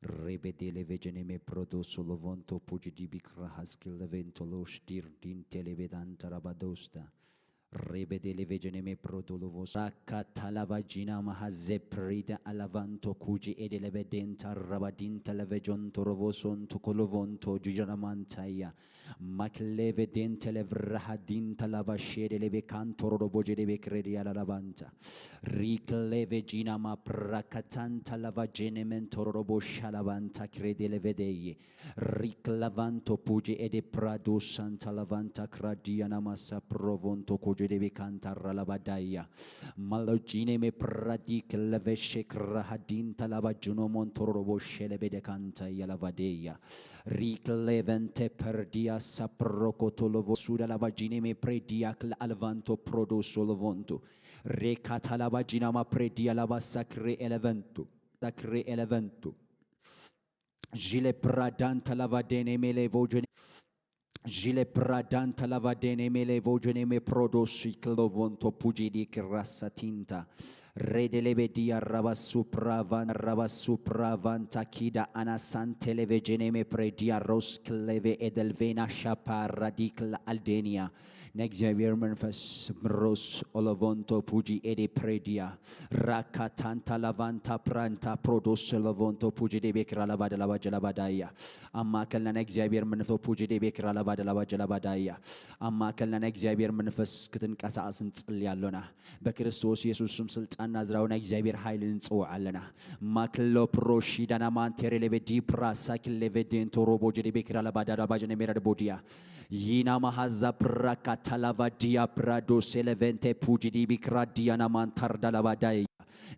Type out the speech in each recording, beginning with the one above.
Rebedele vegeneme prodoso lovonto pugidibik rahaskil levento los dirdin televedan tarabadosta. Rebedele vegeneme prodolovos. Rakatalava gina mahazeprida alavanto cugi edelebedenta rabadinta levejonto rovosonto colovonto giganamantaya. Makleve dente levrahadinta lava shede leve canto robo gede be credi alalabanta. Rikleve gina ma prakatanta lava genemento robo shalabanta crede levedeye. Riklavanto puge ede prado santa lavanta cradiana massa provonto cogede be canta ralabadaya. Malogine me pradik leveshe crahadinta lava ginomonto robo shelebede canta yalavadeya. Riklevente perdia saprokotolovo suda lava gine me predia cl alvanto prodo solovonto. Rekatalaba ginama predia lava sacre eleventu. Sacre eleventu. Gile pradanta lava dene mele vogene. Gile pradanta lava dene mele vogene me prodo siclovonto pugidi crassatinta. Redelevedia raba supravan raba supravan takida anasante leve geneme predia ros cleve edelvena shapa radic la aldenia. ንእግዚኣብሔር መንፈስ ሮስ ኦሎቮንቶ ፑጂ ኤዴ ፕሬዲያ ራካታንታ ላቫንታ ፕራንታ ፕሮዶስ ኦሎቮንቶ ፑጂ ዴቤክራ ላባደ ላባጀ ላባዳያ ኣብ ማእከልና ናይ እግዚኣብሔር መንፈስ ፑጂ ዴቤክራ ላባደ ላባጀ ላባዳያ ኣብ ማእከልና ናይ እግዚኣብሔር መንፈስ ክትንቀሳቐስ ንጽሊ ኣሎና። በክርስቶስ የሱስ ስም ስልጣን ናዝራዊ ናይ እግዚኣብሔር ሓይሊ ንጽውዕ ኣለና። ማክሎ ፕሮሺዳና ማንቴሬ ሌቤ ዲፕራ ሳኪል ሌቤ ዴንቶ ሮቦ ጀዴቤ ክራ ላባዳ ላባጀ ነሜራ ደቦዲያ ይና ማሃዛ ፕራካ ታላቫ ዲያ ፕራዶ ሴለቨንቴ ፑጂ ዲቢ ክራ ዲያና ማንታርዳ ላባዳያ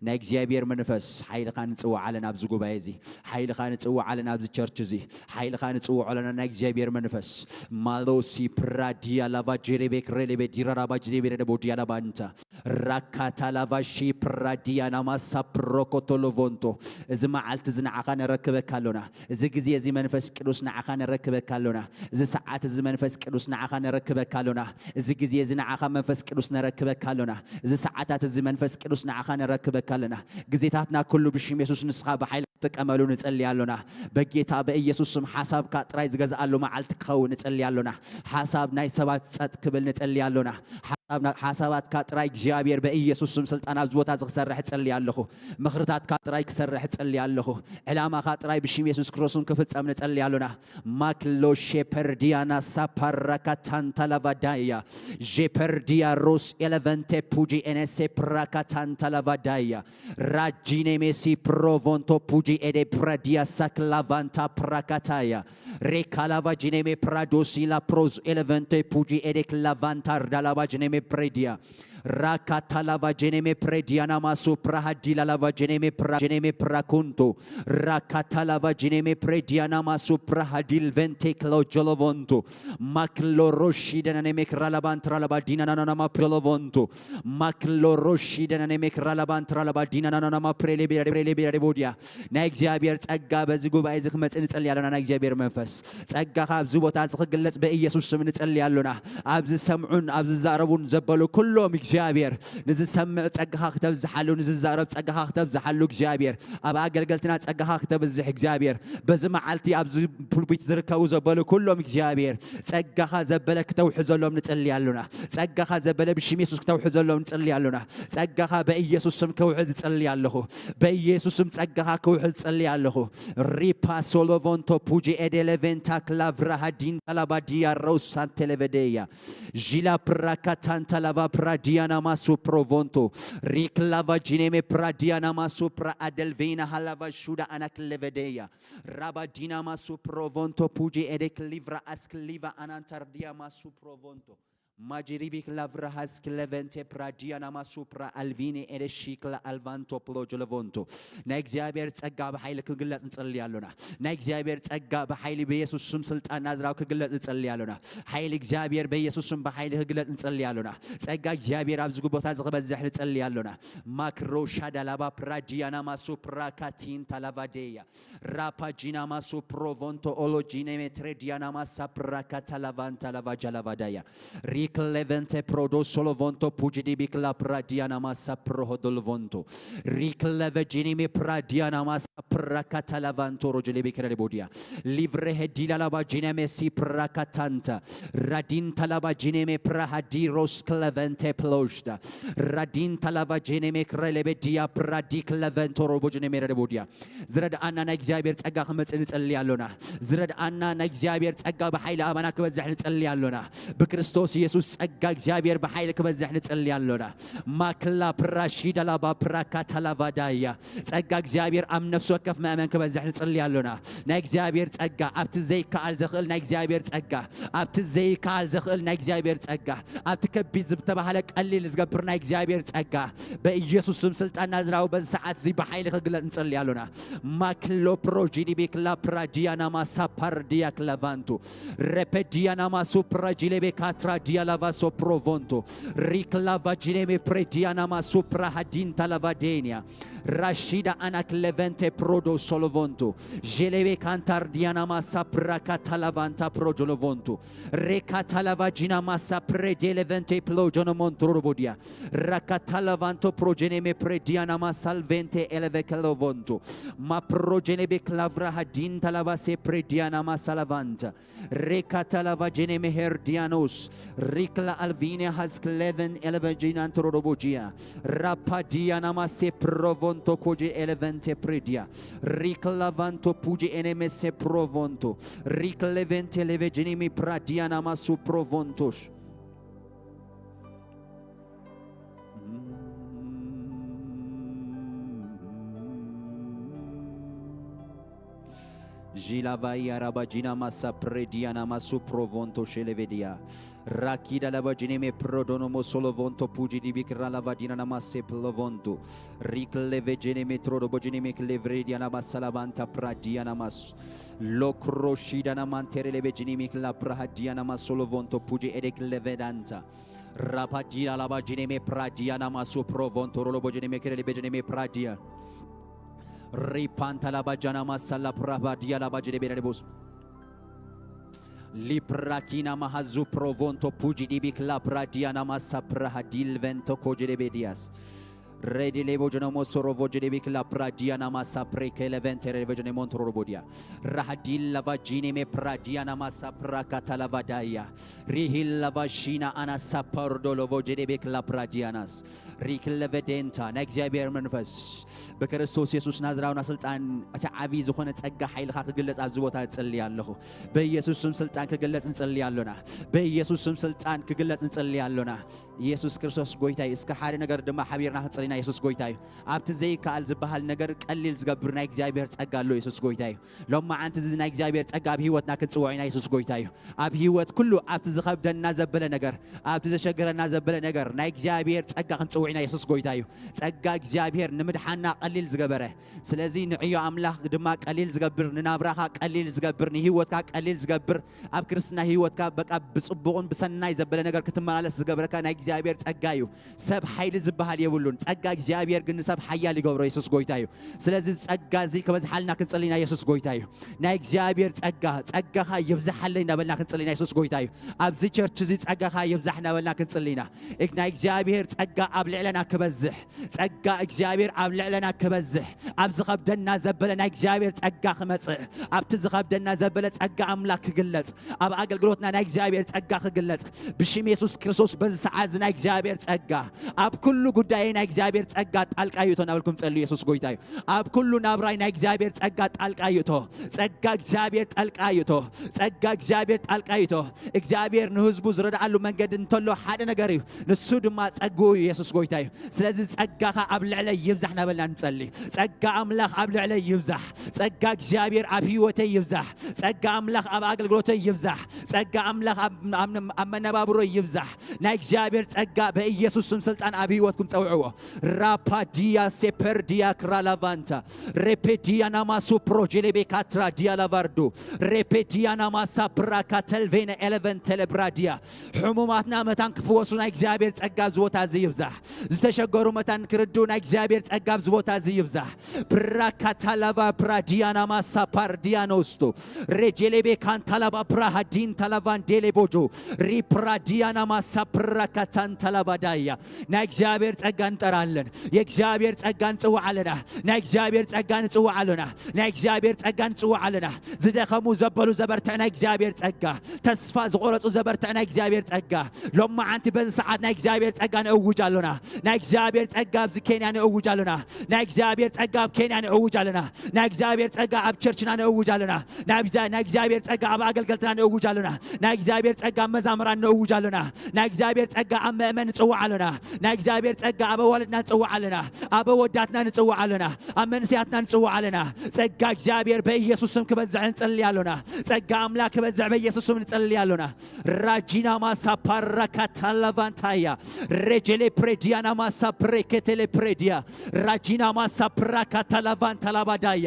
ናይ እግዚኣብሔር መንፈስ ሓይልኻ ንጽውዕ ኣለና። ኣብዚ ጉባኤ እዚ ሓይልኻ ንጽውዕ ኣለና። ኣብዚ ቸርች እዚ ሓይልኻ ንጽውዕ ኣለና። ናይ እግዚኣብሔር መንፈስ ማሎሲ ፕራዲያ ላቫ ጀሬቤክ ሬሌቤ ዲራራባ ጅሬቤ ረደቦ ዲያ ላባንታ ራካታ ላቫ ሺ ፕራዲያ ናማሳ ፕሮኮቶሎቮንቶ። እዚ መዓልቲ እዚ ንዓኻ ነረክበካ ኣሎና። እዚ ግዜ እዚ መንፈስ ቅዱስ ንዓኻ ነረክበካ ኣሎና። እዚ ሰዓት እዚ መንፈስ ቅዱስ ንዓኻ ነረክበካ ኣሎና። እዚ ግዜ እዚ ንዓኻ መንፈስ ቅዱስ ነረክበካ ኣሎና። እዚ ሰዓታት እዚ መንፈስ ቅዱስ ንዓኻ ነረክበካ ኣለና። ግዜታትና ኩሉ ብሽም የሱስ ንስኻ ብሓይሊ ክትጥቀመሉ ንጸሊ ኣሎና። በጌታ በኢየሱስ ስም ሓሳብካ ጥራይ ዝገዝኣሉ መዓልቲ ክኸውን ንጸሊ ኣሎና። ሓሳብ ናይ ሰባት ጸጥ ክብል ንጸሊ ኣሎና። ሓሳብ ና-፣ ሓሳባትካ ጥራይ እግዚኣብሔር በኢየሱስ ስም ስልጣን ኣብዚ ቦታ እዚ ክሰርሕ እጸሊ ኣለኹ። ምኽርታትካ ጥራይ ክሰርሕ እጸሊ ኣለኹ። ዕላማኻ ጥራይ ብሽም የሱስ ክርስቶስ ስም ክፍጸም ንጸሊ ኣሎና። ማክሎ ሼፐርዲያና ሳፓራካ ታንታ ላቫዳያ ጄፐርዲያ ሮስ ኤለቨንቴ ፑጂ ኤነሴ ፕራካ ታንታ ላቫዳያ ራጂኔ ሜሲ ፕሮቮንቶ ፑጂ ኤዴ ፕራዲያ ሳክላቫንታ ፕራካታያ ሬካላቫ ጂኔሜ ፕራዶሲ ላፕሮዝ ኤለቨንቴ ፑጂ ኤዴ ክላቫንታ ርዳላቫ ጂኔሜ ፕሬዲያ ራካታላቫ ጀኔሜ ፕሬዲያና ማሱ ፕራሃዲላ ላቫ ጀኔሜ ፕራ ጀኔሜ ፕራኩንቱ ራካታላቫ ጀኔሜ ፕሬዲያና ማሱ ፕራሃዲል ቬንቴ ክሎ ጀሎቮንቱ ማክሎ ሮሺ ደናኔ ሜክራ ላባንትራ ላባ ዲናናናማ ፕሎቮንቱ ማክሎ ሮሺ ደናኔ ሜክራ ላባንትራ ላባ ዲናናናማ ፕሬሌቤ ፕሬሌቤ ቦዲያ ናይ እግዚኣብሔር ጸጋ በዚ ጉባኤ እዚ ክመጽእ ንጸሊ ኣለና። ናይ እግዚኣብሔር መንፈስ ጸጋኻ ኣብዚ ቦታ እዚ ክግለጽ በኢየሱስ ስም ንጸሊ ኣሎና። ኣብ ዝሰምዑን ኣብ ዝዛረቡን ዘበሉ ኩሎም እግዚኣብሔር ንዝሰምዕ ጸጋኻ ክተብዝሓሉ፣ ንዝዛረብ ጸጋኻ ክተብዝሓሉ እግዚኣብሔር ኣብ ኣገልገልትና ጸጋኻ ክተብዝሕ እግዚኣብሔር በዚ መዓልቲ ኣብዚ ፑልፒት ዝርከቡ ዘበሉ ኩሎም እግዚኣብሔር ጸጋኻ ዘበለ ክተውሕዘሎም ንጸሊ ኣሎና። ጸጋኻ ዘበለ ብሽም የሱስ ክተውሕዘሎም ንጸሊ ኣሎና። ጸጋኻ በኢየሱስ ስም ክውሕዝ እጸሊ ኣለኹ። በኢየሱስ ስም ጸጋኻ ክውሕዝ እጸሊ ኣለኹ። ሪፓ ሶሎቮንቶ ፑጂ ኤዴሌቬንታ ክላቭራሃዲን ታላባዲያ ሮሳንቴሌቬዴያ ዢላ ፕራካታንታ ላቫ ፕራዲያና ማሱ ፕሮቮንቶ ሪክላቫ ጂኔሜ ፕራዲያና ማሱ ፕራ ኣደልቬና ሃላቫ ሹዳ ኣናክሌቬዴያ ራባዲና ማሱ ፕሮቮንቶ ፑጂ ኤዴክ ሊቭራ ኣስክ ሊቫ ኣናንታርዲያ ማሱ ፕሮቮንቶ ማጂሪቢክ ላቭራሃስ ክለቨንቴ ፕራዲያና ማሱፕራ ኣልቪኒ ኤደሺክላ ኣልቫንቶ ፕሎጅለቮንቶ ናይ እግዚኣብሔር ጸጋ ብሓይሊ ክግለጽ ንጸሊ ኣሎና። ናይ እግዚኣብሔር ጸጋ ብሓይሊ በኢየሱስ ስም ስልጣን ናዝራዊ ክግለጽ ንጸሊ ኣሎና። ሓይሊ እግዚኣብሔር በኢየሱስ ስም ብሓይሊ ክግለጽ ንጸሊ ኣሎና። ጸጋ እግዚኣብሔር ኣብዚ ቦታ እዚ ክበዝሕ ንጸሊ ኣሎና። ማክሮ ሻዳላባ ፕራዲያና ማሱፕራ ካቲን ታላቫዴያ ራፓጂናማ ሱፕሮቮንቶ ኦሎጂኔ ሜትሬዲያናማ ሳፕራካ ታላቫንታ ላቫጃላቫዳያ Riklevente prodo solovonto pujidi bikla pradiana masa prohodolvonto. Rikleve jinimi pradiana masa prakatalavanto rojelebikele bodia. Livre hedila laba jineme si prakatanta. Radin talaba jineme prahadiros klevente ploshda. Radin talaba jineme krelebedia pradik levento robo jineme rebodia. ዝረድኣና ናይ እግዚኣብሔር ጸጋ ክመጽእ ንጸሊ ኣሎና። ዝረድኣና ናይ እግዚኣብሔር ጸጋ ብሓይሊ ኣባና ክበዝሕ ንጸሊ ኣሎና። ብክርስቶስ የሱስ ጸጋ እግዚኣብሔር ብሓይሊ ክበዝሕ ንጸሊ ኣሎና። ማክላ ፕራሺዳ ላባ ፕራካታ ላቫዳያ። ጸጋ እግዚኣብሔር ኣብ ነፍሲ ወከፍ ምእመን ክበዝሕ ንጸሊ ኣሎና። ናይ እግዚኣብሔር ጸጋ፣ ኣብቲ ዘይከኣል ዘኽእል ናይ እግዚኣብሔር ጸጋ፣ ኣብቲ ዘይከኣል ዘኽእል ናይ እግዚኣብሔር ጸጋ፣ ኣብቲ ከቢድ ዝተባህለ ቀሊል ዝገብር ናይ እግዚኣብሔር ጸጋ፣ በኢየሱስ ስም ስልጣን ናዝራዊ በዚ ሰዓት እዚ ብሓይሊ ክግለጽ ንጸሊ ኣሎና። ማክሎ ፕሮጂኒ ቤክላ ፕራዲያና ማሳ ፓርዲያ ክላቫንቱ ረፐዲያና ማሱ ፕራጂሌ ቤካትራ ዲያላቫሶ ፕሮቮንቱ ሪክላቫጂኔሜ ፕሬዲያና ማሱ ፕራሃዲን ታላቫዴንያ ራሺዳ ኣናክ ለቨንቴ ፕሮዶ ሶሎቮንቱ ዤሌቤ ካንታር ዲያና ማሳ ፕራካ ታላቫንታ ፕሮጆሎቮንቱ ሬካ ታላቫጂና ማሳ ፕሬዴ ለቨንቴ ፕሎጆኖ ሞንትሮቦዲያ ራካ ታላቫንቶ ፕሮጄኔሜ ፕሬዲያና ማሳልቬንቴ ኤለቬከሎቮንቱ ማፕሮጄኔቤ ክላቭራ ሃዲን ታላቫሴ ፕሬዲያና ማሳላቫንታ ሬካ ታላቫ ጄኔ ሜሄር ዲያኖስ ሪክላ ኣልቪኔ ሃዝክ ሌቨን ኤለቨጂን አንትሮዶቦጂያ ራፓ ዲያናማሴ ፕሮቮንቶ ኮጄ ኤለቨንቴ ፕሬዲያ ሪክላ ቫንቶ ፑጂ ኤኔሜሴ ፕሮቮንቶ ሪክ ሌቬንቴ ሌቬጂኒሚ ፕራዲያናማሱ ፕሮቮንቶሽ ዢላቫያ ራባጂና ማሳ ፕሬዲያና ማሱ ፕሮቮንቶ ሼሌቬዲያ ራኪዳ ላባጂኔሜ ፕሮዶኖሞ ሶሎቮንቶ ፑጂ ዲቢክራ ላቫዲና ናማሴ ፕሎቮንቶ ሪክ ሌቬጄኔሜ ትሮዶቦጂኔሜ ክሌቭሬዲያና ማሳ ላቫንታ ፕራዲያና ማሱ ሎክሮሺዳና ማንቴሬ ሌቬጂኒሚክ ላፕራሃዲያና ማሶሎቮንቶ ፑጂ ኤዴክ ሌቬዳንታ ራፓዲያ ላባጂኔሜ ፕራዲያና ማሱ ፕሮቮንቶ ሮሎቦጂኔሜ ክሌሌቤጂኔሜ ፕራዲያ ሪፓንታ ላባጃና ማሳላ ፕራባዲያ ላባጅ ዴቤዳ ዴቦስ ሊፕራኪና ማሃዙ ፕሮቮንቶ ፑጂ ዲቢክ ላፕራዲያና ማሳ ፕራሃዲል ቨንቶ ኮጂ ዴቤዲያስ ሬዲ ሌቦ ጀነሞ ሶሮቮ ጀዴቢክ ላፕራዲያና ማሳ ፕሬከ ለቨንቴ ሬዲ ቨጀኔ ሞንትሮሮ ቦዲያ ራሃዲል ላቫጂኔሜ ፕራዲያና ማሳ ፕራካታ ላቫዳያ ሪሂል ላቫሺና ኣናሳ ፓርዶ ሎቮ ጀዴቤክ ላፕራዲያናስ ሪክለቨዴንታ ናይ እግዚኣብሔር መንፈስ ብክርስቶስ የሱስ ናዝራውና ስልጣን እቲ ዓብዪ ዝኾነ ጸጋ ሓይልኻ ክግለጽ ኣብዚ ቦታ እጽሊ ኣለኹ። በኢየሱስ ስም ስልጣን ክግለጽ ንጽሊ ኣሎና። በኢየሱስ ስም ስልጣን ክግለጽ ንጽሊ ኣሎና። ኢየሱስ ክርስቶስ ጎይታ እዩ። እስከ ሓደ ነገር ድማ ሓቢርና ክንጽሊና የሱስ ጎይታ እዩ። ኣብቲ ዘይከኣል ዝበሃል ነገር ቀሊል ዝገብር ናይ እግዚኣብሔር ጸጋ ኣሎ። የሱስ ጎይታ እዩ። ሎማዓንቲ እዚ ናይ እግዚኣብሔር ጸጋ ኣብ ህይወትና ክንጽውዕ ኢና። የሱስ ጎይታ እዩ። ኣብ ህይወት ኩሉ ኣብቲ ዝኸብደና ዘበለ ነገር ኣብቲ ዘሸገረና ዘበለ ነገር ናይ እግዚኣብሔር ጸጋ ክንጽውዕ ኢና። የሱስ ጎይታ እዩ። ጸጋ እግዚኣብሔር ንምድሓና ቀሊል ዝገበረ ስለዚ ንዕዮ ኣምላኽ ድማ ቀሊል ዝገብር ንናብራኻ ቀሊል ዝገብር ንህይወትካ ቀሊል ዝገብር ኣብ ክርስትና ህይወትካ በቃ ብጽቡቕን ብሰናይ ዘበለ ነገር ክትመላለስ ዝገብረካ ናይ እግዚኣብሔር ጸጋ እዩ። ሰብ ሓይሊ ዝበሃል የብሉን። ጸጋ እግዚኣብሔር ግን ንሰብ ሓያል ይገብሮ። የሱስ ጎይታ እዩ። ስለዚ ጸጋ እዚ ክበዝሓልና ክንጽሊ ኢና። የሱስ ጎይታ እዩ። ናይ እግዚኣብሔር ጸጋ ጸጋኻ ይብዝሓለይ እናበልና ክንጽሊ ኢና። የሱስ ጎይታ እዩ። ኣብዚ ቸርች እዚ ጸጋኻ ይብዛሕ እናበልና ክንጽሊ ኢና። ናይ እግዚኣብሔር ጸጋ ኣብ ልዕለና ክበዝሕ ጸጋ እግዚኣብሔር ኣብ ልዕለና ክበዝሕ ኣብ ዝኸብደና ዘበለ ናይ እግዚኣብሔር ጸጋ ክመጽእ ኣብቲ ዝኸብደና ዘበለ ጸጋ ኣምላኽ ክግለጽ ኣብ ኣገልግሎትና ናይ እግዚኣብሔር ጸጋ ክግለጽ ብሽም የሱስ ክርስቶስ በዚ ሰዓት እዚ ናይ እግዚኣብሔር ጸጋ ኣብ ኩሉ ጉዳየ ናይ እግዚኣብሔር ጸጋ ጣልቃ ይእቶ እናበልኩም ጸልዩ። የሱስ ጎይታ እዩ። ኣብ ኩሉ ናብራይ ናይ እግዚኣብሔር ጸጋ ጣልቃ ይእቶ። ጸጋ እግዚኣብሔር ጣልቃ ይእቶ። ጸጋ እግዚኣብሔር ጣልቃ ይእቶ። እግዚኣብሔር ንህዝቡ ዝረድኣሉ መንገዲ እንተሎ ሓደ ነገር እዩ። ንሱ ድማ ጸግኡ እዩ። የሱስ ጎይታ እዩ። ስለዚ ጸጋኻ ኣብ ልዕለይ ይብዛሕ እናበልና ንጸሊ። ጸጋ ኣምላኽ ኣብ ልዕለይ ይብዛሕ። ጸጋ እግዚኣብሔር ኣብ ህይወተይ ይብዛሕ። ጸጋ ኣምላኽ ኣብ ኣገልግሎተይ ይብዛሕ። ጸጋ ኣምላኽ ኣብ መነባብሮይ ይብዛሕ። ናይ እግዚኣብሔር ጸጋ በኢየሱስ ስም ስልጣን ኣብ ህይወትኩም ጸውዕዎ። ራፓዲያ ሴፐርዲያ ክራላቫንታ ሬፔዲያ ናማሱ ፕሮጀሌቤ ካትራዲያ ላቫርዱ ሬፔዲያ ናማሳ ፕራካተልቬነ ኤለቨን ቴሌብራዲያ። ሕሙማትና መታን ክፍወሱ ናይ እግዚኣብሔር ጸጋ ኣብዚ ቦታ እዚ ይብዛሕ። ዝተሸገሩ መታን ክርድኡ ናይ እግዚኣብሔር ጸጋ ኣብዚ ቦታ እዚ ይብዛሕ። ፕራካታላቫ ፕራዲያ ናማሳ ፓርዲያ ኖስቱ ሬጀሌቤ ካንታላባ ፕራሃዲን ታላቫንዴሌ ቦጆ ሪፕራዲያ ናማሳ ፕራካታን ታላባዳያ ናይ እግዚኣብሔር ጸጋ ንጠራለን። የእግዚኣብሔር ጸጋ ንጽውዕ ኣለና። ናይ እግዚኣብሔር ጸጋ ንጽውዕ ኣለና። ናይ እግዚኣብሔር ጸጋ ንጽውዕ ኣለና። ዝደኸሙ ዘበሉ ዘበርትዕ ናይ እግዚኣብሔር ጸጋ፣ ተስፋ ዝቖረጹ ዘበርትዕ ናይ እግዚኣብሔር ጸጋ፣ ሎማዓንቲ በዚ ሰዓት ናይ እግዚኣብሔር ጸጋ ንእውጅ ኣሎና። ናይ እግዚኣብሔር ጸጋ ኣብዚ ኬንያ ንእውጅ ኣሎና። ናይ እግዚኣብሔር ጸጋ ኣብ ኬንያ ንእውጅ ኣለና። ናይ እግዚኣብሔር ጸጋ ኣብ ቸርችና ንእውጅ ኣለና። ናይ እግዚኣብ-፣ ናይ እግዚኣብሔር ጸጋ ኣብ ኣገልገልትና ንእውጅ ኣለና። ናይ እግዚኣብሔር ጸጋ ኣብ መዛምራን ንእውጅ ኣለና። ናይ እግዚኣብሔር ጸጋ ኣብ መእመን ንጽውዕ ኣለና። ናይ እግዚኣብሔር ጸጋ ኣብ ኣዋልድና ንጽውዕ ኣለና። ኣብ ኣወዳትና ንጽውዕ ኣለና። ኣብ መንእሰያትና ንጽውዕ ኣለና። ጸጋ እግዚኣብሔር በኢየሱስ ስም ክበዝሕ ንጽሊ ኣሎና። ጸጋ ኣምላኽ ክበዝሕ በኢየሱስ ስም ንጽሊ ኣሎና። ራጂና ማሳ ፓራካታላቫንታያ ሬጀሌ ፕሬዲያና ማሳ ፕሬኬቴሌ ፕሬዲያ ራጂና ማሳ ፕራካታላቫንታላባዳያ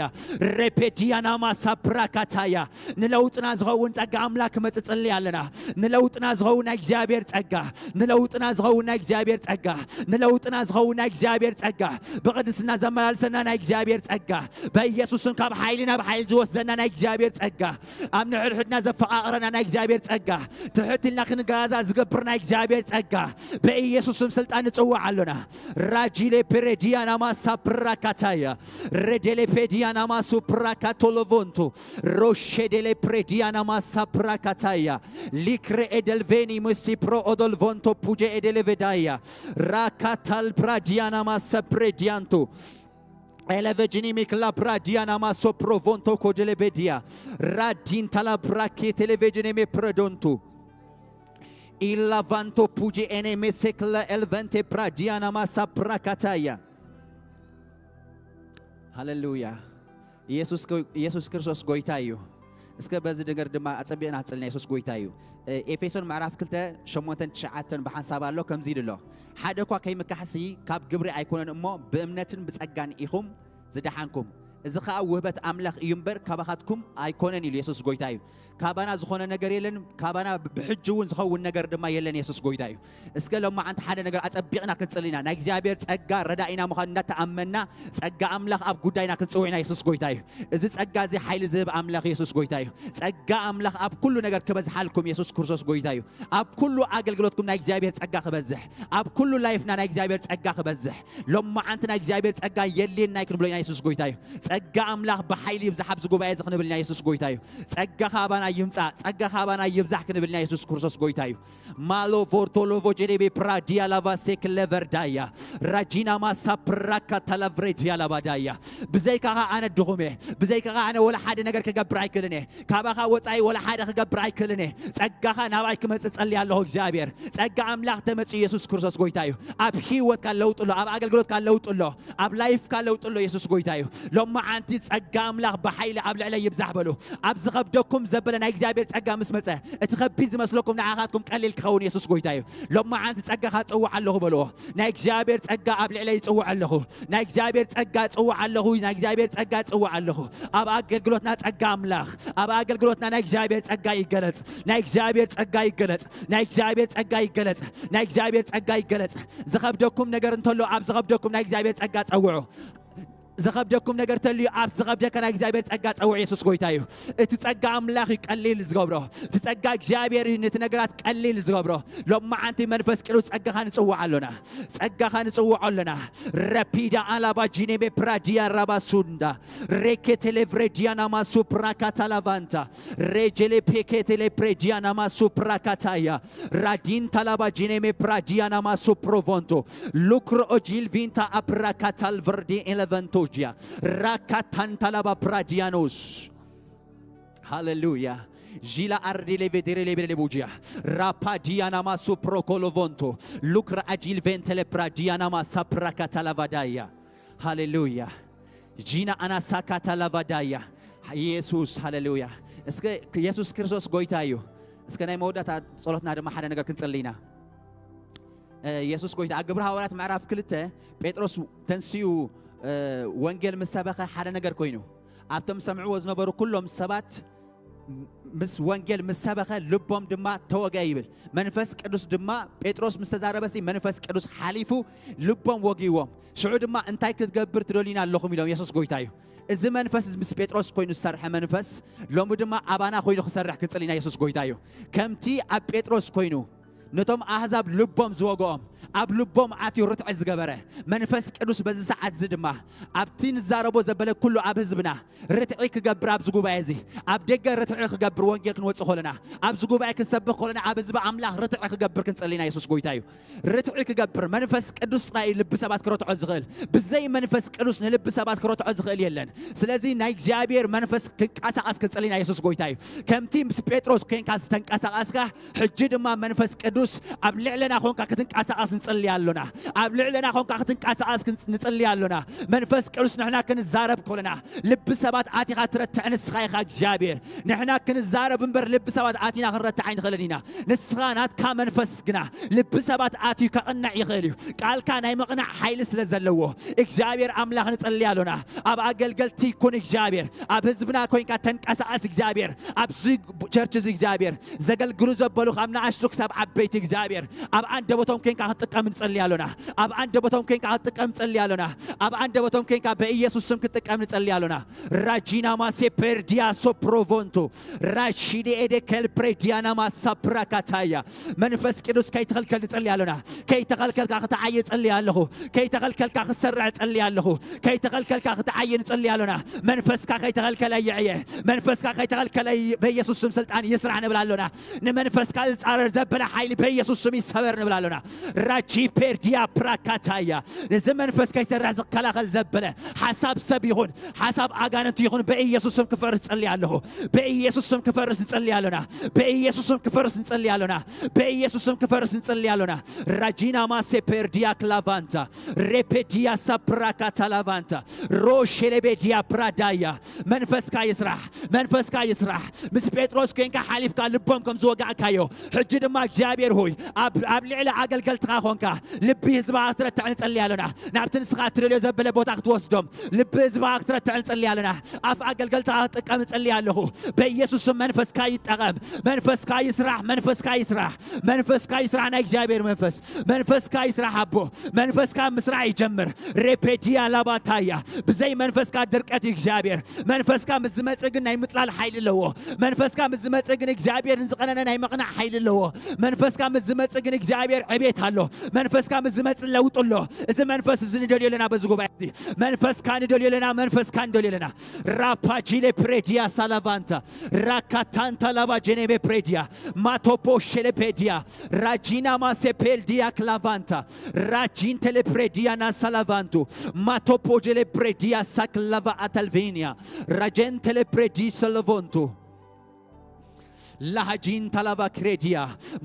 ሬፔዲያና ማሳ ፕራካታያ። ንለውጥና ዝኸውን ጸጋ ኣምላኽ ክመጽእ ጽሊ ኣለና። ንለውጥና ዝኸውን ናይ እግዚኣብሔር ጸጋ፣ ንለውጥና ዝኸውን ናይ እግዚኣብሔር ጸጋ፣ ንለውጥና ዝኸውን ናይ እግዚኣብሔር ጸጋ፣ ብቕድስና ዘመላልሰና ናይ እግዚኣብሔር ጸጋ፣ በኢየሱስን ካብ ሓይሊ ናብ ሓይሊ ዝወስደና ናይ እግዚኣብሔር ጸጋ፣ ኣብ ንሕድሕድና ዘፈቓቕረና ናይ እግዚኣብሔር ጸጋ፣ ትሕት ኢልና ክንገዛእ ዝገብር ናይ እግዚኣብሔር ጸጋ፣ በኢየሱስም ስልጣን ንጽውዕ ኣሎና። ራጂሌ ፔሬዲያ ናማሳ ፕራካታያ ሬዴሌ ፔዲያ ናማሱ ፕራካቶሎቮንቱ ሮሼዴሌ ፕሬዲያ ናማሳ ፕራካታያ ሊክሬ ኤደልቬኒ ሙሲ ፕሮ ኦዶልቮንቶ ፑጄ ኤዴሌ ቬዳያ ራካታል ፕራዲያ ናማሰ ፕሬዲያንቱ ኤለቨጅኒ ሚክላ ፕራዲያ ናማሶ ፕሮቮንቶ ኮጀሌ ቤዲያ ራዲን ታላ ፕራኬ ቴሌቬጅኔ ሜ ፕረዶንቱ ኢላቫንቶ ፑጂ ኤኔ ሜሴክለ ኤልቨንቴ ፕራዲያ ናማሳ ፕራካታያ። ሃሌሉያ። ኢየሱስ ጎ-፣ ኢየሱስ ክርስቶስ ጎይታ እዩ። እስከ በዚ ነገር ድማ ኣጸቢቕና ክጽልና፣ ኢየሱስ ጎይታ እዩ። እ፣ ኤፌሶን ምዕራፍ ክልተ ሸሞንተን ትሽዓተን ብሓንሳብ ኣሎ፣ ከምዚ ኢሉ ኣሎ፣ "ሓደ እኳ ከይምካሕሲ ካብ ግብሪ ኣይኮነን እሞ ብእምነትን ብጸጋን ኢኹም ዝደሓንኩም። እዚ ኸኣ ውህበት ኣምላኽ እዩ እምበር ካባኻትኩም ኣይኮነን" ኢሉ። ኢየሱስ ጎይታ እዩ። ካባና ዝኾነ ነገር የለን። ካባና ብ-፣ ብሕጂ እውን ዝኸውን ነገር ድማ የለን። ኢየሱስ ጎይታ እዩ። እስከ ሎማዓንቲ ሓደ ነገር ኣጸቢቕና ክንጽሊ ኢና። ናይ እግዚኣብሔር ጸጋ ረዳኢና ምዃኑ እናተኣመንና፣ ጸጋ ኣምላኽ ኣብ ጉዳይና ክንጽውዕ ኢና። ኢየሱስ ጎይታ እዩ። እዚ ጸጋ እዚ ሓይሊ ዝህብ ኣምላኽ ኢየሱስ ጎይታ እዩ። ጸጋ ኣምላኽ ኣብ ኩሉ ነገር ክበዝሓልኩም ኢየሱስ ክርስቶስ ጎይታ እዩ። ኣብ ኩሉ ኣገልግሎትኩም ናይ እግዚኣብሔር ጸጋ ክበዝሕ፣ ኣብ ኩሉ ላይፍና ናይ እግዚኣብሔር ጸጋ ክበዝሕ፣ ሎማዓንቲ ናይ እግዚኣብሔር ጸጋ የድልየና እዩ ክንብሎ ኢና። ኢየሱስ ጎይታ እዩ። ጸጋ ኣምላኽ ብሓይሊ ይብዛሕ ኣብዚ ጉባኤ እዚ ክንብል ኢና። ኢየሱስ ጎይታ እዩ። ጸጋ ካባና ይምጻእ፣ ጸጋ ካባና ይብዛሕ ክንብል ኢና። ኢየሱስ ክርስቶስ ጎይታ እዩ። ማሎ ቮርቶሎቮ ጀዴቤ ፕራዲያ ላቫ ሴክ ለቨርዳያ ራጂና ማሳ ፕራካ ታላቭሬዲያ ላባዳያ። ብዘይካኻ ኣነ ድኹም እየ። ብዘይካኻ ኣነ ወላ ሓደ ነገር ክገብር ኣይክእልን እየ። ካባኻ ወጻኢ ወላ ሓደ ክገብር ኣይክእልን እየ። ጸጋኻ ናባይ ክመጽእ ጸልይ ኣለኹ እግዚኣብሔር። ጸጋ ኣምላኽ ተመጽኡ ኢየሱስ ክርስቶስ ጎይታ እዩ። ኣብ ህይወትካ ለውጢ ኣሎ፣ ኣብ ኣገልግሎትካ ለውጢ ኣሎ፣ ኣብ ላይፍካ ለውጢ ኣሎ። ኢየሱስ ጎይታ እዩ። ሎማዓንቲ ጸጋ ኣምላኽ ብሓይሊ ኣብ ልዕለይ ይብዛሕ በሉ። ኣብ ዝኸብደኩም ዘበለ ናይ እግዚኣብሔር ጸጋ ምስ መጸ፣ እቲ ከቢድ ዝመስለኩም ንዓኻትኩም ቀሊል ክኸውን ኢየሱስ ጎይታ እዩ። ሎማዓንቲ ጸጋኻ ጽውዕ ኣለኹ በልዎ። ናይ እግዚኣብሔር ጸጋ ኣብ ልዕለይ ጽውዕ ኣለኹ። ናይ እግዚኣብሔር ጸጋ ጽውዕ ኣለኹ። ናይ እግዚኣብሔር ጸጋ ጽውዕ ኣለኹ። ኣብ ኣገልግሎትና ጸጋ ኣምላኽ፣ ኣብ ኣገልግሎትና ናይ እግዚኣብሔር ጸጋ ይገለጽ። ናይ እግዚኣብሔር ጸጋ ይገለጽ። ናይ እግዚኣብሔር ጸጋ ይገለጽ። ናይ እግዚኣብሔር ጸጋ ይገለጽ። ዝኸብደኩም ነገር እንተሎ፣ ኣብ ዝኸብደኩም ናይ እግዚኣብሔር ጸጋ ጸውዑ። ዝኸብደኩም ነገር ተልዩ፣ ኣብ ዝኸብደካ ናይ እግዚኣብሔር ጸጋ ጸውዕ። ኢየሱስ ጎይታ እዩ። እቲ ጸጋ ኣምላኽ እዩ ቀሊል ዝገብሮ። እቲ ጸጋ እግዚኣብሔር እዩ ነቲ ነገራት ቀሊል ዝገብሮ። ሎማዓንቲ መንፈስ ቅዱስ ጸጋኻ ንጽውዕ ኣሎና። ጸጋኻ ንጽውዕ ኣሎና። ረፒዳ ኣላባ ጂኔሜ ፕራዲያ ራባሱንዳ ሬኬቴሌ ቭሬዲያ ናማሱ ፕራካታላቫንታ ሬጀሌ ፔኬቴሌ ፕሬዲያ ናማሱ ፕራካታያ ራዲን ታላባ ጂኔሜ ፕራዲያ ናማሱ ፕሮቮንቶ ሉክሮ ኦጂል ቪንታ ኣፕራካታል ቨርዲ ኤለቨንቶጂያ ራካታን ታላባ ፕራዲያኖስ። ሃሌሉያ። ዢላ ኣርዲ ሌቬ ዴሬ ሌቤ ሌቡጂያ ራፓዲያ ናማሱ ፕሮኮሎቮንቶ ሉክራ ኣጂል ቬንቴሌ ፕራዲያ ናማሳ ፕራካታላቫዳያ። ሃሌሉያ። ጂና ኣናሳካታላቫዳያ። ኢየሱስ፣ ሃሌሉያ። እስከ ኢየሱስ ክርስቶስ ጎይታ እዩ። እስከ ናይ መወዳእታ ጸሎትና ድማ ሓደ ነገር ክንጽሊ ኢና። የሱስ ጎይታ ኣብ ግብሪ ሃዋርያት ምዕራፍ ክልተ ጴጥሮስ ተንሲኡ ወንጌል ምስ ሰበኸ ሓደ ነገር ኮይኑ ኣብቶም ሰምዕዎ ዝነበሩ ኩሎም ሰባት ምስ ወንጌል ምስ ሰበኸ ልቦም ድማ ተወግአ ይብል። መንፈስ ቅዱስ ድማ ጴጥሮስ ምስ ተዛረበሲ መንፈስ ቅዱስ ሓሊፉ ልቦም ወጊዎም። ሽዑ ድማ እንታይ ክትገብር ትደልዩና ኣለኹም ኢሎም። የሱስ ጎይታ እዩ። እዚ መንፈስ እዚ ምስ ጴጥሮስ ኮይኑ ዝሰርሐ መንፈስ ሎሚ ድማ ኣባና ኮይኑ ክሰርሕ ክንጽል ኢና። የሱስ ጎይታ እዩ። ከምቲ ኣብ ጴጥሮስ ኮይኑ ነቶም ኣህዛብ ልቦም ዝወግኦም ኣብ ልቦም ኣትዩ ርትዒ ዝገበረ መንፈስ ቅዱስ በዚ ሰዓት እዚ ድማ ኣብቲ ንዛረቦ ዘበለ ኩሉ ኣብ ህዝብና ርትዒ ክገብር ኣብዚ ጉባኤ እዚ ኣብ ደገ ርትዒ ክገብር ወንጌል ክንወጽእ ከለና ኣብዚ ጉባኤ ክንሰብኽ ከለና ኣብ ህዝቢ ኣምላኽ ርትዒ ክገብር ክንጸሊ ኢና። የሱስ ጎይታ እዩ። ርትዒ ክገብር መንፈስ ቅዱስ ጥራይ እዩ ልቢ ሰባት ክረትዖ ዝኽእል። ብዘይ መንፈስ ቅዱስ ንልቢ ሰባት ክረትዖ ዝኽእል የለን። ስለዚ ናይ እግዚኣብሔር መንፈስ ክንቀሳቐስ ክንጸሊ ኢና። የሱስ ጎይታ እዩ። ከምቲ ምስ ጴጥሮስ ኮንካ ዝተንቀሳቐስካ ሕጂ ድማ መንፈስ ቅዱስ ኣብ ልዕለና ኮንካ ክትንቀሳቐስ ንጽሊ ኣሎና። ኣብ ልዕለና ኮንካ ክትንቀሳቐስ ክንጽ- ንጽሊ ኣሎና። መንፈስ ቅዱስ ንሕና ክንዛረብ ከለና ልቢ ሰባት ኣቲኻ ትረትዕ ንስኻ ኢኻ እግዚኣብሔር። ንሕና ክንዛረብ እምበር ልቢ ሰባት ኣቲና ክንረትዕ ኣይንኽእልን ኢና። ንስኻ ናትካ መንፈስ ግና ልቢ ሰባት ኣትዩ ከቕንዕ ይኽእል እዩ። ቃልካ ናይ ምቕናዕ ሓይሊ ስለ ዘለዎ እግዚኣብሔር ኣምላኽ ንጽሊ ኣሎና። ኣብ ኣገልገልቲ ይኩን እግዚኣብሔር፣ ኣብ ህዝብና ኮንካ ተንቀሳቐስ እግዚኣብሔር፣ ኣብዚ ቸርች እዚ እግዚኣብሔር ዘገልግሉ ዘበሉ ካብ ንኣሽቱ ክሳብ ዓበይቲ እግዚኣብሔር ኣብ ኣንደበቶም ኮንካ ክትጥቀም ንጸሊ ኣሎና። ኣብ ኣንደበቶም ኮንካ ክትጥቀም ንጸሊ ኣሎና። ኣብ ኣንደበቶም ኮንካ በኢየሱስ ስም ክትጥቀም ንጸሊ ኣሎና። ራጂና ማሴ ፔርዲያ ሶፕሮቮንቶ ራሺዲ ኤደ ከልፕሬዲያና ማሳፕራካታያ መንፈስ ቅዱስ ከይተኸልከል ንጸሊ ኣሎና። ከይተኸልከልካ ክትዓየ ጸሊ ኣለኹ። ከይተኸልከልካ ክትሰርዕ ጸሊ ኣለኹ። ከይተኸልከልካ ክትዓየ ንጸሊ ኣሎና። መንፈስካ ከይተኸልከለ ይዕየ። መንፈስካ ከይተኸልከለ በኢየሱስ ስም ስልጣን ይስራሕ ንብል ኣሎና። ንመንፈስካ ዝጻረር ዘበለ ሓይሊ በኢየሱስ ስም ይሰበር ንብል ኣሎና። ራጂ ፔርዲያ ፕራካታያ ነዚ መንፈስ ከይሰርሕ ዝከላኸል ዘበለ ሓሳብ ሰብ ይኹን ሓሳብ ኣጋንንቲ ይኹን በኢየሱስ ስም ክፈርስ ጸሊ ኣለኹ። በኢየሱስ ስም ክፈርስ ንጸሊ ኣሎና። በኢየሱስ ስም ክፈርስ ንጸሊ ኣሎና። በኢየሱስ ስም ክፈርስ ንጸሊ ኣሎና። ራጂና ማሴ ፔርዲያ ክላቫንታ ሬፔዲያ ሳፕራካታ ላቫንታ ሮሼሌቤዲያ ፕራዳያ መንፈስካ ይስራሕ። መንፈስካ ይስራሕ። ምስ ጴጥሮስ ኮንካ ሓሊፍካ ልቦም ከም ዝወጋእካዮ ሕጂ ድማ እግዚኣብሔር ሆይ ኣብ ኣብ ልዕሊ ኣገልገልትኻ ኮንካ ልቢ ህዝብኻ ክትረትዕ ንጸሊ ኣሎና። ናብቲ ንስኻ እትደልዮ ዘበለ ቦታ ክትወስዶም ልቢ ህዝብኻ ክትረትዕ ንጸሊ ኣሎና። ኣፍ ኣገልገልትኻ ክትጥቀም ንጸሊ ኣለኹ። በኢየሱስ ስም መንፈስካ ይጠቐም። መንፈስካ ይስራሕ። መንፈስካ ይስራሕ። መንፈስካ ይስራሕ። ናይ እግዚኣብሔር መንፈስ መንፈስካ ይስራሕ ኣቦ። መንፈስካ ምስራሕ ይጀምር። ሬፔዲያ ላባታያ ብዘይ መንፈስካ ድርቀት እዩ እግዚኣብሔር። መንፈስካ ምስ ዝመጽእ ግን ናይ ምጥላል ሓይሊ ኣለዎ። መንፈስካ ምስ ዝመጽእ ግን እግዚኣብሔር ንዝቐነነ ናይ ምቕናዕ ሓይሊ ኣለዎ። መንፈስካ ምስ ዝመጽእ ግን እግዚኣብሔር ዕቤት ኣሎ። መንፈስካ ምስ ዝመጽእ ለውጢ ኣሎ። እዚ መንፈስ እዚ ንደልዮ ኣለና። በዚ ጉባኤ እዚ መንፈስካ ንደልዮ ኣለና። መንፈስካ ንደልዮ ኣለና። ራፓጂሌ ፕሬዲያ ሳላቫንታ ራካታንታ ላባ ጄኔሜ ፕሬዲያ ማቶፖ ሼሌፔዲያ ራጂና ማሴፔልዲያ ክላቫንታ ራጂን ቴሌፕሬዲያ ናሳላቫንቱ ማቶፖ ጄሌፕሬዲያ ሳክላቫ ኣታልቬኒያ ራጀን ቴሌፕሬዲ ሰለቮንቱ ላሃጂን ታላቫ ክሬዲያ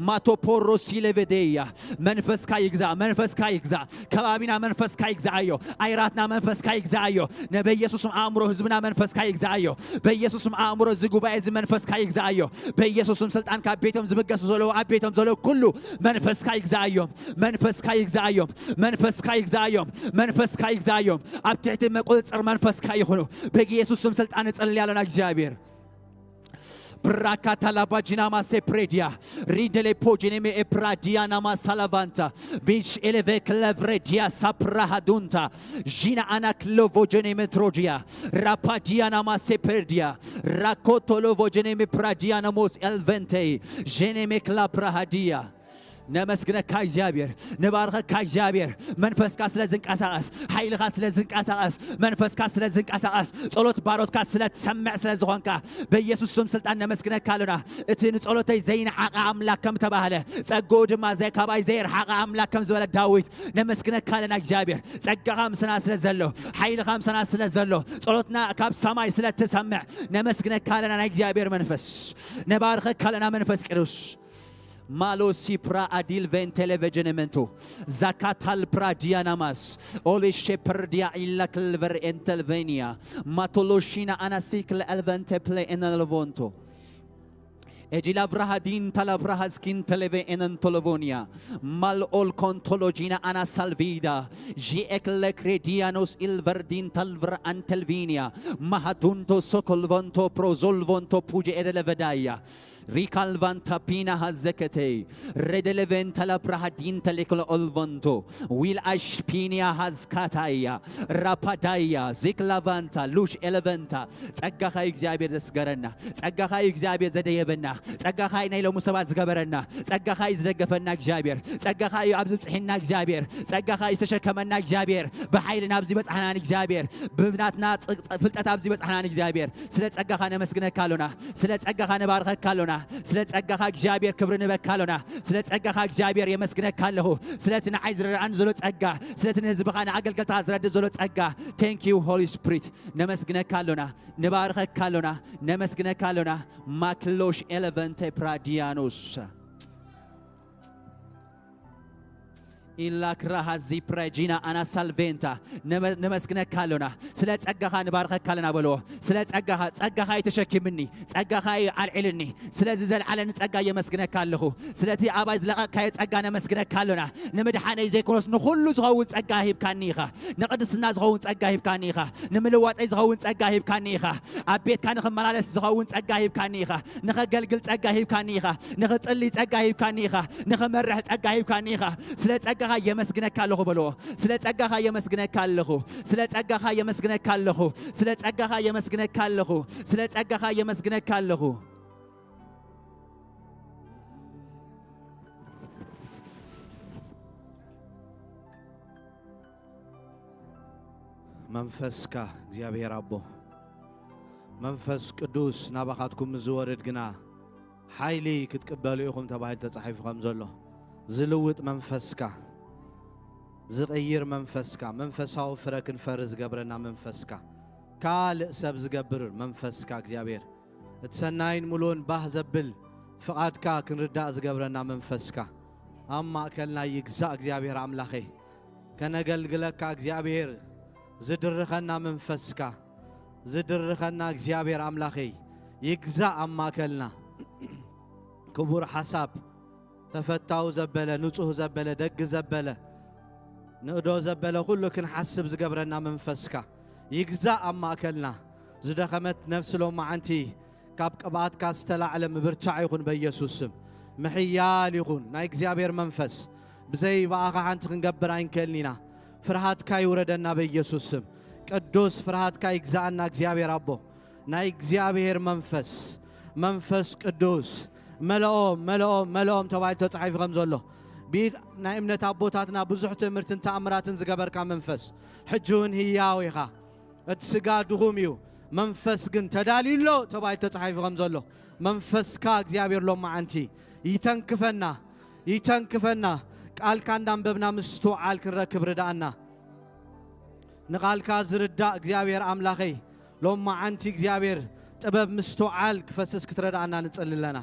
ማቶፖሮ ሲሌቬዴያ መንፈስካ ይግዛእ፣ መንፈስካ ይግዛእ። ከባቢና መንፈስካ ይግዛኣዮ። ኣይራትና መንፈስካ ይግዛኣዮ። ነበየሱስም ኣእምሮ ህዝብና መንፈስካ ይግዛኣዮ። በየሱስም ኣእምሮ እዚ ጉባኤ እዚ መንፈስካ ይግዛኣዮ። በየሱስም ስልጣን ካብ ቤቶም ዝብገሱ ዘለዉ ኣብ ቤቶም ዘለዉ ኩሉ መንፈስካ ይግዛኣዮም። መንፈስካ ይግዛኣዮም። መንፈስካ ይግዛኣዮም። መንፈስካ ይግዛኣዮም። ኣብ ትሕቲ መቆጽር መንፈስካ ይኹኑ። በየሱስም ስልጣን እጸልይ ኣለና እግዚኣብሔር። ብራካታ ላባጂናማ ሴፕሬዲያ ሪደሌ ፖጂኔሜ ኤፕራዲያ ናማ ሳላቫንታ ቢሽ ኤሌቬ ክለቭሬዲያ ሳፕራሃዱንታ ዢና ኣና ክሎቮጀኔ ሜትሮዲያ ራፓዲያ ናማ ሴፕሬዲያ ራኮቶሎቮጀኔሜ ፕራዲያ ናሞስ ኤልቨንቴ ጄኔሜ ክላፕራሃዲያ ነመስግነካ እግዚኣብሔር፣ ንባርኸካ እግዚኣብሔር። መንፈስካ ስለ ዝንቀሳቐስ፣ ሓይልኻ ስለ ዝንቀሳቐስ፣ መንፈስካ ስለ ዝንቀሳቐስ፣ ጸሎት ባሮትካ ስለ ትሰምዕ ስለ ዝኾንካ፣ በኢየሱስ ስም ስልጣን ነመስግነካ ኣለና። እቲ ንጸሎተይ ዘይነዓቐ ኣምላኽ ከም ተባህለ፣ ጸግኡ ድማ ዘይ-፣ ካባይ ዘይርሓቐ ኣምላኽ ከም ዝበለ ዳዊት፣ ነመስግነካ ኣለና እግዚኣብሔር። ጸጋኻ ምሳና ስለ ዘሎ፣ ሓይልኻ ምሳና ስለ ዘሎ፣ ጸሎትና ካብ ሰማይ ስለ ትሰምዕ፣ ነመስግነካ ኣለና ናይ እግዚኣብሔር መንፈስ። ነባርኸካ ኣለና መንፈስ ቅዱስ። Malo sipra adil ventele vegenemento. Zakatal pradianamas. Ole sheperdia illa clever entelvenia. Matoloshina anasikle elventeple enelvonto. Eji lavraha din talavraha skin televe enen tolovonia. Mal ol kontologina ana salvida. Ji ekle credianos il verdin talvra antelvinia. Mahatunto sokolvonto prozolvonto puje edelevedaya. Rikalvanta pina hazeketei. Redeleventa lavraha din telekolo olvonto. Wil ashpinia hazkataya. ራፓዳያ ዚክላቫንታ ሉሽ ኤለቨንታ። ጸጋኻ እዩ እግዚኣብሔር ዘስገረና። ጸጋኻ እዩ እግዚኣብሔር ዘደየበና። ጸጋኻ እዩ ናይ ሎሚ ሰባት ዝገበረና። ጸጋኻ እዩ ዝደገፈና እግዚኣብሔር። ጸጋኻ እዩ ኣብዚ ብጽሒና እግዚኣብሔር። ጸጋኻ እዩ ዝተሸከመና እግዚኣብሔር። ብሓይልን ኣብዚ በጻሕናን እግዚኣብሔር። ብናትና ጽ-፣ ጽ-፣ ፍልጠት ኣብዚ በጻሕናን እግዚኣብሔር። ስለ ጸጋኻ ነመስግነካ ኣሎና። ስለ ጸጋኻ ንባርኸካ ኣሎና። ስለ ጸጋኻ እግዚኣብሔር ክብሪ ንበካ ኣሎና። ስለ ጸጋኻ እግዚኣብሔር የመስግነካ ኣለኹ። ስለቲ ንዓይ ዝረድኣኒ ዘሎ ጸጋ፣ ስለቲ ንህዝብኻ ንኣገልገልትኻ ዝረድእ ዘሎ ጸጋ። Thank you Holy Spirit። ነመስግነካ ኣሎና፣ ንባርኸካ ኣሎና፣ ነመስግነካ ኣሎና። ማክሎሽ ኤለቨንቴ ፕራዲያኖስ። ኢላክራሃዚ ፕራጂና ኣና ሳልቬንታ። ነመ-፣ ነመስግነካ ኣሎና። ስለ ጸጋኻ ንባርኸካ ኣለና በልዎ። ስለ ጸጋኻ፣ ጸጋኻ እዩ ተሸኪምኒ፣ ጸጋኻ እዩ ኣልዒልኒ። ስለዚ ዘልዓለኒ ጸጋ የመስግነካ ኣለኹ። ስለቲ ኣባይ ዝለቐቕካዮ ጸጋ ነመስግነካ ኣሎና። ንምድሓነይ ዘይኮነስ ንኹሉ ዝኸውን ጸጋ ሂብካኒ ኢኻ። ንቕድስና ዝኸውን ጸጋ ሂብካኒ ኢኻ። ንምልዋጠይ ዝኸውን ጸጋ ሂብካኒ ኢኻ። ኣብ ቤትካ ንኽመላለስ ዝኸውን ጸጋ ሂብካኒ ኢኻ። ንኸገልግል ጸጋ ሂብካኒ ኢኻ። ንኽጽሊ ጸጋ ሂብካኒ ኢኻ። ንኽመርሕ ጸጋ ሂብካኒ ኢኻ። ስለ ጸጋኻ የመስግነካ ኣለኹ በልዎ። ስለ ጸጋኻ የመስግነካ ኣለኹ። ስለ ጸጋኻ የመስግነካ ኣለኹ። ስለ ጸጋኻ የመስግነካ ኣለኹ። ስለ ጸጋኻ የመስግነካ ኣለኹ። መንፈስካ እግዚኣብሔር ኣቦ፣ መንፈስ ቅዱስ ናባኻትኩም ምስ ዝወርድ ግና ሓይሊ ክትቅበሉ ኢኹም ተባሂሉ ተጻሒፉ ከም ዘሎ፣ ዝልውጥ መንፈስካ፣ ዝቕይር መንፈስካ፣ መንፈሳዊ ፍረ ክንፈሪ ዝገብረና መንፈስካ፣ ካልእ ሰብ ዝገብር መንፈስካ እግዚኣብሔር፣ እቲ ሰናይን ምሉእን ባህ ዘብል ፍቓድካ ክንርዳእ ዝገብረና መንፈስካ ኣብ ማእከልና ይግዛእ። እግዚኣብሔር ኣምላኸይ፣ ከነገልግለካ እግዚኣብሔር ዝድርኸና መንፈስካ፣ ዝድርኸና እግዚኣብሔር ኣምላኸይ ይግዛእ ኣብ ማእከልና። ክቡር ሓሳብ፣ ተፈታዊ ዘበለ፣ ንጹህ ዘበለ፣ ደግ ዘበለ፣ ንእዶ ዘበለ ኩሉ ክንሓስብ ዝገብረና መንፈስካ ይግዛእ ኣብ ማእከልና። ዝደኸመት ነፍሲ ሎማዓንቲ ካብ ቅብኣትካ ዝተላዕለ ምብርቻዕ ይኹን በኢየሱስ ስም። ምሕያል ይኹን ናይ እግዚኣብሔር መንፈስ። ብዘይ ብኣኻ ሓንቲ ክንገብር ኣይንክእልን ኢና። ፍርሃትካ ይውረደና በኢየሱስ ስም። ቅዱስ ፍርሃትካ ይግዛኣና እግዚኣብሔር ኣቦ። ናይ እግዚኣብሔር መንፈስ፣ መንፈስ ቅዱስ፣ መልኦም፣ መልኦም፣ መልኦም ተባሂሉ ተጻሒፉ ከም ዘሎ፣ ብኢድ ናይ እምነት ኣቦታትና ብዙሕ ትእምርትን ተኣምራትን ዝገበርካ መንፈስ፣ ሕጂ እውን ህያው ኢኻ። እቲ ስጋ ድኹም እዩ፣ መንፈስ ግን ተዳልዩ ኣሎ ተባሂሉ ተጻሒፉ ከም ዘሎ፣ መንፈስካ እግዚኣብሔር ሎማዓንቲ ይተንክፈና፣ ይተንክፈና። ቃልካ እንዳንበብና ምስትውዓል ክንረክብ ርድኣና። ንቓልካ ዝርዳእ እግዚኣብሔር ኣምላኸይ፣ ሎማዓንቲ እግዚኣብሔር ጥበብ ምስትውዓል ክፈስስ ክትረድኣና ንጽሊ ኣለና።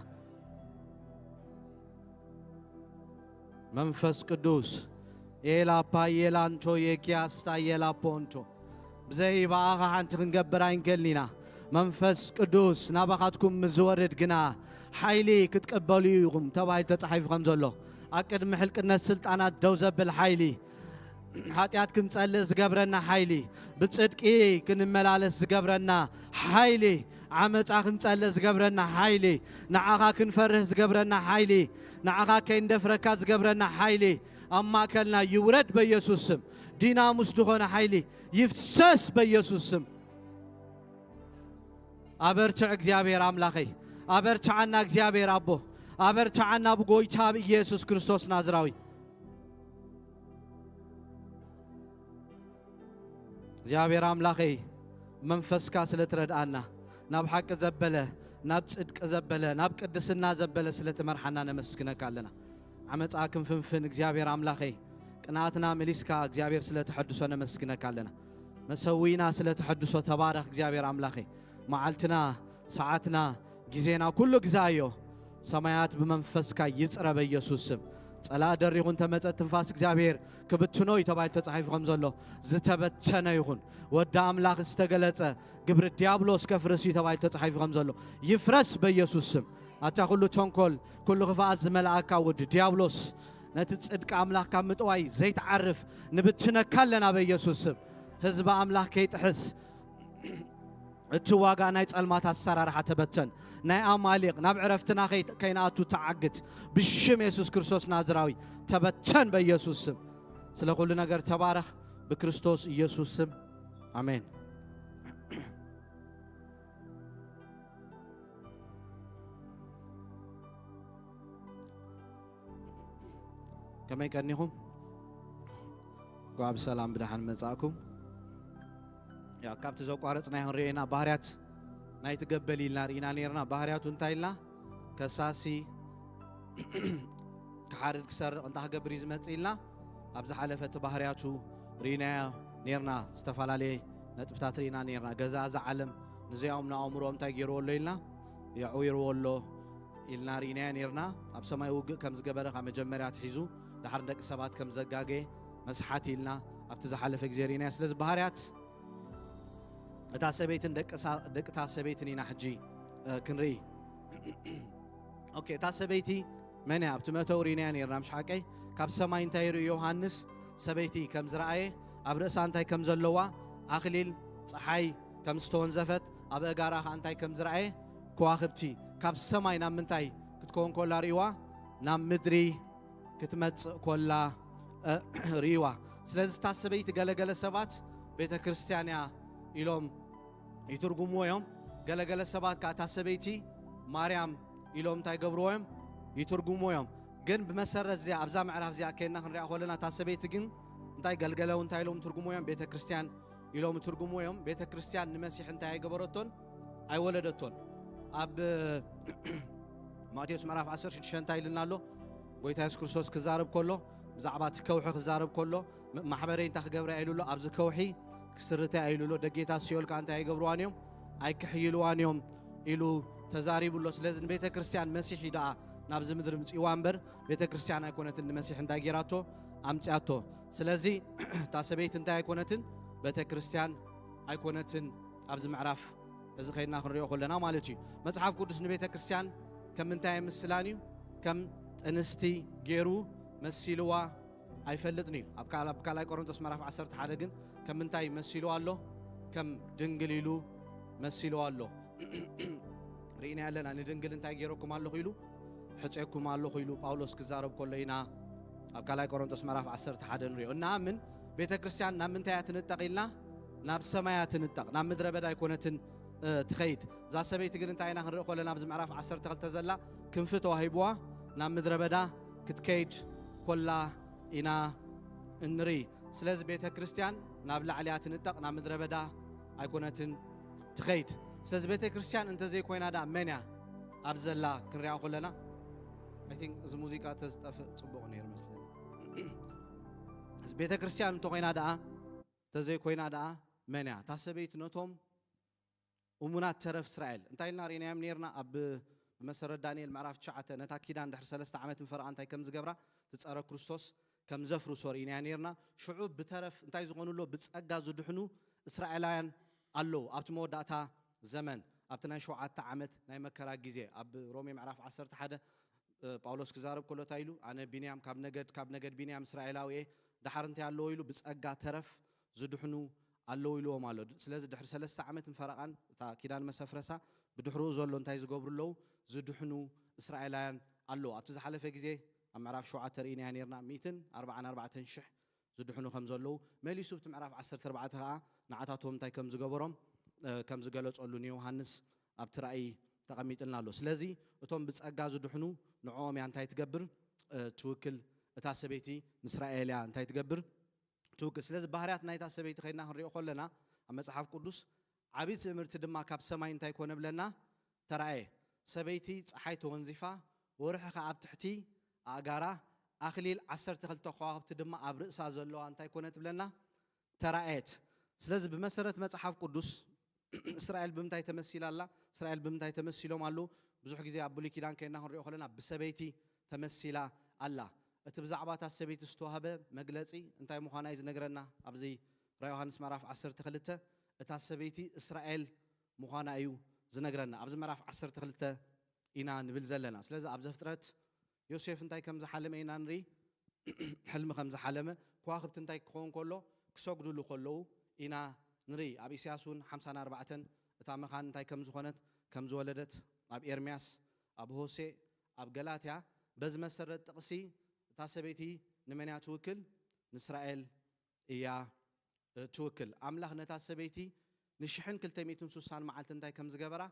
መንፈስ ቅዱስ፣ ኤላፓ የላንቶ የኪያስታ የላፖንቶ፣ ብዘይ ብኣኻ ሓንቲ ክንገብር ኣይንክእልን ኢና። መንፈስ ቅዱስ ናባኻትኩም ምስ ዝወርድ ግና ሓይሊ ክትቅበሉ ኢኹም ተባሂሉ ተጻሒፉ ከም ዘሎ፣ ኣብ ቅድሚ ሕልቅነት ስልጣናት ደው ዘብል ሓይሊ፣ ሓጢኣት ክንጸልእ ዝገብረና ሓይሊ፣ ብጽድቂ ክንመላለስ ዝገብረና ሓይሊ፣ ዓመጻ ክንጸልእ ዝገብረና ሓይሊ፣ ንዓኻ ክንፈርህ ዝገብረና ሓይሊ፣ ንዓኻ ከይንደፍረካ ዝገብረና ሓይሊ ኣብ ማእከልና ይውረድ በኢየሱስ ስም። ዲናሙስ ዝኾነ ሓይሊ ይፍሰስ በኢየሱስ ስም። ኣበርትዕ እግዚኣብሔር ኣምላኸይ፣ ኣበርትዓና እግዚኣብሔር ኣቦ፣ ኣበርትዓና ብጎይታ ብኢየሱስ ክርስቶስ ናዝራዊ። እግዚኣብሔር ኣምላኸይ፣ መንፈስካ ስለ ትረድኣና፣ ናብ ሓቂ ዘበለ፣ ናብ ጽድቂ ዘበለ፣ ናብ ቅድስና ዘበለ ስለ ትመርሓና ነመስግነካ ኣለና። ዓመጻ ክንፍንፍን እግዚኣብሔር ኣምላኸይ፣ ቅንኣትና መሊስካ እግዚኣብሔር ስለ ተሐድሶ ነመስግነካ ኣለና። መሰዊና ስለ ተሐድሶ ተባረኽ እግዚኣብሔር ኣምላኸይ። መዓልትና፣ ሰዓትና፣ ግዜና ኩሉ ግዛዮ። ሰማያት ብመንፈስካ ይጽረ በኢየሱስ ስም። ጸላእ ደሪኹ እንተመጸ ትንፋስ እግዚኣብሔር ክብትኖ እዩ ተባሂሉ ተጻሒፉ ከም ዘሎ፣ ዝተበተነ ይኹን። ወዲ ኣምላኽ ዝተገለጸ ግብሪ ዲያብሎስ ከፍርስ እዩ ተባሂሉ ተጻሒፉ ከም ዘሎ፣ ይፍረስ በኢየሱስ ስም። ኣታ ኩሉ ተንኮል፣ ኩሉ ክፍኣት ዝመልኣካ ወዲ ዲያብሎስ፣ ነቲ ጽድቂ ኣምላኽ ካብ ምጥዋይ ዘይትዓርፍ፣ ንብትነካ ኣለና በኢየሱስ ስም። ህዝቢ ኣምላኽ ከይጥሕስ፣ እቲ ዋጋ ናይ ጸልማት ኣሰራርሓ ተበተን። ናይ ኣማሊቕ ናብ ዕረፍትና ከይ-፣ ከይንኣቱ ተዓግት። ብሽም የሱስ ክርስቶስ ናዝራዊ ተበተን በኢየሱስ ስም። ስለ ኩሉ ነገር ተባረኽ ብክርስቶስ ኢየሱስ ስም። ኣሜን። ከመይ ቀኒኹም? እንኳዕ ብሰላም ብደሓን መጻእኩም። ያው ካብቲ ዘቋረጽናዮ ክንሪኦ ኢና። ባህርያት ናይቲ ገበል ኢልና ርኢና ነይርና። ባህርያቱ እንታይ ኢልና? ከሳሲ፣ ክሓርድ፣ ክሰርቕ፣ እንታይ ክገብር እዩ ዝመጽእ ኢልና ኣብ ዝሓለፈ እቲ ባህርያቱ ርኢናዮ ነይርና። ዝተፈላለየ ነጥብታት ርኢና ነይርና። ገዛ እዛ ዓለም ንዚኣኦም ንኣእምሮኦም እንታይ ገይርዎ ኣሎ ኢልና? የዕዊርዎ ኣሎ ኢልና ርኢናዮ ነይርና። ኣብ ሰማይ ውግእ ከም ዝገበረ ካብ መጀመርያ ኣትሒዙ፣ ደሓር ንደቂ ሰባት ከም ዘጋገየ መስሓት ኢልና ኣብቲ ዝሓለፈ ግዜ ርኢናዮ። ስለዚ ባህርያት እታ ሰበይትን ደቂ ሳ-፣ ደቂ እታ ሰበይትን ኢና ሕጂ፣ እ፣ ክንርኢ። ኦኬ፣ እታ ሰበይቲ መን እያ? ኣብቲ መእተዊ ርኢናያ ነይርና፣ ምሽ ሓቀይ? ካብ ሰማይ እንታይ ርኢ ዮሃንስ? ሰበይቲ ከም ዝረኣየ፣ ኣብ ርእሳ እንታይ ከም ዘለዋ? ኣኽሊል ጸሓይ ከም ዝተወንዘፈት፣ ኣብ ኣእጋራ ኸኣ እንታይ ከም ዝረኣየ? ከዋኽብቲ። ካብ ሰማይ ናብ ምንታይ ክትከውን ከላ ርእይዋ? ናብ ምድሪ ክትመጽእ ኮላ፣ እ፣ ርእይዋ። ስለዚ እታ ሰበይቲ ገለገለ ሰባት ቤተ ክርስቲያን እያ ኢሎም ይትርጉምዎ እዮም። ገለገለ ሰባት ከኣ እታ ሰበይቲ ማርያም ኢሎም እንታይ ይገብርዎ እዮም? ይትርጉምዎ እዮም። ግን ብመሰረት እዚኣ፣ ኣብዛ ምዕራፍ እዚኣ ከይና ክንሪኣ ከለና፣ እታ ሰበይቲ ግን እንታይ ገልገለ እንታይ ኢሎም ትርጉምዎ እዮም? ቤተ ክርስቲያን ኢሎም ትርጉምዎ እዮም። ቤተ ክርስቲያን ንመሲሕ እንታይ ኣይገበረቶን? ኣይወለደቶን። ኣብ ማቴዎስ ምዕራፍ ዓሰርተ ሽዱሽተ እንታይ ኢሉና ኣሎ? ጎይታ የሱስ ክርስቶስ ክዛረብ ከሎ፣ ብዛዕባ እቲ ከውሒ ክዛረብ ከሎ፣ ም-፣ ማሕበረይ እንታይ ክገብራ ኢሉ ኣሎ? ኣብዚ ከውሒ ክስርታ ኢሉ ኣሎ። ደጌታት ሲኦል ከኣ እንታይ ኣይገብርዋን እዮም? ኣይክሕይልዋን እዮም ኢሉ ተዛሪቡ ኣሎ። ስለዚ ንቤተ ክርስቲያን መሲሕ እዩ ደኣ ናብዚ ምድሪ ምጽእዋ እምበር፣ ቤተ ክርስቲያን ኣይኮነትን ንመሲሕ እንታይ ጌራቶ? ኣምጽኣቶ። ስለዚ እታ ሰበይቲ እንታይ ኣይኮነትን? ቤተ ክርስቲያን ኣይኮነትን። ኣብዚ ምዕራፍ እዚ ኸይድና ክንሪኦ ከለና ማለት እዩ። መጽሓፍ ቅዱስ ንቤተ ክርስቲያን ከም ምንታይ ኣይምስላን እዩ? ከም ጥንስቲ ገይሩ መሲልዋ ኣይፈልጥን እዩ። ኣብ ካል-፣ ኣብ ካልኣይ ቆሮንቶስ ምዕራፍ ዓሰርተ ሓደ ግን ከም ምንታይ መሲልዋ ኣሎ? ከም ድንግል ኢሉ መሲልዋ ኣሎ። ርኢና ኣለና። ንድንግል እንታይ ገይረኩም ኣለኹ ኢሉ? ሕጽየኩም ኣለኹ ኢሉ ጳውሎስ ክዛረብ ከሎ ኢና ኣብ ካልኣይ ቆሮንቶስ ምዕራፍ ዓሰርተ ሓደ ንሪኦ። እናኣምን ቤተ ክርስቲያን ናብ ምንታይ እያ ትንጠቕ ኢልና? ናብ ሰማይ እያ ትንጠቕ። ናብ ምድረ በዳ ኣይኮነትን፣ እ፣ ትኸይድ። እዛ ሰበይቲ ግን እንታይ ኢና ክንርኢ ከለና ኣብዚ ምዕራፍ ዓሰርተ ክልተ ዘላ ክንፊ ተዋሂብዋ ናብ ምድረ በዳ ክትከይድ ኮላ ኢና እንርኢ። ስለዚ ቤተ ክርስቲያን ናብ ላዕሊ እያ ትንጠቕ፣ ናብ ምድረ በዳ ኣይኮነትን ትኸይድ። ስለዚ ቤተ ክርስቲያን እንተዘይኮይና ደኣ መን እያ ኣብ ዘላ ክንሪኣ ከለና? I think እዚ ሙዚቃ ተዝጠፍእ ጽቡቕ ነይሩ መስለኒ። እዚ ቤተ ክርስቲያን እንተኾይና ደኣ፣ እንተዘይኮይና ደኣ መን እያ? እታ ሰበይቲ ነቶም እሙናት ተረፍ እስራኤል እንታይ ኢልና ርኢናዮም ነይርና? ኣብ ብመሰረት ዳንኤል ምዕራፍ ትሽዓተ ነታ ኪዳን ድሕሪ ሰለስተ ዓመት ንፈረቓ እንታይ ከም ዝገብራ፣ ትጸረ ክርስቶስ ከም ዘፍርሶ ርኢናዮ ነይርና። ሽዑ ብተረፍ እንታይ ዝኾኑ ኣሎ? ብጸጋ ዝድሕኑ እስራኤላውያን ኣለዉ። ኣብቲ መወዳእታ ዘመን፣ ኣብቲ ናይ ሸውዓተ ዓመት ናይ መከራ ግዜ፣ ኣብ ሮሜ ምዕራፍ ዓሰርተ ሓደ፣ እ፣ ጳውሎስ ክዛረብ ከሎ እንታይ ኢሉ? ኣነ ቢንያም ካብ ነገድ፣ ካብ ነገድ ቢንያም እስራኤላዊ እየ፣ ደሓር እንታይ ኣለዎ ኢሉ? ብጸጋ ተረፍ ዝድሕኑ ኣለዉ ኢልዎም ኣሎ። ስለዚ ድሕሪ ሰለስተ ዓመትን ፈረቓን እታ ኪዳን መሰፍረሳ፣ ብድሕርኡ ዘሎ እንታይ ዝገብሩ ኣለዉ? ዝድሕኑ እስራኤላውያን ኣለዉ። ኣብቲ ዝሓለፈ ግዜ ኣብ ምዕራፍ ሸውዓተ ርኢናዮ ነይርና፣ ሚእትን ኣርባዓን ኣርባዕተን ሽሕ ዝድሕኑ ከም ዘለዉ፣ መሊሱ ኣብቲ ምዕራፍ ዓሰርተ ኣርባዕተ ከኣ ንዓታቶም እንታይ ከም ዝገበሮም፣ እ፣ ከም ዝገለጸሉ ንዮሃንስ ኣብቲ ራእይ ተቐሚጥልና ኣሎ። ስለዚ እቶም ብጸጋ ዝድሕኑ ንዕኦም እያ እንታይ ትገብር? እ፣ ትውክል። እታ ሰበይቲ ንእስራኤል እያ እንታይ ትገብር? ትውክል። ስለዚ ባህርያት ናይታ ሰበይቲ ከይድና ክንሪኦ ከለና ኣብ መጽሓፍ ቅዱስ ዓቢ ትእምርቲ ድማ ካብ ሰማይ እንታይ ኮነ ብለና? ተራእየ። ሰበይቲ ጸሓይ ተወንዚፋ፣ ወርሒ ኸኣ ኣብ ትሕቲ ኣእጋራ፣ ኣኽሊል ዓሰርተ ክልተ ከዋኽብቲ ድማ ኣብ ርእሳ ዘለዋ እንታይ ኮነት ብለና? ተራእየት። ስለዚ ብመሰረት መጽሓፍ ቅዱስ እስራኤል ብምንታይ ተመሲላ ኣላ? እስራኤል ብምንታይ ተመሲሎም ኣለዉ? ብዙሕ ግዜ ኣብ ብሉይ ኪዳን ከይድና ክንሪኦ ከለና ብሰበይቲ ተመሲላ ኣላ። እቲ ብዛዕባ እታ ሰበይቲ ዝተዋህበ መግለጺ እንታይ ምዃና እዩ ዝነግረና? ኣብዚ ራእይ ዮሃንስ ምዕራፍ ዓሰርተ ክልተ እታ ሰበይቲ እስራኤል ምዃና እዩ ዝነግረና። ኣብዚ ምዕራፍ ዓሰርተ ክልተ ኢና ንብል ዘለና። ስለዚ ኣብ ዘፍጥረት ዮሴፍ እንታይ ከም ዝሓለመ ኢና ንርኢ። ሕልሚ ከም ዝሓለመ፣ ከዋኽብቲ እንታይ ክኸውን ከሎ፣ ክሰግዱሉ ከለዉ ኢና ንርኢ። ኣብ ኢሳያስ እውን ሓምሳን ኣርባዕተን እታ መኻን እንታይ ከም ዝኾነት፣ ከም ዝወለደት፣ ኣብ ኤርምያስ፣ ኣብ ሆሴእ፣ ኣብ ገላትያ፣ በዚ መሰረት ጥቕሲ እታ ሰበይቲ ንመን እያ ትውክል? ንእስራኤል እያ ትውክል። ኣምላኽ ነታ ሰበይቲ ንሽሕን ክልተ ሚእትን ስሳን መዓልቲ እንታይ ከም ዝገበራ፣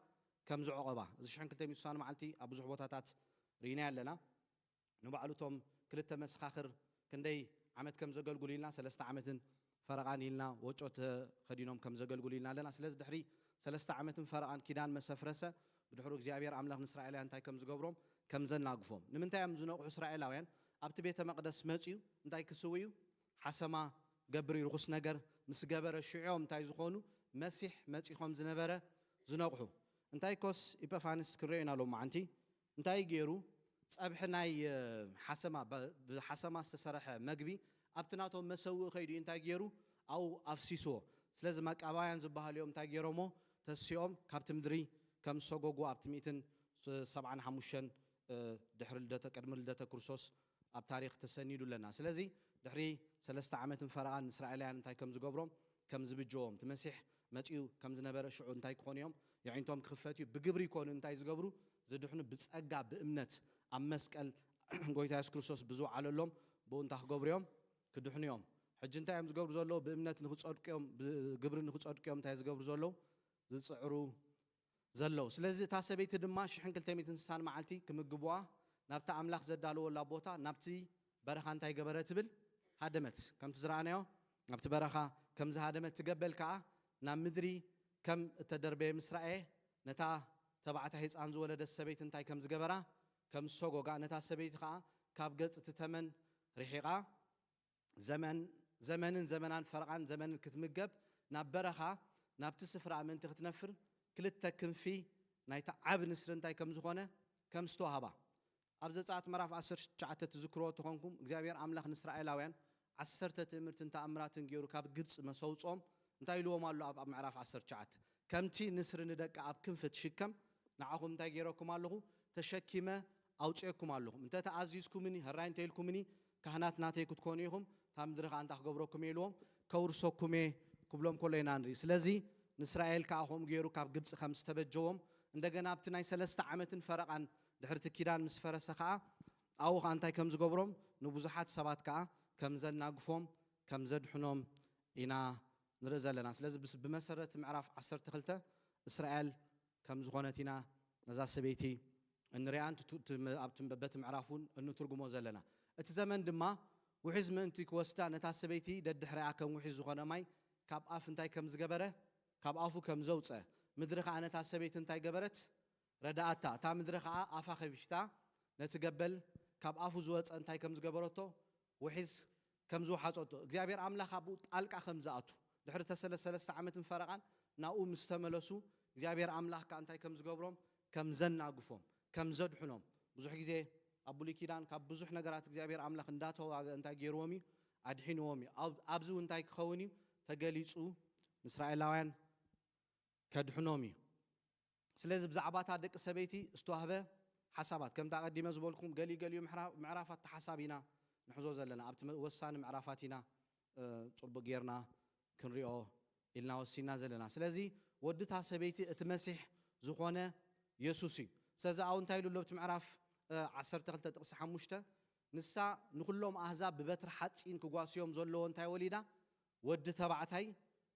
ከም ዝዕቆባ። እዚ ሽሕን ክልተ ሚእትን ስሳን መዓልቲ ኣብ ብዙሕ ቦታታት ርኢና ኣለና። ንባዕሉ እቶም ክልተ መሰኻኽር ክንደይ ዓመት ከም ዘገልግሉ ኢልና፣ ሰለስተ ዓመትን ፈረቓን ኢልና ወጮ ተኸዲኖም ከም ዘገልግሉ ኢልና ኣለና። ስለዚ ድሕሪ ሰለስተ ዓመትን ፈረቓን ኪዳን መሰፍረሰ፣ ብድሕሩ እግዚኣብሔር ኣምላኽ ንእስራኤላውያን እንታይ ከም ዝገብሮም፣ ከም ዘናግፎም። ንምንታይ እዮም ዝነቕሑ እስራኤላውያን? ኣብቲ ቤተ መቕደስ መፅዩ እንታይ ክስውዩ? ሓሰማ ገብር እዩ፣ ርኹስ ነገር ምስ ገበረ ሽዑ እዮም እንታይ ዝኾኑ? መሲሕ መፂኾም ዝነበረ ዝነቕሑ። እንታይ ኮስ ኢፐፋንስ ክንሪኦ ኢና ሎማዓንቲ። እንታይ ገይሩ? ጸብሒ ናይ፣ እ፣ ሓሰማ፣ ብ-፣ ብሓሰማ ዝተሰርሐ መግቢ ኣብቲ ናቶም መሰውኢ ከይዱ እዩ እንታይ ገይሩ? ኣብኡ ኣፍሲስዎ። ስለዚ መቃባውያን ዝበሃሉ እዮም እንታይ ገይሮሞ? ተሲኦም ካብቲ ምድሪ ከም ዝሰጎጉ ኣብቲ ሚእትን ሰብዓን ሓሙሽተን፣ እ፣ ድሕሪ ልደተ፣ ቅድሚ ልደተ ክርስቶስ ኣብ ታሪኽ ተሰኒዱ ኣለና። ስለዚ ድሕሪ ሰለስተ ዓመትን ፈረቓን ንእስራኤላውያን እንታይ ከም ዝገብሮም፣ ከም ዝብጀዎም፣ እቲ መሲሕ መጺኡ ከም ዝነበረ ሽዑ እንታይ ክኾኑ እዮም? የዒንቶም ክኽፈት እዩ። ብግብሪ ይኮኑ እንታይ ዝገብሩ? ዝድሕኑ ብጸጋ ብእምነት ኣብ መስቀል ጎይታ የሱስ ክርስቶስ ብዝወዓለሎም ብኡ እንታይ ክገብሩ እዮም? ክድሕኑ እዮም። ሕጂ እንታይ እዮም ዝገብሩ ዘለዉ? ብእምነት ንኽጸድቁ እዮም፣ ብግብሪ ንኽጸድቁ እዮም እንታይ ዝገብሩ ዘለዉ? ዝጽዕሩ ዘለዉ። ስለዚ እታ ሰበይቲ ድማ ሽሕን ክልተ ሚእትን ስሳን መዓልቲ ክምግብዋ ናብቲ ኣምላኽ ዘዳለወላ ቦታ፣ ናብቲ በረኻ እንታይ ገበረ ትብል? ሃደመት። ከምቲ ዝረኣናዮ ናብቲ በረኻ ከም ዝሃደመት፣ እቲ ገበል ከኣ ናብ ምድሪ ከም እተደርበየ ምስ ረኣየ፣ ነታ ተባዕታይ ህጻን ዝወለደት ሰበይቲ እንታይ ከም ዝገበራ? ከም ዝሰጎጋ፣ ነታ ሰበይቲ ከኣ ካብ ገጽ እቲ ተመን ርሒቓ፣ ዘመን፣ ዘመንን ዘመናን ፈረቓን ዘመንን ክትምገብ ናብ በረኻ፣ ናብቲ ስፍራ ምእንቲ ክትነፍር፣ ክልተ ክንፊ ናይቲ ዓቢ ንስሪ እንታይ ከም ዝኾነ፣ ከም ዝተዋህባ። ኣብ ዘጸኣት ምዕራፍ ዓሰርተ ትሽዓተ ትዝክርዎ ተኾንኩም፣ እግዚኣብሔር ኣምላኽ ንእስራኤላውያን ዓሰርተ ትእምርትን ተኣምራትን ገይሩ ካብ ግብጺ መሰውጽኦም እንታይ ኢልዎም ኣሎ? ኣብ፣ ኣብ ምዕራፍ ዓሰርተ ትሽዓተ፣ "ከምቲ ንስሪ ንደቃ ኣብ ክንፊ ትሽከም፣ ንዓኹም እንታይ ገይረኩም ኣለኹ? ተሸኪመ ኣውጽኤኩም ኣለኹ። እንተ ተኣዚዝኩምኒ፣ ህራይ እንተ ኢልኩምኒ፣ ካህናት ናተይ ክትኮኑ ኢኹም፣ እታ ምድሪ ኸኣ እንታይ ክገብረኩም እየ?" ኢልዎም፣ "ከውርሰኩም እየ" ክብሎም ከሎ ኢና ንርኢ። ስለዚ ንእስራኤል ከኣ ከምኡ ገይሩ ካብ ግብጺ ከም ዝተበጀዎም፣ እንደገና ኣብቲ ናይ ሰለስተ ዓመትን ፈረቓን ድሕርቲ ኪዳን ምስ ፈረሰ ከኣ፣ ኣብኡ ኸኣ እንታይ ከም ዝገብሮም፣ ንብዙሓት ሰባት ከኣ ከም ዘናግፎም፣ ከም ዘድሕኖም ኢና ንርኢ ዘለና። ስለዚ ብስ-፣ ብመሰረት ምዕራፍ ዓሰርተ ክልተ እስራኤል ከም ዝኾነት ኢና ነዛ ሰበይቲ እንሪኣን ትቱ-፣ ት-፣ ም-፣ ኣብቲ ም-፣ በቲ ምዕራፍ እውን እንትርጉሞ ዘለና። እቲ ዘመን ድማ ውሒዝ ምእንቲ ክወስዳ ነታ ሰበይቲ ደድሕሪኣ ከም ውሒዝ ዝኾነ ማይ ካብ ኣፍ እንታይ ከም ዝገበረ፣ ካብ ኣፉ ከም ዘውፀ፣ ምድሪ ኸዓ ነታ ሰበይቲ እንታይ ገበረት? ረድኣታ። እታ ምድሪ ኸዓ ኣፋ ከፊታ ነቲ ገበል ካብ ኣፉ ዝወፀ እንታይ ከም ዝገበረቶ ውሒዝ ከም ዝወሓጸቶ፣ እግዚኣብሔር ኣምላኽ ኣብኡ ጣልቃ ከም ዝኣቱ፣ ድሕሪ ተሰለ-፣ ሰለስተ ዓመትን ፈረቓን ናብኡ ምስ ተመለሱ፣ እግዚኣብሔር ኣምላኽ ከኣ እንታይ ከም ዝገብሮም፣ ከም ዘናግፎም፣ ከም ዘድሕኖም። ብዙሕ ግዜ ኣብ ብሉይ ኪዳን ካብ ብዙሕ ነገራት እግዚኣብሔር ኣምላኽ እንዳተዋግአ እንታይ ገይርዎም እዩ? ኣድሒንዎም እዩ። ኣብ-፣ ኣብዚ እውን እንታይ ክኸውን እዩ? ተገሊጹ ንእስራኤላውያን ከድሕኖም እዩ። ስለዚ ብዛዕባ እታ ደቂ ሰበይቲ ዝተዋህበ ሓሳባት፣ ከምቲ ኣቐዲመ ዝበልኩም፣ ገሊኡ ገሊኡ ምዕራ-፣ ምዕራፋት ተሓሳብ ኢና ንሕዞ ዘለና። ኣብቲ መ-፣ ወሳኒ ምዕራፋት ኢና፣ እ፣ ጽቡቕ ጌርና ክንሪኦ ኢልና ወሲና ዘለና። ስለዚ ወዲ እታ ሰበይቲ እቲ መሲሕ ዝኾነ የሱስ እዩ። ስለዚ ኣብኡ እንታይ ኢሉ ኣሎ? ኣብቲ ምዕራፍ፣ እ፣ ዓሰርተ ክልተ ጥቕሲ ሓሙሽተ፣ "ንሳ ንኹሎም ኣህዛብ ብበትሪ ሓጺን ክጓስዮም ዘለዎ እንታይ ወሊዳ? ወዲ ተባዕታይ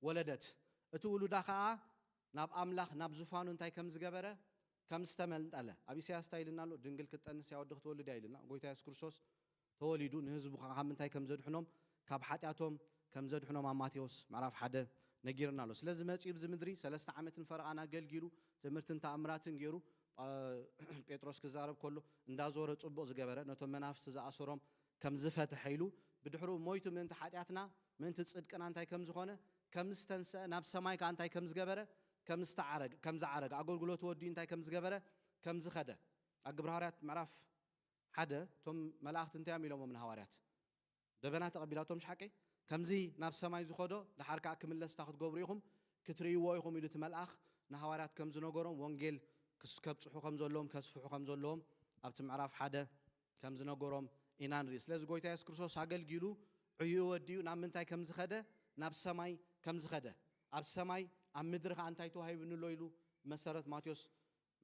ወለደት። እቲ ውሉዳ ኸኣ ናብ ኣምላኽ፣ ናብ ዙፋኑ እንታይ ከም ዝገበረ፣ ከም ዝተመንጠለ." ኣብ ኢሳያስ እንታይ ኢልና ኣሎ? "ድንግል ክትጠንስ እያ፣ ወዲ ክትወልድ እያ" ኢልና። ጎይታ የሱስ ክርስቶስ ተወሊዱ፣ ንህዝቡ ኸዓ ካብ ምንታይ ከም ዘድሕኖም፣ ካብ ሓጢኣቶም ከም ዘድሕኖም ኣብ ማቴዎስ ምዕራፍ ሓደ ነጊርና ኣሎ። ስለዚ መጺኡ ኣብዚ ምድሪ ሰለስተ ዓመትን ፈረቓን ኣገልጊሉ፣ ትምህርትን ተኣምራትን ገይሩ፣ ጳ-፣ ጴጥሮስ ክዛረብ ከሎ እንዳዞረ ጽቡቕ ዝገበረ፣ ነቶም መናፍስቲ ዝኣሰሮም ከም ዝፈትሐ ኢሉ፣ ብድሕሩ ሞይቱ ምእንቲ ሓጢኣትና፣ ምእንቲ ጽድቅና እንታይ ከም ዝኾነ፣ ከም ዝተንስአ፣ ናብ ሰማይ ከኣ እንታይ ከም ዝገበረ፣ ከም ዝተዓረገ፣ ከም ዝዓረገ፣ ኣገልግሎት ወዲኡ እንታይ ከም ዝገበረ፣ ከም ዝኸደ። ኣብ ግብረ ሃዋርያት ምዕራፍ ሓደ፣ እቶም መላእኽቲ እንታይ እዮም ኢሎሞም ንሃዋርያት? ደበና ተቐቢላቶም ሽሓቀይ፣ ከምዚ ናብ ሰማይ ዝኸዶ፣ ደሓር ከኣ ክምለስ እንታይ ክትገብሩ ኢኹም? ክትርእይዎ ኢኹም ኢሉ እቲ መልኣኽ ንሃዋርያት ከም ዝነገሮም ወንጌል ክስ- ከብጽሑ ከም ዘለዎም፣ ከስፍሑ ከም ዘለዎም ኣብቲ ምዕራፍ ሓደ ከም ዝነገሮም ኢና ንርኢ። ስለዚ ጎይታ የሱስ ክርስቶስ ኣገልጊሉ ዕዩኡ ወዲኡ ናብ ምንታይ ከም ዝኸደ፣ ናብ ሰማይ ከም ዝኸደ፣ ኣብ ሰማይ ኣብ ምድሪ ከኣ እንታይ ተዋሂቡኒ ኣሎ ኢሉ መሰረት ማቴዎስ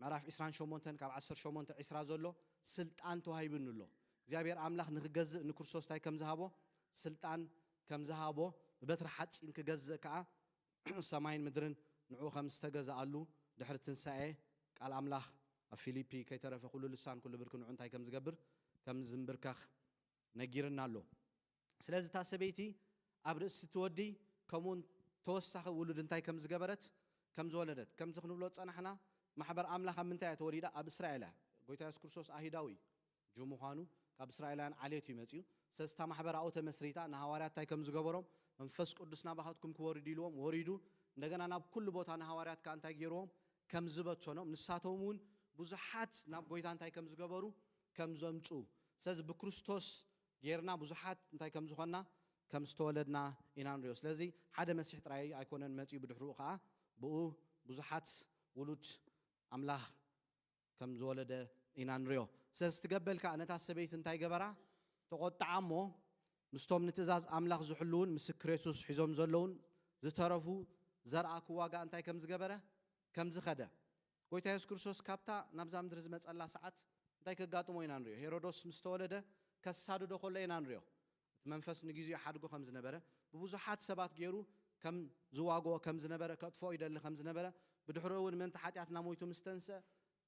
ምዕራፍ ዕስራን ሸሞንተን ካብ ዓሰርተ ሸሞንተ ዒስራ ዘሎ ስልጣን ተዋሂቡኒ ኣሎ። እግዚኣብሔር ኣምላኽ ንክገዝእ ንክርስቶስ እንታይ ከም ዝሃቦ፣ ስልጣን ከም ዝሃቦ፣ ብበትሪ ሓጺን ክገዝእ ከኣ ሰማይን ምድርን ንዕኡ ከም ዝተገዝኣሉ ድሕሪ ትንሳኤ ቃል ኣምላኽ ኣብ ፊሊፒ ከይተረፈ ኩሉ ልሳን ኩሉ ብርኪ ንዑ እንታይ ከም ዝገብር ከም ዝንብርከኽ ነጊርና ኣሎ። ስለዚ እታ ሰበይቲ ኣብ ርእሲ እቲ ወዲ ከምኡውን ተወሳኺ ውሉድ እንታይ ከም ዝገበረት ከም ዝወለደት ከምዚ ክንብሎ ዝጸናሕና ማሕበር ኣምላኽ ኣብ ምንታይ እያ ተወሊዳ? ኣብ እስራኤል እያ። ጎይታ የሱስ ክርስቶስ ኣይሁዳዊ እዩ። ጁ ምዃኑ ካብ እስራኤላውያን ዓሌት እዩ መጺኡ። ስለዚ እታ ማሕበር ኣብኡ ተመስሪታ ንሃዋርያት እንታይ ከም ዝገበሮም መንፈስ ቅዱስ ናባኻትኩም ክወርድ ኢልዎም ወሪዱ እንደገና ናብ ኩሉ ቦታ ንሃዋርያት ከኣ እንታይ ገይርዎም ከም ዝበተኖም ንሳቶም እውን ብዙሓት ናብ ጎይታ እንታይ ከም ዝገበሩ ከም ዘምጽኡ ስለዚ ብክርስቶስ ጌርና ብዙሓት እንታይ ከም ዝኾንና ከም ዝተወለድና ኢና ንሪኦ። ስለዚ ሓደ መሲሕ ጥራይ ኣይኮነን መጺኡ ብድሕሪኡ ከዓ ብኡ ብዙሓት ውሉድ ኣምላኽ ከም ዝወለደ ኢና ንሪኦ። ስለዚ ትገበል ከዓ ነታ ሰበይቲ እንታይ ገበራ? ተቖጥዓ እሞ ምስቶም ንትእዛዝ ኣምላኽ ዝሕልውን ምስክር የሱስ ሒዞም ዘለውን ዝተረፉ ዘርኣ ክዋጋእ እንታይ ከም ዝገበረ ከም ዝኸደ ጎይታ የሱስ ክርስቶስ ካብታ ናብዛ ምድሪ ዝመጸላ ሰዓት እንታይ ከጋጥሞ ኢና ንሪኦ? ሄሮዶስ ምስ ተወለደ ከሳድዶ ከሎ ኢና ንሪኦ። እቲ መንፈስ ንግዜኡ ሓድጎ ከም ዝነበረ ብብዙሓት ሰባት ገይሩ ከም ዝዋግኦ ከም ዝነበረ ከጥፍኦ ይደሊ ከም ዝነበረ ብድሕሪኡ እውን ምእንቲ ሓጢኣትና ሞይቱ ምስ ተንስአ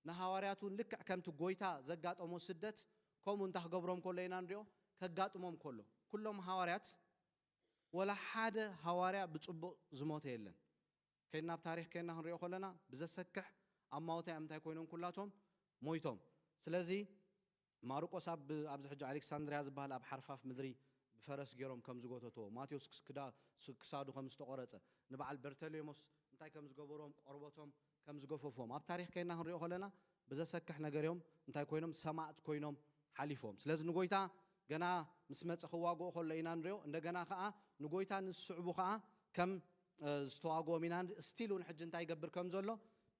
ንሃዋርያት እውን ልክዕ ከምቲ ጎይታ ዘጋጠሞ ስደት ከምኡ እንታይ ክገብሮም ከሎ ኢና ንሪኦ ከጋጥሞም ከሎ ኩሎም ሃዋርያት ወላ ሓደ ሃዋርያ ብፅቡቕ ዝሞተ የለን። ከይድና ኣብ ታሪኽ ከይድና ክንሪኦ ከለና ብዘሰክሕ ኣማውታ እዮም እንታይ ኮይኖም ኩላቶም ሞይቶም። ስለዚ ማርቆስ ኣብ ኣብዚ ሕጂ ኣሌክሳንድሪያ ዝበሃል ኣብ ሓርፋፍ ምድሪ ብፈረስ ገይሮም ከም ዝጎተቶ ማቴዎስ ክስክዳ- ክሳዱ ከም ዝተቆረጸ ንበዓል በርተሌሞስ እንታይ ከም ዝገበሮም ቆርበቶም ከም ዝገፈፎም ኣብ ታሪኽ ከይድና ክንሪኦ ከለና ብዘሰክሕ ነገር እዮም እንታይ ኮይኖም ሰማእት ኮይኖም ሓሊፎም። ስለዚ ንጎይታ ገና ምስ መጸ ክዋግኦ ከሎ ኢና ንሪኦ። እንደገና ከዓ ንጎይታ ንስዕቡ ከዓ ከም ዝተዋግኦም ኢና ስቲል እውን ሕጂ እንታይ ይገብር ከም ዘሎ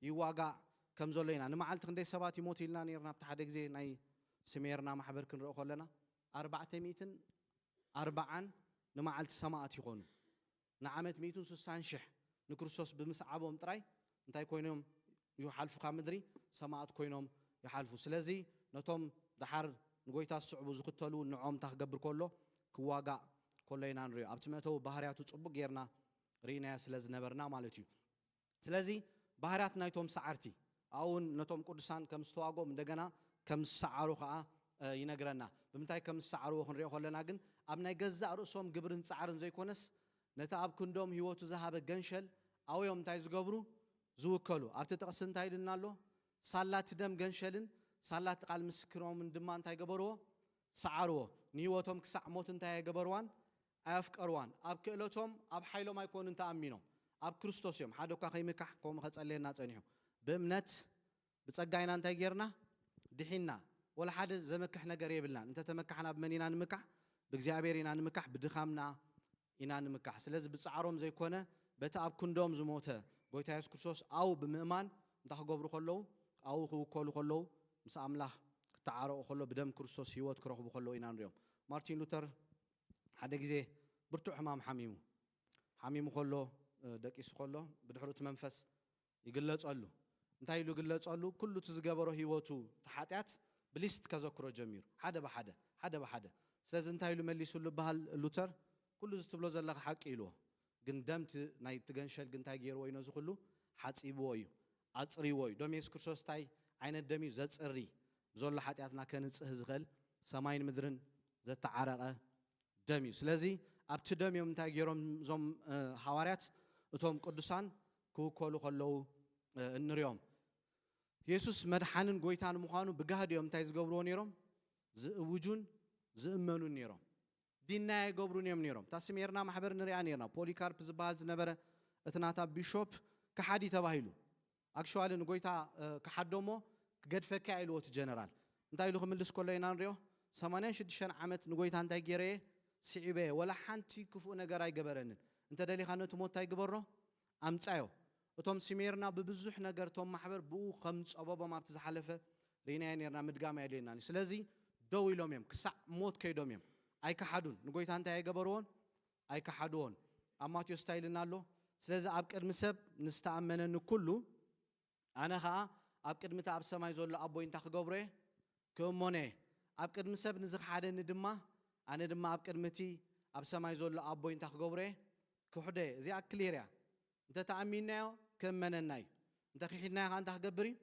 ይዋጋእ ከም ዘሎ ኢና። ንመዓልቲ ክንደይ ሰባት ይሞቱ ኢልና ነርና ኣብቲ ሓደ ግዜ ናይ ስሜርና ማሕበር ክንርኢ ከለና ኣርባዕተ ሚእትን ኣርባዓን ንመዓልቲ ሰማእት ይኾኑ። ንዓመት ሚእትን ስሳን ሽሕ ንክርስቶስ ብምስዓቦም ጥራይ እንታይ ኮይኖም ይሓልፉ ካብ ምድሪ ሰማእት ኮይኖም ይሓልፉ። ስለዚ ነቶም ደሓር ንጎይታ ዝስዕቡ ዝኽተሉ ንዖም እንታይ ክገብር ከሎ ክዋጋእ ከሎ ኢና ንሪኦ። ኣብቲ መእተዊ ባህርያቱ ጽቡቅ ጌርና ርኢናዮ ስለ ዝነበርና ማለት እዩ። ስለዚ ባህርያት ናይቶም ሰዓርቲ ኣብኡን ነቶም ቅዱሳን ከም ዝተዋጎም እንደገና ከም ዝሰዓሩ ከዓ ይነግረና። ብምንታይ ከም ዝሰዓርዎ ክንሪኦ ከለና ግን ኣብ ናይ ገዛእ ርእሶም ግብርን ጻዕርን ዘይኮነስ ነቲ ኣብ ክንዶም ህይወቱ ዝሃበ ገንሸል ኣብዮም እንታይ ዝገብሩ ዝውከሉ ኣብቲ ጥቕሲ እንታይ ኢሉና ኣሎ? ሳላ እቲ ደም ገንሸልን ሳላ እቲ ቃል ምስክሮምን ድማ እንታይ ገበርዎ? ሰዓርዎ። ንህይወቶም ክሳዕ ሞት እንታይ ኣይገበርዋን? ኣየፍቀርዋን። ኣብ ክእለቶም ኣብ ሓይሎም ኣይኮኑን ተኣሚኖም፣ ኣብ ክርስቶስ እዮም። ሓደ እኳ ከይምካሕ ከምኡ ከጸልየና ጸኒሑ። ብእምነት ብጸጋ ኢና እንታይ ጌርና? ድሒንና። ወላ ሓደ ዘመክሕ ነገር የብልናን። እንተ ተመካሕና ብመን ኢና ንምካሕ? ብእግዚኣብሔር ኢና ንምካሕ፣ ብድኻምና ኢና ንምካሕ። ስለዚ ብጻዕሮም ዘይኮነ በቲ ኣብ ክንዶም ዝሞተ ጎይታ የሱስ ክርስቶስ ኣብኡ ብምእማን እንታይ ክገብሩ ከለዉ ኣብኡ ክውከሉ ከለዉ ምስ ኣምላኽ ክተዓረቑ ከሎ ብደም ክርስቶስ ህይወት ክረኽቡ ከለዉ ኢና ንሪኦም። ማርቲን ሉተር ሓደ ግዜ ብርቱዕ ሕማም ሓሚሙ ሓሚሙ ከሎ ደቂሱ ከሎ ብድሕሩ እቲ መንፈስ ይግለጸሉ። እንታይ ኢሉ ይግለጸሉ? ኩሉ እቲ ዝገበሮ ህይወቱ እቲ ሓጢኣት ብሊስት ከዘክሮ ጀሚሩ ሓደ ብሓደ ሓደ ብሓደ። ስለዚ እንታይ ኢሉ መሊሱሉ ይበሃል ሉተር? ኩሉ እዚ ትብሎ ዘለኻ ሓቂ ኢልዎ። ግን ደም እቲ ናይ እቲ ገንሸል ግን እንታይ ገይርዎ እዩ ነዚ ኩሉ ሓጺብዎ እዩ ኣጽሪዎ እዩ። ደም የሱስ ክርስቶስ እንታይ ዓይነት ደም እዩ ዘጽሪ? ብዘሎ ሓጢኣትና ከንጽህ ዝኽእል ሰማይን ምድርን ዘተዓረቐ ደም እዩ። ስለዚ ኣብቲ ደም እዮም እንታይ ገይሮም እዞም ሃዋርያት እቶም ቅዱሳን ክውከሉ ከለዉ እንሪኦም። የሱስ መድሓንን ጎይታን ምዃኑ ብጋህዲ እዮም እንታይ ዝገብርዎ ነይሮም? ዝእውጁን ዝእመኑን ነይሮም። ዲናይ ኣይገብሩን እዮም ነይሮም። እታ ስሜርና ማሕበር ንሪኣ ነይርና። ፖሊካርፕ ዝበሃል ዝነበረ እቲ ናታ ቢሾፕ ክሓዲ ተባሂሉ ኣክሽዋሊ ንጎይታ ክሓዶ እሞ ክገድፈካ ኢልዎ እቲ ጀነራል እንታይ ኢሉ ክምልስ ከሎ ኢና ንሪኦ። ሰማንያን ሽዱሽተን ዓመት ንጎይታ እንታይ ገይረየ ስዒበየ ወላ ሓንቲ ክፉእ ነገር ኣይገበረንን። እንተ ደሊኻ ነቲ ሞት እንታይ ግበሮ ኣምጻዮ። እቶም ስሜርና ብብዙሕ ነገር እቶም ማሕበር ብኡ ከም ጸበቦም ኣብቲ ዝሓለፈ ርኢናዮ ነርና፣ ምድጋም ኣየድልየናን እዩ። ስለዚ ደው ኢሎም እዮም፣ ክሳዕ ሞት ከይዶም እዮም። ኣይከሓዱን። ንጎይታ እንታይ ኣይገበርዎን? ኣይከሓድዎን። ኣብ ማቴዎስ እንታይ ኢልና ኣሎ? ስለዚ ኣብ ቅድሚ ሰብ ንዝተኣመነኒ ኩሉ ኣነ ኸኣ ኣብ ቅድሚ እቲ ኣብ ሰማይ ዘሎ ኣቦይ እንታይ ክገብሮ እየ? ክእመኖ እየ። ኣብ ቅድሚ ሰብ ንዝኸሓደኒ ድማ ኣነ ድማ ኣብ ቅድሚ እቲ ኣብ ሰማይ ዘሎ ኣቦይ እንታይ ክገብሮ እየ? ክሕዶ እየ። እዚኣ ክሊር እያ። እንተ ተኣሚንናዮ ክእመነና እዩ። እንተ ክሒድናዮ ኸኣ እንታይ ክገብር እዩ?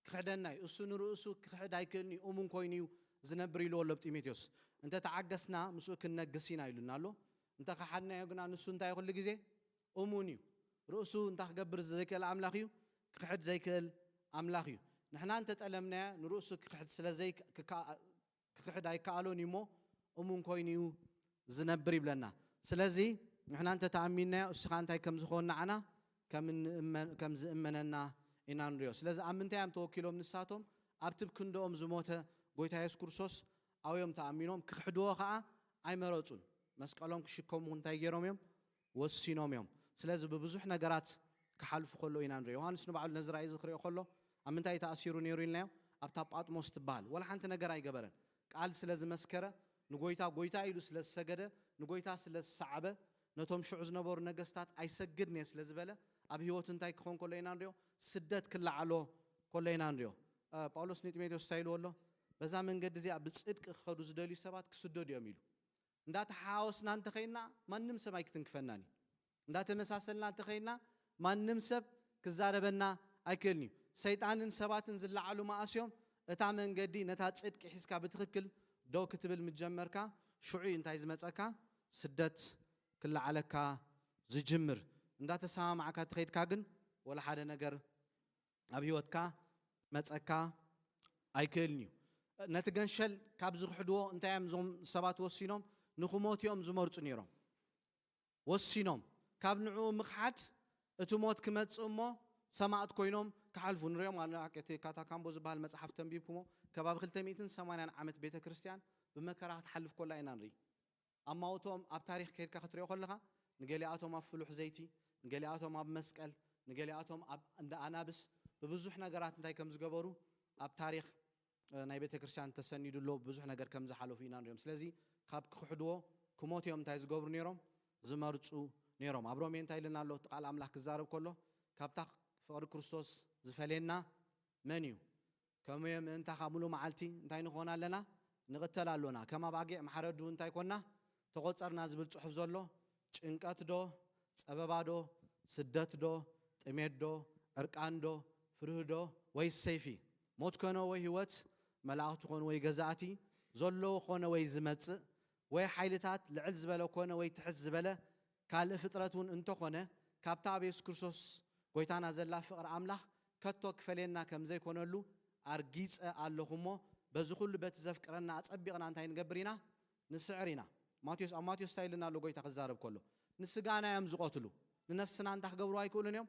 ክኽሕደና እዩ። እሱ ንርእሱ ክኽሕድ ኣይክእልን እዩ፣ እሙን ኮይኑ እዩ ዝነብር ኢልዎ ኣሎ ኣብ ጢሞቴዎስ። እንተ ተዓገስና ምስኡ ክንነግስ ኢና ኢሉና ኣሎ። እንተ ከሓድናዮ ግና ንሱ እንታይ እዩ? ኩሉ ግዜ እሙን እዩ። ርእሱ እንታይ ክገብር ዘይክእል ኣምላኽ እዩ? ክኽሕድ ዘይክእል ኣምላኽ እዩ። ንሕና እንተ ጠለምናዮ ንርእሱ ክኽሕድ ስለ ዘይ ክክሕድ ኣይከኣሎን እዩ እሞ እሙን ኮይኑ እዩ ዝነብር ይብለና። ስለዚ ንሕና እንተ ተኣሚንናዮ እሱ ኸኣ እንታይ ከም ዝኾን ንዓና ከም እንእመን- ከም ዝእመነና ኢና ንሪኦ። ስለዚ ኣብ ምንታይ እዮም ተወኪሎም ንሳቶም? ኣብቲ ብክንድኦም ዝሞተ ጎይታ የሱስ ክርስቶስ ኣብኡ እዮም ተኣሚኖም። ክኽሕድዎ ኸኣ ኣይመረጹን። መስቀሎም ክሽከሙ እንታይ ገይሮም እዮም? ወሲኖም እዮም። ስለዚ ብብዙሕ ነገራት ክሓልፉ ከለዉ ኢና ንሪኦ። ዮሃንስ ንባዕሉ ነዚ ራእይ እዚ ክሪኦ ከሎ ኣብ ምንታይ ተኣሲሩ ነይሩ ኢልናዮ? ኣብታ ጳጥሞስ ትበሃል። ወላ ሓንቲ ነገር ኣይገበረን። ቃል ስለ ዝመስከረ፣ ንጎይታ ጎይታ ኢሉ ስለ ዝሰገደ፣ ንጎይታ ስለ ዝሰዓበ፣ ነቶም ሽዑ ዝነበሩ ነገስታት ኣይሰግድን እየ ስለ ዝበለ፣ ኣብ ህይወቱ እንታይ ክኸውን ከሎ ኢና ንሪኦ? ስደት ክለዓሎ ከሎ ኢና ንሪኦ። እ፣ ጳውሎስ ንጢሞቴዎስ እንታይ ኢልዎ ኣሎ? በዛ መንገዲ እዚኣ ብጽድቂ ክኸዱ ዝደልዩ ሰባት ክስደዱ እዮም ኢሉ። እንዳተሓዋወስና እንተኸይና ማንም ሰብ ኣይክትንክፈናን እዩ። እንዳተመሳሰልና እንተኸይና ማንም ሰብ ክዛረበና ኣይክእልን እዩ። ሰይጣንን ሰባትን ዝለዓሉ መኣስ እዮም? እታ መንገዲ ነታ ጽድቂ ሒዝካ ብትኽክል ደው ክትብል ምጀመርካ ሽዑ እዩ እንታይ ዝመጸካ? ስደት ክለዓለካ ዝጅምር። እንዳተሰማማዕካ ተኸይድካ ግን ወላ ሓደ ነገር ኣብ ህይወትካ መጸካ ኣይክእልን እዩ። ነቲ ገንሸል ካብ ዝኽሕድዎ እንታይ እዮም እዞም ሰባት ወሲኖም? ንኽሞት እዮም ዝመርጹ ነይሮም። ወሲኖም ካብ ንዕኡ ምኽሓድ እቲ ሞት ክመጽእ እሞ ሰማእት ኮይኖም ክሓልፉ ንሪኦም ኣለና። እቲ ካታካምቦ ዝበሃል መጽሓፍ ተንቢብኩሞ ከባቢ ክልተ ሚእትን ሰማንያን ዓመት ቤተ ክርስቲያን ብመከራ ክትሓልፍ ኮላ ኢና ንርኢ። ኣማውቶም ኣብ ታሪኽ ከይድካ ክትሪኦ ከለኻ ንገሊኣቶም ኣብ ፍሉሕ ዘይቲ፣ ንገሊኣቶም ኣብ መስቀል፣ ንገሊኣቶም ኣብ እንዳ ኣናብስ ብብዙሕ ነገራት እንታይ ከም ዝገበሩ ኣብ ታሪኽ እ፣ ናይ ቤተ ክርስቲያን ተሰኒዱ ኣሎ ብዙሕ ነገር ከም ዝሓለፉ ኢና ንሪኦም። ስለዚ ካብ ክኽሕድዎ ክሞት እዮም እንታይ ዝገብሩ ነይሮም? ዝመርጹ ነይሮም። ኣብ ሮሜ እንታይ ኢልና ኣሎ? እቲ ቃል ኣምላኽ ክዛረብ ከሎ ካብታ ፍቕሪ ክርስቶስ ዝፈልየና መን እዩ? ከመዮ ምእንታኻ ሙሉ መዓልቲ እንታይ ንኾን ኣለና? ንቕተል ኣሎና። ከም ኣባጊዕ ማሕረዱ እንታይ ኮና? ተቖጸርና ዝብል ጽሑፍ ዘሎ ጭንቀት ዶ? ጸበባ ዶ? ስደት ዶ? ጥሜት ዶ? ዕርቃን ዶ? ፍርሂ ዶ? ወይስ ሰይፊ? ሞት ኮነ ወይ ህይወት፣ መላእኽቲ ኮኑ ወይ ገዛእቲ፣ ዘሎ ኮነ ወይ ዝመጽእ፣ ወይ ሓይልታት ልዕል ዝበለ ኮነ ወይ ትሕት ዝበለ ካልእ ፍጥረት እውን እንተኾነ፣ ካብታ ኣብ የሱስ ክርስቶስ ጎይታና ዘላ ፍቕሪ ኣምላኽ ከቶ ክፈልየና ከም ዘይኮነሉ ኣርጊጸ ኣለኹ እሞ፣ በዚ ኩሉ በቲ ዘፍቅረና ኣጸቢቕና እንታይ ንገብር ኢና? ንስዕር ኢና። ማቴዎስ፣ ኣብ ማቴዎስ እንታይ ኢልና ኣሎ ጎይታ ክዛረብ ከሎ? ንስጋና እዮም ዝቐትሉ፣ ንነፍስና እንታይ ክገብሩ ኣይክእሉን እዮም?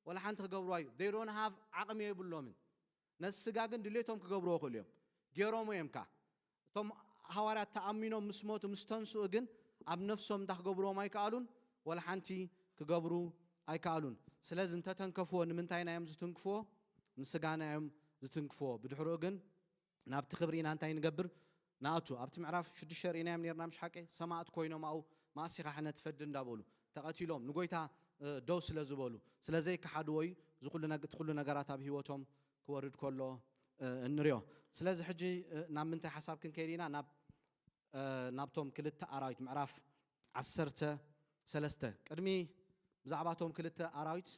ወላ ሓንቲ ክገብሩ ኣይ they don't have ዓቕሚ የብሎምን። ነቲ ስጋ ግን ድሌቶም ክገብርዎ ክእሉ እዮም። ገይሮም እዮም ከኣ። እቶም ሃዋርያት ተኣሚኖም ምስ ሞቱ፣ ምስ ተንስኡ ግን ኣብ ነፍሶም እንታይ ክገብርዎም ኣይከኣሉን? ወላ ሓንቲ ክገብሩ ኣይከኣሉን። ስለዚ እንተተንከፍዎ ንምንታይ ኢና እዮም ዝትንክፍዎ? ንስጋና እዮም ዝትንክፍዎ። ብድሕሪኡ ግን ናብቲ ክብሪ ኢና እንታይ ንገብር? ንኣቱ። ኣብቲ ምዕራፍ ሽዱሽተ ርኢናዮም ነርና፣ ምሽ ሓቂ? ሰማእት ኮይኖም ኣብኡ ማእሲኻ ሕነ ትፈዲ እንዳበሉ ተቐቲሎም ንጎይታ፣ እ፣ ደው ስለ ዝበሉ፣ ስለ ዘይከሓድዎ እዩ። እዚ ኩሉ ነግ-፣ እቲ ኩሉ ነገራት ኣብ ህይወቶም ክወርድ ከሎ፣ እ፣ እንሪኦ። ስለዚ ሕጂ፣ እ፣ ናብ ምንታይ ሓሳብ ክንከይድ ኢና? ናብ፣ እ፣ ናብቶም ክልተ ኣራዊት፣ ምዕራፍ ዓሰርተ ሰለስተ። ቅድሚ ብዛዕባ እቶም ክልተ ኣራዊት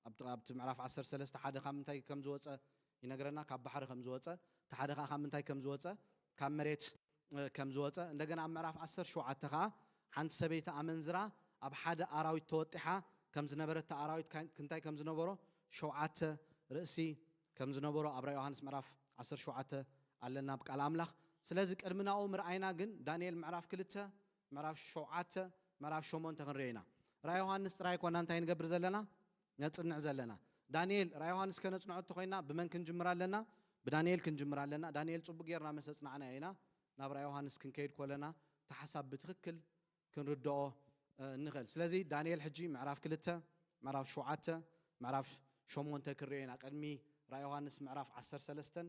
ኣብቲ፣ ኣብቲ ምዕራፍ ዓሰርተ ሰለስተ ሓደ ካብ ምንታይ ከም ዝወጸ ይነግረና፣ ካብ ባሕሪ ከም ዝወጸ፣ እቲ ሓደ ከኣ ካብ ምንታይ ከም ዝወጸ፣ ካብ መሬት፣ እ፣ ከም ዝወጸ፣ እንደገና ኣብ ምዕራፍ ዓሰርተ ሸውዓተ ከኣ ሓንቲ ሰበይቲ ኣመንዝራ ኣብ ሓደ ኣራዊት ተወጢሓ ከም ዝነበረት፣ እቲ ኣራዊት ካን-፣ ክንታይ ከም ዝነበሮ፣ ሸውዓተ ርእሲ ከም ዝነበሮ ኣብ ራእይ ዮሃንስ ምዕራፍ ዓሰርተ ሸውዓተ ኣለና ኣብ ቃል ኣምላኽ። ስለዚ ቅድሚ ናብኡ ምርኣይና ግን ዳንኤል ምዕራፍ ክልተ፣ ምዕራፍ ሸውዓተ፣ ምዕራፍ ሸሞንተ ክንርኢ ኢና። ራእይ ዮሃንስ ጥራይ ኮና እንታይ ንገብር ዘለና? ነጽንዕ ዘለና። ዳንኤል፣ ራእይ ዮሃንስ ከነጽንዖ እንተኾይና ብመን ክንጅምር ኣለና? ብዳንኤል ክንጅምር ኣለና። ዳንኤል ጽቡቅ ጌርና ምስ ኣጽናዕናዮ ኢና ናብ ራእይ ዮሃንስ ክንከይድ ኮለና እቲ ሓሳብ ብትኽክል ክንርድኦ፣ እ፣ እንኽእል። ስለዚ ዳንኤል ሕጂ ምዕራፍ ክልተ፣ ምዕራፍ ሸውዓተ፣ ምዕራፍ ሸሞንተ ክንሪኦ ኢና። ቅድሚ ራእይ ዮሃንስ ምዕራፍ ዓሰርተ ሰለስተን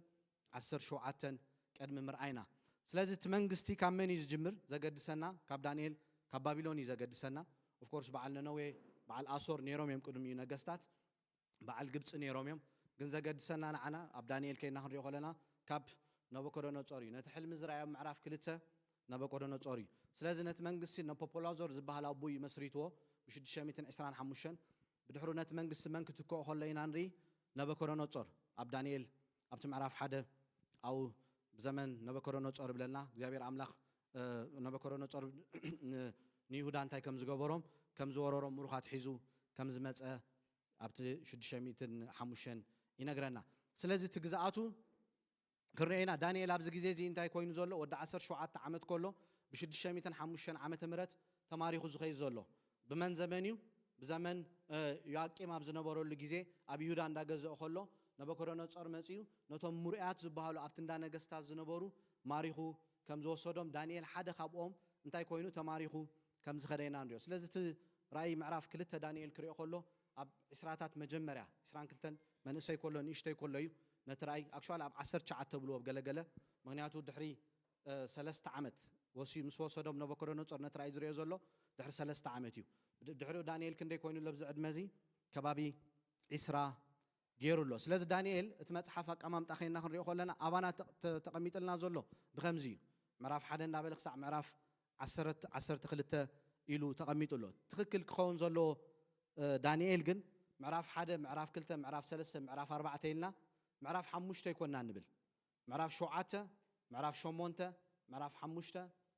ዓሰርተ ሸውዓተን ቅድሚ ምርኣይና። ስለዚ እቲ መንግስቲ ካብ መን እዩ ዝጅምር? ዘገድሰና ካብ ዳንኤል፣ ካብ ባቢሎን እዩ ዘገድሰና። ኦፍኮርስ በዓል ነነዌ፣ በዓል ኣሶር ነይሮም እዮም ቅድሚኡ ነገስታት፣ በዓል ግብፂ ነይሮም እዮም። ግን ዘገድሰና ንዓና ኣብ ዳንኤል ከይና ክንሪኦ ከለና ካብ ነቡከደነፆር እዩ። ነቲ ሕልሚ ዝረኣዮ ምዕራፍ ክልተ ነቡከደነፆር እዩ። ስለዚ ነቲ መንግስቲ ነፖፖላዞር ዝበሃል ኣቦ እዩ መስሪትዎ ብ ሽዱሽተ ሚእትን ዕስራን ሓሙሽተን። ብድሕሩ ነቲ መንግስቲ መን ክትክኦ ከሎ ኢና ንርኢ? ነቡከደነፆር። ኣብ ዳንኤል ኣብቲ ምዕራፍ ሓደ ኣብኡ ብዘመን ነቡከደነፆር ይብለና። እግዚኣብሔር ኣምላኽ እ፣ ነቡከደነፆር ን- ንይሁዳ እንታይ ከም ዝገበሮም፣ ከም ዝወረሮም ምሩኻት ሒዙ ከም ዝመፀ ኣብቲ ሽዱሽተ ሚእትን ሓሙሽተን ይነግረና። ስለዚ እቲ ግዝኣቱ ክንሪኦ ኢና። ዳንኤል ኣብዚ ግዜ እዚ እንታይ ኮይኑ ዘሎ? ወዲ ዓሰርተ ሸውዓተ ዓመት ከሎ ብ ሽዱሽተ ሚእትን ሓሙሽተን ዓመተ ምህረት ተማሪኹ ዝኸይድ ዘሎ ብመን ዘመን እዩ? ብዘመን እ፣ ዮኣቂም ኣብ ዝነበረሉ ግዜ ኣብ ይሁዳ እንዳገዘኦ ከሎ ነቡከደነፆር መፂኡ ነቶም ምሩያት ዝበሃሉ ኣብቲ እንዳ ነገስታት ዝነበሩ ማሪኹ ከም ዝወሰዶም ዳንኤል ሓደ ካብኦም እንታይ ኮይኑ ተማሪኹ ከም ዝኸደ ኢና ንሪኦ። ስለዚ እቲ ራእይ ምዕራፍ ክልተ ዳንኤል ክሪኦ ከሎ ኣብ ዕስራታት መጀመርያ ዕስራን ክልተን መንእሰይ ከሎ ንእሽተይ ከሎ እዩ ነቲ ራእይ ኣክቹዋሊ ኣብ ዓሰርተ ትሽዓተ ብልዎ ገለገለ። ምክንያቱ ድሕሪ እ፣ ሰለስተ ዓመት ወሲ ምስ ወሰዶም ነቡከደነፆር ነቲ ራእይ ዝሪኦ ዘሎ ድሕሪ ሰለስተ ዓመት እዩ። ብድ- ድሕሪኡ ዳንኤል ክንደይ ኮይኑ ኣብዚ ዕድመ እዚ? ከባቢ ዒስራ ገይሩ ኣሎ። ስለዚ ዳንኤል እቲ መፅሓፍ ኣቀማምጣ ከይና ክንሪኦ ከለና ኣባና ተ- ተ- ተቐሚጥልና ዘሎ ብከምዚ እዩ። ምዕራፍ ሓደ እንዳበለ ክሳዕ ምዕራፍ ዓሰርተ ዓሰርተ ክልተ ኢሉ ተቐሚጡ ኣሎ። ትኽክል ክኸውን ዘለዎ እ፣ ዳንኤል ግን ምዕራፍ ሓደ፣ ምዕራፍ ክልተ፣ ምዕራፍ ሰለስተ፣ ምዕራፍ ኣርባዕተ ኢልና ምዕራፍ ሓሙሽተ ኣይኮና ንብል። ምዕራፍ ሸውዓተ፣ ምዕራፍ ሸሞንተ፣ ምዕራፍ ሓሙሽተ፣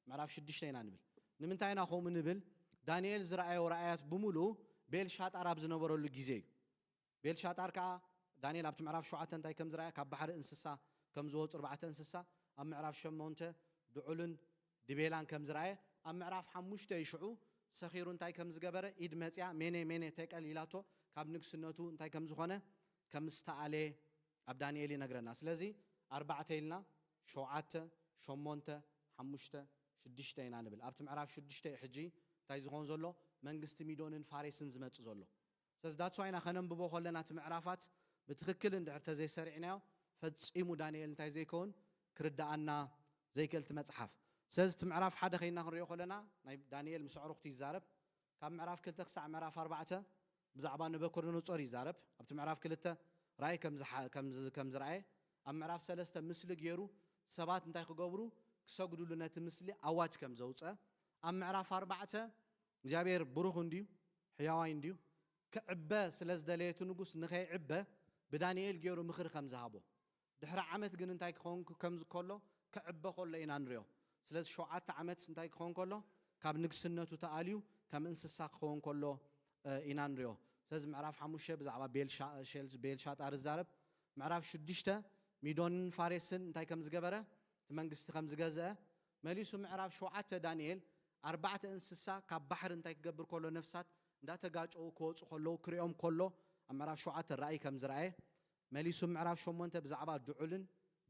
ምዕራፍ ሽዱሽተ ኢና ንብል። ንምንታይ ኢና ከምኡ ንብል? ዳንኤል ዝረኣዮ ራእያት ብምሉኡ ቤልሻጣር ኣብ ዝነበረሉ ግዜ እዩ። ቤልሻጣር ከዓ ዳንኤል ኣብቲ ምዕራፍ ሸውዓተ እንታይ ከም ዝረኣየ፣ ካብ ባሕሪ እንስሳ ከም ዝወፁ ኣርባዕተ እንስሳ፣ ኣብ ምዕራፍ ሸሞንተ ድዑልን ድቤላን ከም ዝረኣየ፣ ኣብ ምዕራፍ ሓሙሽተ እዩ ሽዑ ሰኺሩ እንታይ ከም ዝገበረ፣ ኢድ መፅያ ሜኔ ሜኔ ቴቀል ኢላቶ ካብ ንግስነቱ እንታይ ከም ዝኾነ ከም ዝተኣለ ኣብ ዳንኤል ይነግረና። ስለዚ ኣርባዕተ ኢልና ሸውዓተ፣ ሸሞንተ፣ ሓሙሽተ፣ ሽዱሽተ ኢና ንብል። ኣብቲ ምዕራፍ ሽዱሽተ እዩ ሕጂ እንታይ ዝኾን ዘሎ? መንግስቲ ሚዶንን ፋሬስን ዝመጽእ ዘሎ። ስለዚ that's why ኢና ከነንብቦ ከለና እቲ ምዕራፋት ብትኽክል እንድሕር ተዘይሰሪዕናዮ ፈጺሙ ዳንኤል እንታይ ዘይከውን ክርድኣና ዘይክእል እቲ መጽሓፍ። ስለዚ እቲ ምዕራፍ ሓደ ከይና ክንሪኦ ከለና ናይ ዳንኤል ምስ ኣዕሩኽቱ ይዛረብ። ካብ ምዕራፍ ክልተ ክሳዕ ምዕራፍ ኣርባዕተ ብዛዕባ ነቡከደነፆር ይዛረብ። ኣብቲ ምዕራፍ ክልተ ራእይ ከም ዝሓ- ከም ዝ- ከም ዝረኣየ፣ ኣብ ምዕራፍ ሰለስተ ምስሊ ገይሩ ሰባት እንታይ ክገብሩ ክሰግዱሉ ነቲ ምስሊ ኣዋጅ ከም ዘውፀ፣ ኣብ ምዕራፍ ኣርባዕተ እግዚኣብሔር ብሩኽ እንድዩ ሕያዋይ እንድዩ ክዕበ ስለ ዝደለየ እቲ ንጉስ ንኸይዕበ ብዳንኤል ገይሩ ምኽሪ ከም ዝሃቦ ድሕሪ ዓመት ግን እንታይ ክኸውን ከም ከሎ ክዕበ ከሎ ኢና ንሪኦ። ስለዚ ሸውዓተ ዓመት እንታይ ክኸውን ከሎ ካብ ንግስነቱ ተኣልዩ ከም እንስሳ ክኸውን ከሎ እ፣ ኢና ንሪኦ። ስለዚ ምዕራፍ ሓሙሽተ ብዛዕባ ቤልሻ- ሼል- ቤልሻጣር ይዛረብ። ምዕራፍ ሽዱሽተ ሚዶንን ፋሬስን እንታይ ከም ዝገበረ እቲ መንግስቲ ከም ዝገዝአ መሊሱ ምዕራፍ ሸውዓተ ዳንኤል ኣርባዕተ እንስሳ ካብ ባሕሪ እንታይ ክገብር ከሎ ነፍሳት እንዳተጋጨው ክወፁ ከለዉ ክሪኦም ከሎ ኣብ ምዕራፍ ሸውዓተ ራእይ ከም ዝረኣየ መሊሱ ምዕራፍ ሸሞንተ ብዛዕባ ድዑልን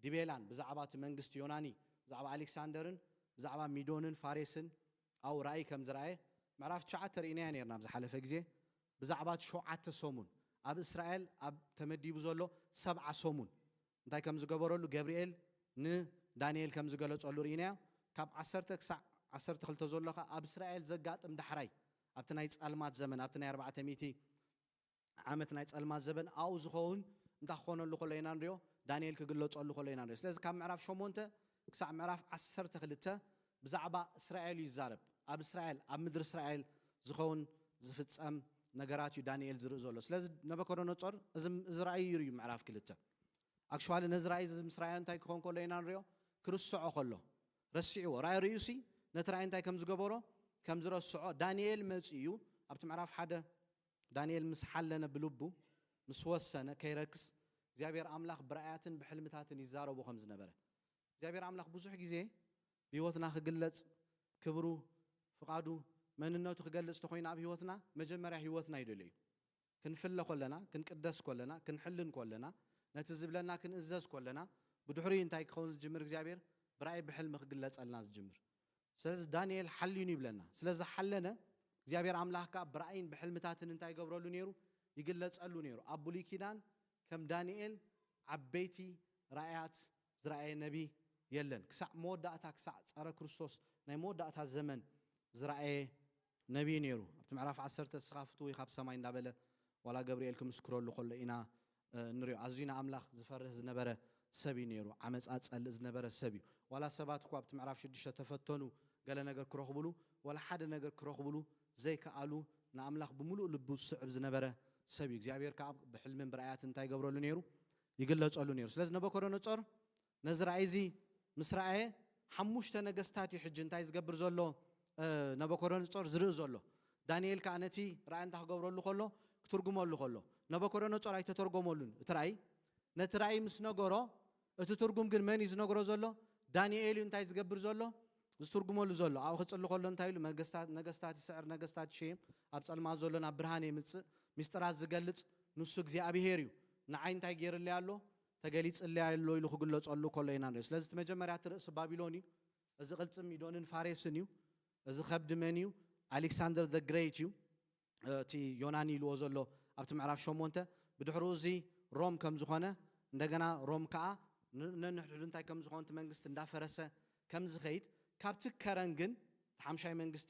ድቤላን ብዛዕባ እቲ መንግስቲ ዮናኒ ብዛዕባ ኣሌክሳንደርን ብዛዕባ ሚዶንን ፋሬስን ኣው ራእይ ከም ዝረኣየ ምዕራፍ ትሽዓተ ርኢናያ ነርና ኣብ ዝሓለፈ ግዜ ብዛዕባ እቲ ሸውዓተ ሰሙን ኣብ እስራኤል ኣብ ተመዲቡ ዘሎ ሰብዓ ሰሙን እንታይ ከም ዝገበረሉ ገብርኤል ንዳንኤል ከም ዝገለጸሉ ርኢናዮ። ካብ ዓሰርተ ክሳዕ ዓሰርተ ክልተ ዘሎ ከኣ ኣብ እስራኤል ዘጋጥም ዳሕራይ ኣብቲ ናይ ጸልማት ዘመን ኣብቲ ናይ ኣርባዕተ ሚእቲ ዓመት ናይ ጸልማት ዘበን ኣብኡ ዝኸውን እንታይ ክኾነሉ ከሎ ኢና ንሪኦ? ዳንኤል ክግለጸሉ ከሎ ኢና ንሪኦ። ስለዚ ካብ ምዕራፍ ሸሞንተ ክሳዕ ምዕራፍ ዓሰርተ ክልተ ብዛዕባ እስራኤል እዩ ይዛረብ። ኣብ እስራኤል ኣብ ምድሪ እስራኤል ዝኸውን ዝፍጸም ነገራት እዩ ዳንኤል ዝርኢ ዘሎ። ስለዚ ነበኮዶነጾር እዚ እዚ ራእይ ይርእዩ ምዕራፍ ክልተ ኣክሽዋሊ ነዚ ራእይ እዚ ምስ ራእዮ እንታይ ክኸውን ከሎ ኢና ንሪኦ? ክርስዖ ከሎ ረሲዕዎ ራእይ ርእዩሲ ነቲ ራእይ እንታይ ከም ዝገበሮ ከም ዝረስዖ ዳንኤል መጺኡ ኣብቲ ምዕራፍ ሓደ ዳንኤል ምስ ሓለነ ብልቡ ምስ ወሰነ ከይረክስ እግዚኣብሔር ኣምላኽ ብራእያትን ብሕልምታትን ይዛረቦ ከም ዝነበረ እግዚኣብሔር ኣምላኽ ብዙሕ ግዜ ብህይወትና ክግለጽ ክብሩ ፍቓዱ መንነቱ ክገልጽ ተኾይኑ ኣብ ህይወትና መጀመርያ ህይወትና ይደልዮ እዩ። ክንፍለ ኮለና ክንቅደስ ኮለና ክንሕልን ኮለና ነቲ ዝብለና ክንእዘዝ ኮለና ብድሕሪኡ እንታይ ክኸውን ዝጅምር እግዚኣብሔር ብራእይ ብሕልሚ ክግለጸልና ዝጅምር። ስለዚ ዳንኤል ሓልዩን ይብለና ስለዝሓለነ እግዚኣብሔር ኣምላኽ ከዓ ብራእይን ብሕልምታትን እንታይ ይገብረሉ ነይሩ ይግለጸሉ ነይሩ። ኣብ ብሉይ ኪዳን ከም ዳንኤል ዓበይቲ ራእያት ዝረኣየ ነቢ የለን። ክሳዕ መወዳእታ፣ ክሳዕ ጸረ ክርስቶስ ናይ መወዳእታ ዘመን ዝረኣየ ነቢ ነይሩ። ኣብቲ ምዕራፍ ዓሰርተ እስኻ ፍትው ኢኻ ኣብ ሰማይ እንዳበለ ዋላ ገብርኤል ክምስክረሉ ከሎ ኢና ንሪኦ። ኣዝዩ ንኣምላኽ ዝፈርህ ዝነበረ ሰብ እዩ ነይሩ። ዓመፃ ጸልእ ዝነበረ ሰብ እዩ። ዋላ ሰባት እኳ ኣብቲ ምዕራፍ ሽዱሽተ ተፈተኑ ገለ ነገር ክረኽብሉ፣ ዋላ ሓደ ነገር ክረኽብሉ ዘይከኣሉ፣ ንኣምላኽ ብምሉእ ልቡ ዝስዕብ ዝነበረ ሰብ እዩ። እግዚኣብሔር ከዓ ብሕልምን ብራእያት እንታይ ይገብረሉ ነይሩ? ይግለጸሉ ነይሩ። ስለዚ ነበኮደነጾር ነዚ ራእይ እዚ ምስ ረኣየ፣ ሓሙሽተ ነገስታት እዩ ሕጂ እንታይ ዝገብር ዘሎ? ነበኮደነጾር ዝርኢ ዘሎ። ዳንኤል ከዓ ነቲ ራእይ እንታይ ክገብረሉ ከሎ፣ ክትርጉመሉ ከሎ፣ ነበኮደነጾር ኣይተተርጎመሉን እቲ ራእይ። ነቲ ራእይ ምስ ነገሮ፣ እቲ ትርጉም ግን መን እዩ ዝነግሮ ዘሎ? ዳንኤል እዩ እንታይ ዝገብር ዘሎ? ዝትርጉመሉ ዘሎ። ኣብኡ ክጽሊ ከሎ እንታይ ኢሉ? ነገስታት፣ ነገስታት ይስዕር፣ ነገስታት ይሸይም፣ ኣብ ጸልማት ዘሎ ናብ ብርሃን የምጽእ፣ ሚስጥራት ዝገልጽ ንሱ እግዚኣብሄር እዩ። ንዓይ እንታይ ገይርለይ ኣሎ? ተገሊጽለይ ኣሎ ኢሉ ክግለጸሉ ከሎ ኢና ንርኢ። ስለዚ እቲ መጀመርያ እቲ ርእሲ ባቢሎን እዩ። እዚ ቅልጽም ሚዶንን ፋሬስን እዩ። እዚ ከብዲ መን እዩ? ኣሌክሳንደር the great እዩ። እቲ ዮናኒ ኢልዎ ዘሎ ኣብቲ ምዕራፍ ሸሞንተ። ብድሕሩ እዚ ሮም ከም ዝኾነ፣ እንደገና ሮም ከዓ ን-፣ ነንሕድሕዱ እንታይ ከም ዝኾነ፣ እቲ መንግስቲ እንዳፈረሰ ከም ዝኸይድ፣ ካብቲ ከረን ግን፣ እቲ ሓምሻይ መንግስቲ፣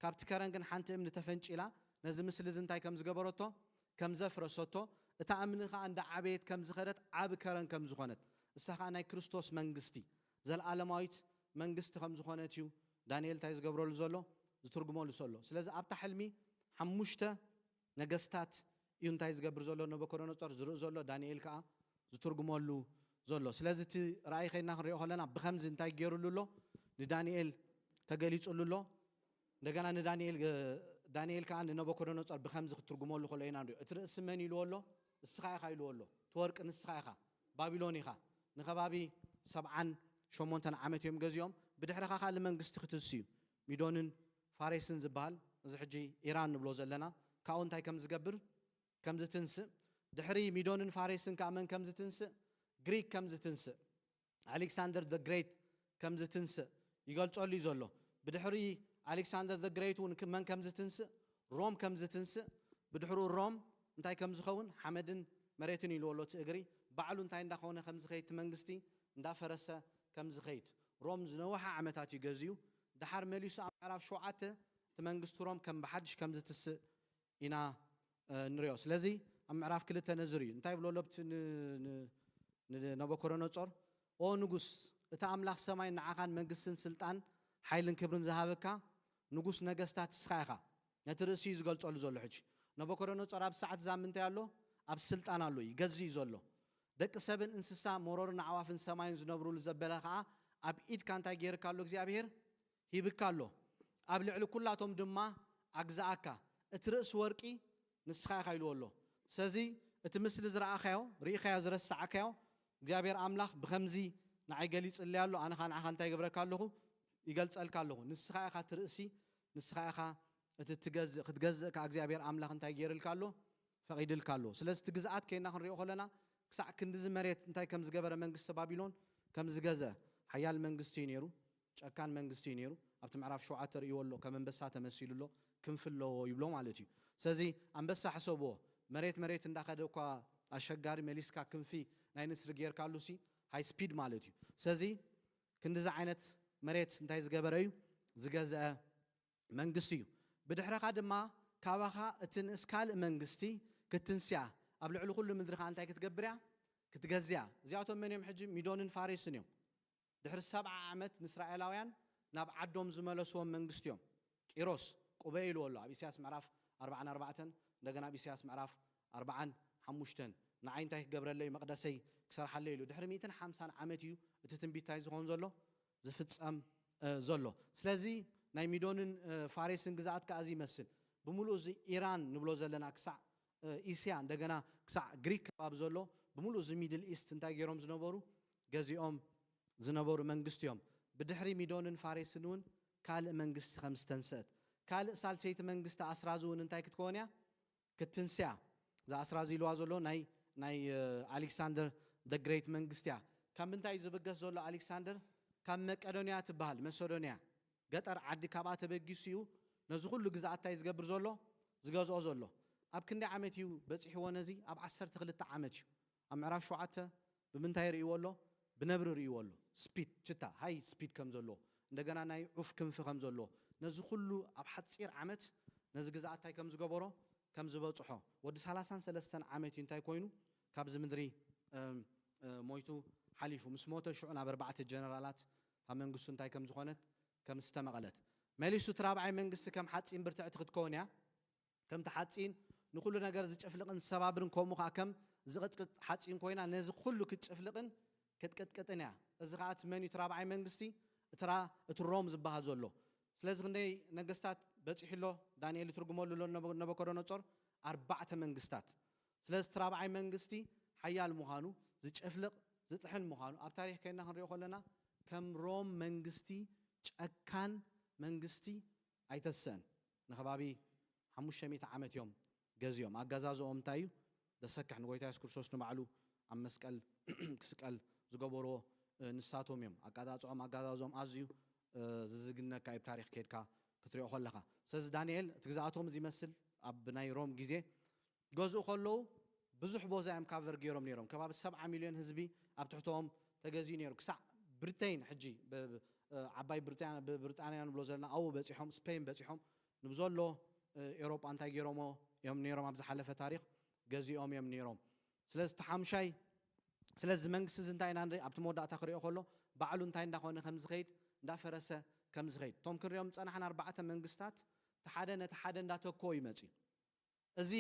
ካብቲ ከረን ግን ሓንቲ እምኒ ተፈንጪላ ነዚ ምስሊ እዚ እንታይ ከም ዝገበረቶ፣ ከም ዘፍረሰቶ፣ እታ እምኒ ከዓ እንዳዓበየት ከም ዝኸደት፣ ዓቢ ከረን ከም ዝኾነት፣ እሳ ከዓ ናይ ክርስቶስ መንግስቲ፣ ዘለዓለማዊት መንግስቲ ከም ዝኾነት እዩ ዳንኤል እንታይ ዝገብረሉ ዘሎ? ዝትርጉመሉ ዘሎ። ስለዚ ኣብታ ሕልሚ ሓሙሽተ ነገስታት እዩ እንታይ ዝገብር ዘሎ? ነበኮደነጾር ዝርኢ ዘሎ፣ ዳንኤል ከዓ ዝትርጉመሉ ዘሎ። ስለዚ እቲ ራእይ ከይድና ክንሪኦ ከለና ብኸምዚ እንታይ ገይሩሉ ኣሎ? ንዳንኤል ተገሊጹሉ ኣሎ። እንደገና ንዳንኤል፣ ዳንኤል ከዓ ንነበኮደነጾር ብኸምዚ ክትርጉመሉ ከሎ ኢና ንሪኦ። እቲ ርእሲ መን ኢልዎ ኣሎ? እስኻ ኢኻ ኢልዎ ኣሎ። እቲ ወርቂ ንስኻ ኢኻ። ባቢሎን ኢኻ። ንኸባቢ ሰብዓን ሸሞንተን ዓመት እዮም ገዚኦም። ብድሕርኻ ካልእ መንግስቲ ክትንስዩ። ሚዶንን ፋሬስን ዝበሃል፣ እዚ ሕጂ ኢራን ንብሎ ዘለና፣ ካብኡ እንታይ ከም ዝገብር፣ ከም ዝትንስእ፣ ድሕሪ ሚዶንን ፋሬስን ከዓ መን ከም ዝትንስእ፣ ግሪክ ከም ዝትንስእ፣ ኣሌክሳንደር the great ከም ዝትንስእ ይገልጸሉ እዩ ዘሎ። ብድሕሪ ኣሌክሳንደር the great እውን ክ-፣ መን ከም ዝትንስእ፣ ሮም ከም ዝትንስእ፣ ብድሕሩ ሮም እንታይ ከም ዝኸውን፣ ሓመድን መሬትን ኢልዎ ኣሎ እቲ እግሪ፣ ባዕሉ እንታይ እንዳኾነ ከም ዝኸይድ፣ እቲ መንግስቲ እንዳፈረሰ ከም ዝኸይድ፣ ሮም ዝነውሐ ዓመታት እዩ ገዝዩ። ደሓር መሊሱ ኣብ ምዕራፍ ሸውዓተ እቲ መንግስቲ ሮም ከም ብሓድሽ ከም ዝትስእ ኢና፣ እ፣ ንሪኦ። ስለዚ ኣብ ምዕራፍ ክልተ ነዚ ርእዩ። እንታይ ይብሎ ኣሎ ኣብቲ ን-፣ ን-፣ ንነበኮደነጾር? "ኦ ንጉስ፣ እቲ ኣምላኽ ሰማይ ንዓኻን መንግስትን ስልጣን ሓይልን ክብርን ዝሃበካ ንጉስ ነገስታት እስኻ ኢኻ።" ነቲ ርእሲ እዩ ዝገልጸሉ ዘሎ። ሕጂ ነበኮደነጾር ኣብ ሰዓት እዛ ምንታይ ኣሎ? ኣብ ስልጣን ኣሎ፣ ይገዝእ እዩ ዘሎ። ደቂ ሰብን እንስሳ፣ መሮርን ኣዕዋፍን ሰማይን ዝነብሩሉ ዘበለ ኸዓ ኣብ ኢድካ እንታይ ገይርካ ኣሎ እግዚኣብሄር? ሂብካ ኣሎ። ኣብ ልዕሊ ኩላቶም ድማ ኣግዝኣካ። እቲ ርእሲ ወርቂ ንስኻ ኢኻ ኢልዎ ኣሎ። ስለዚ እቲ ምስሊ ዝረኣኻዮ፣ ርኢኻዮ ዝረሳዕካዮ፣ እግዚኣብሔር ኣምላኽ ብኸምዚ ንዓይ ገሊጽለይ ኣሎ፣ ኣነ ኸኣ ንዓኻ እንታይ ይገብረካ ኣለኹ? ይገልጸልካ ኣለኹ። ንስኻ ኢኻ እቲ ርእሲ፣ ንስኻ ኢኻ እቲ ትገዝእ፣ ክትገዝእ ከኣ እግዚኣብሔር ኣምላኽ እንታይ ገይርልካ ኣሎ? ፈቒድልካ ኣሎ። ስለዚ እቲ ግዝኣት ከይና ክንሪኦ ከለና፣ ክሳዕ ክንድዚ መሬት እንታይ ከም ዝገበረ መንግስቲ ባቢሎን ከም ዝገዝአ፣ ሓያል መንግስቲ እዩ ነይሩ። ጨካን መንግስቲ እዩ ነይሩ። ኣብቲ ምዕራፍ ሸውዓተ ርእይዎ ኣሎ፣ ከም ኣንበሳ ተመሲሉ ኣሎ፣ ክንፊ ኣለዎ ይብሎ ማለት እዩ። ስለዚ ኣንበሳ ሕሰብዎ፣ መሬት መሬት እንዳኸደ እኳ ኣሸጋሪ፣ መሊስካ ክንፊ ናይ ንስሪ ጌርካሉ ሲ ሃይ ስፒድ ማለት እዩ። ስለዚ ክንድዚ ዓይነት መሬት እንታይ ዝገበረ እዩ? ዝገዝአ መንግስቲ እዩ። ብድሕረኻ ድማ ካባኻ እቲ ንእስ ካልእ መንግስቲ ክትንስያ፣ ኣብ ልዕሊ ኩሉ ምድሪ ኸዓ እንታይ ክትገብር እያ? ክትገዝያ። እዚኣቶም መን እዮም ሕጂ? ሚዶንን ፋሬስን እዮም። ድሕሪ ሰብዓ ዓመት ንእስራኤላውያን ናብ ዓዶም ዝመለስዎም መንግስቲ እዮም። ቂሮስ ቁበ ኢልዎ ኣሎ ኣብ ኢሳያስ ምዕራፍ ኣርብዓን ኣርባዕተን፣ እንደገና ኣብ ኢሳያስ ምዕራፍ ኣርብዓን ሓሙሽተን፣ ንዓይ እንታይ ክገብረለይ፣ መቕደሰይ ክሰርሓለይ ኢሉ። ድሕሪ ሚእትን ሓምሳን ዓመት እዩ እቲ ትንቢት እንታይ ዝኸውን ዘሎ? ዝፍጸም፣ እ፣ ዘሎ። ስለዚ ናይ ሚዶንን፣ እ፣ ፋሬስን ግዝኣት ከኣ እዚ ይመስል። ብምሉእ እዚ ኢራን ንብሎ ዘለና ክሳዕ፣ እ፣ እስያ፣ እንደገና ክሳዕ ግሪክ ከባቢ ዘሎ ብምሉእ እዚ ሚድል ኢስት እንታይ ገይሮም ዝነበሩ? ገዚኦም ዝነበሩ መንግስቲ እዮም። ብድሕሪ ሚዶንን ፋሬስን እውን ካልእ መንግስቲ ከም ዝተንስአት፣ ካልእ ሳልሰይቲ መንግስቲ ኣስራዚ እውን እንታይ ክትከውን እያ? ክትንስያ። እዛ ኣስራዚ ኢልዋ ዘሎ ናይ፣ ናይ፣ እ፣ ኣሌክሳንደር the great መንግስቲ እያ። ካብ ምንታይ እዩ ዝብገስ ዘሎ ኣሌክሳንደር? ካብ መቄዶንያ ትበሃል፣ መሰዶንያ፣ ገጠር ዓዲ፣ ካብኣ ተበጊሱ እዩ ነዚ ኩሉ ግዝኣት እንታይ ዝገብር ዘሎ? ዝገዝኦ ዘሎ። ኣብ ክንደይ ዓመት እዩ በፂሕዎ ነዚ? ኣብ ዓሰርተ ክልተ ዓመት እዩ። ኣብ ምዕራፍ ሸውዓተ ብምንታይ ርእይዎ ኣሎ? ብነብሪ ርእይዎ ኣሎ። ስፒድ፣ ችታ፣ ሃይ ስፒድ ከም ዘለዎ፣ እንደገና ናይ ዑፍ ክንፊ ከም ዘለዎ፣ ነዚ ኩሉ ኣብ ሓፂር ዓመት ነዚ ግዝኣት እንታይ ከም ዝገበሮ፣ ከም ዝበፅሖ። ወዲ ሰላሳን ሰለስተን ዓመት እዩ እንታይ ኮይኑ ካብዚ ምድሪ እም፣ እ፣ ሞይቱ ሓሊፉ። ምስ ሞተ ሽዑ ናብ ኣርባዕተ ጀነራላት እታ መንግስቱ እንታይ ከም ዝኾነት፣ ከም ዝተመቐለት። መሊሱ እቲ ራብዓይ መንግስቲ ከም ሓፂን ብርትዕቲ ክትከውን እያ። ከምቲ ሓፂን ንኹሉ ነገር ዝጭፍልቕን ዝሰባብርን፣ ከምኡ ከዓ ከም ዝቕጥቅጥ ሓፂን ኮይና ነዚ ኩሉ ክትጭፍልቕን ክትቅጥቅጥን እያ። እዚ ከዓ እቲ መን እዩ? እቲ ራብዓይ መንግስቲ፣ እቲ ራ-፣ እቲ ሮም ዝበሃል ዘሎ። ስለዚ ክንደይ ነገስታት በፂሑ ኣሎ? ዳንኤል ይትርጉመሉ ኣሎ፣ ነበ-፣ ነበኮዶነጾር ኣርባዕተ መንግስታት። ስለዚ እቲ ራብዓይ መንግስቲ ሓያል ምዃኑ፣ ዝጨፍልቕ፣ ዝጥሕን ምዃኑ ኣብ ታሪኽ ከይና ክንሪኦ ከለና ከም ሮም መንግስቲ ጨካን መንግስቲ ኣይተስእን። ንከባቢ ሓሙሽተ ሚእቲ ዓመት እዮም ገዚኦም። ኣገዛዝኦም እንታይ እዩ? ዘሰክሕ፣ ንጎይታ የሱስ ክርስቶስ ንባዕሉ ኣብ መስቀል ክስቀል ዝገበርዎ፣ እ፣ ንሳቶም እዮም። ኣቀጻጽኦም፣ ኣገዛዝኦም ኣዝዩ፣ እ፣ ዝዝግነካ እዩ፣ ብታሪኽ ከድካ ክትሪኦ ከለኻ። ስለዚ ዳንኤል እቲ ግዝኣቶም እዚ ይመስል፣ ኣብ ናይ ሮም ግዜ ገዝኡ ከለዉ ብዙሕ ቦዛ እዮም ካቨር ገይሮም ነይሮም። ከባቢ ሰብዓ ሚልዮን ህዝቢ ኣብ ትሕቶም ተገዝኡ ነይሩ። ክሳዕ ብሪተይን ሕጂ፣ ብ-፣ ብ-፣ እ፣ ዓባይ ብሪጣንያ፣ ብ-፣ ብሪጣንያ ንብሎ ዘለና ኣብኡ በጺሖም፣ ስፔን በጺሖም፣ ንብዘሎ፣ እ፣ ኤውሮጳ እንታይ ገይሮሞ እዮም ነይሮም? ኣብ ዝሓለፈ ታሪኽ ገዚኦም እዮም ነይሮም። ስለዚ እቲ ሓሙሻይ፣ ስለዚ መንግስቲ እዚ እንታይ ኢና ንርኢ? ኣብቲ መወዳእታ ክሪኦ ከሎ ባዕሉ እንታይ እንዳኾነ ከም ዝኸይድ፣ እንዳፈረሰ ከም ዝኸይድ። እቶም ክንሪኦም ዝጸናሕና ኣርባዕተ መንግስታት፣ እቲ ሓደ ነቲ ሓደ እንዳተኮ እዩ መጺኡ። እዚ፣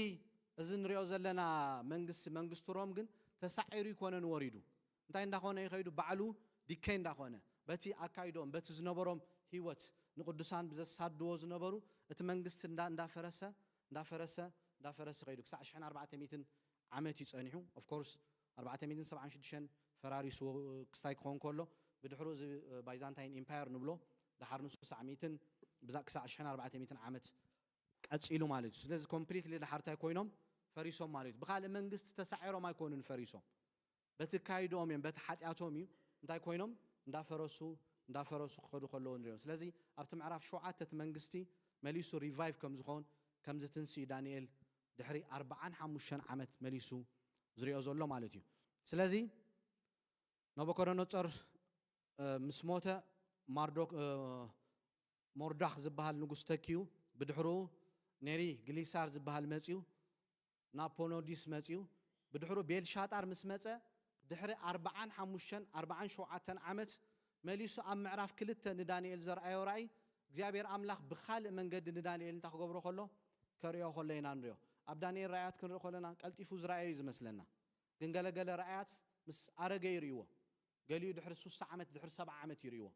እዚ ንሪኦ ዘለና መንግስቲ፣ መንግስቲ ሮም ግን ተሳዒሩ ይኮነን ወሪዱ። እንታይ እንዳኾነ ይኸይዱ? ባዕሉ ዲከይ እንዳኾነ፣ በቲ ኣካይዶም፣ በቲ ዝነበሮም ህይወት፣ ንቅዱሳን ብዘሳድዎ ዝነበሩ፣ እቲ መንግስቲ እንዳ-፣ እንዳፈረሰ፣ እንዳፈረሰ፣ እንዳፈረሰ ከይዱ። ክሳዕ ሽሕን ኣርባዕተ ሚእትን ዓመት እዩ ጸኒሑ። ኦፍ ኮርስ፣ ኣርባዕተ ሚእትን ሰብዓን ሽዱሽተን ፈራሪሱ ክስታይ ክኸውን ከሎ፣ ብድሕሩ እዚ ባይዛንታይን ኢምፓየር ንብሎ፣ ድሓር ንሱ ክሳዕ ሚእትን፣ ብዛ-፣ ክሳዕ ሽሕን ኣርባዕተ ሚእትን ዓመት ቀጺሉ ማለት እዩ። ስለዚ ኮምፕሊትሊ ድሓር እንታይ ኮይኖም? ፈሪሶም ማለት እዩ። ብኻልእ መንግስቲ ተሳዒሮም ኣይኮኑን ፈሪሶም። በቲ ካይድኦም እዮም፣ በቲ ሓጢኣቶም እዩ። እንታይ ኮይኖም? እንዳፈረሱ፣ እንዳፈረሱ ክኸዱ ከለዉ ንሪኦም። ስለዚ ኣብቲ ምዕራፍ ሸውዓተ እቲ መንግስቲ መሊሱ ሪቫይቭ ከም ዝኾን፣ ከም ዝትንስእ እዩ ዳንኤል ድሕሪ ኣርብዓን ሓሙሽተን ዓመት መሊሱ ዝሪኦ ዘሎ ማለት እዩ። ስለዚ ናቡከደነጾር፣ እ፣ ምስ ሞተ፣ ማርዶክ-፣ እ፣ ሞርዳኽ ዝበሃል ንጉስ ተኪኡ፣ ብድሕሩ ኔሪ ግሊሳር ዝበሃል መጺኡ፣ ናፖኖዲስ መጺኡ፣ ብድሕሩ ቤልሻጣር ምስ መጸ፣ ድሕሪ ኣርብዓን ሓሙሽተን፣ ኣርብዓን ሸውዓተን ዓመት መሊሱ ኣብ ምዕራፍ ክልተ ንዳንኤል ዘርኣዮ ራእይ፣ እግዚኣብሔር ኣምላኽ ብኻልእ መንገዲ ንዳንኤል እንታይ ክገብሮ ከሎ፣ ከርእዮ ከሎ ኢና ንሪኦ። ኣብ ዳንኤል ራእያት ክንርኢ ከለና ቀልጢፉ ዝረኣዮ እዩ ዝመስለና። ግን ገለገለ ራእያት ምስ ኣረገ ይርእይዎ። ገሊኡ ድሕሪ ሱሳ ዓመት፣ ድሕሪ ሰብዓ ዓመት ይርእይዎ።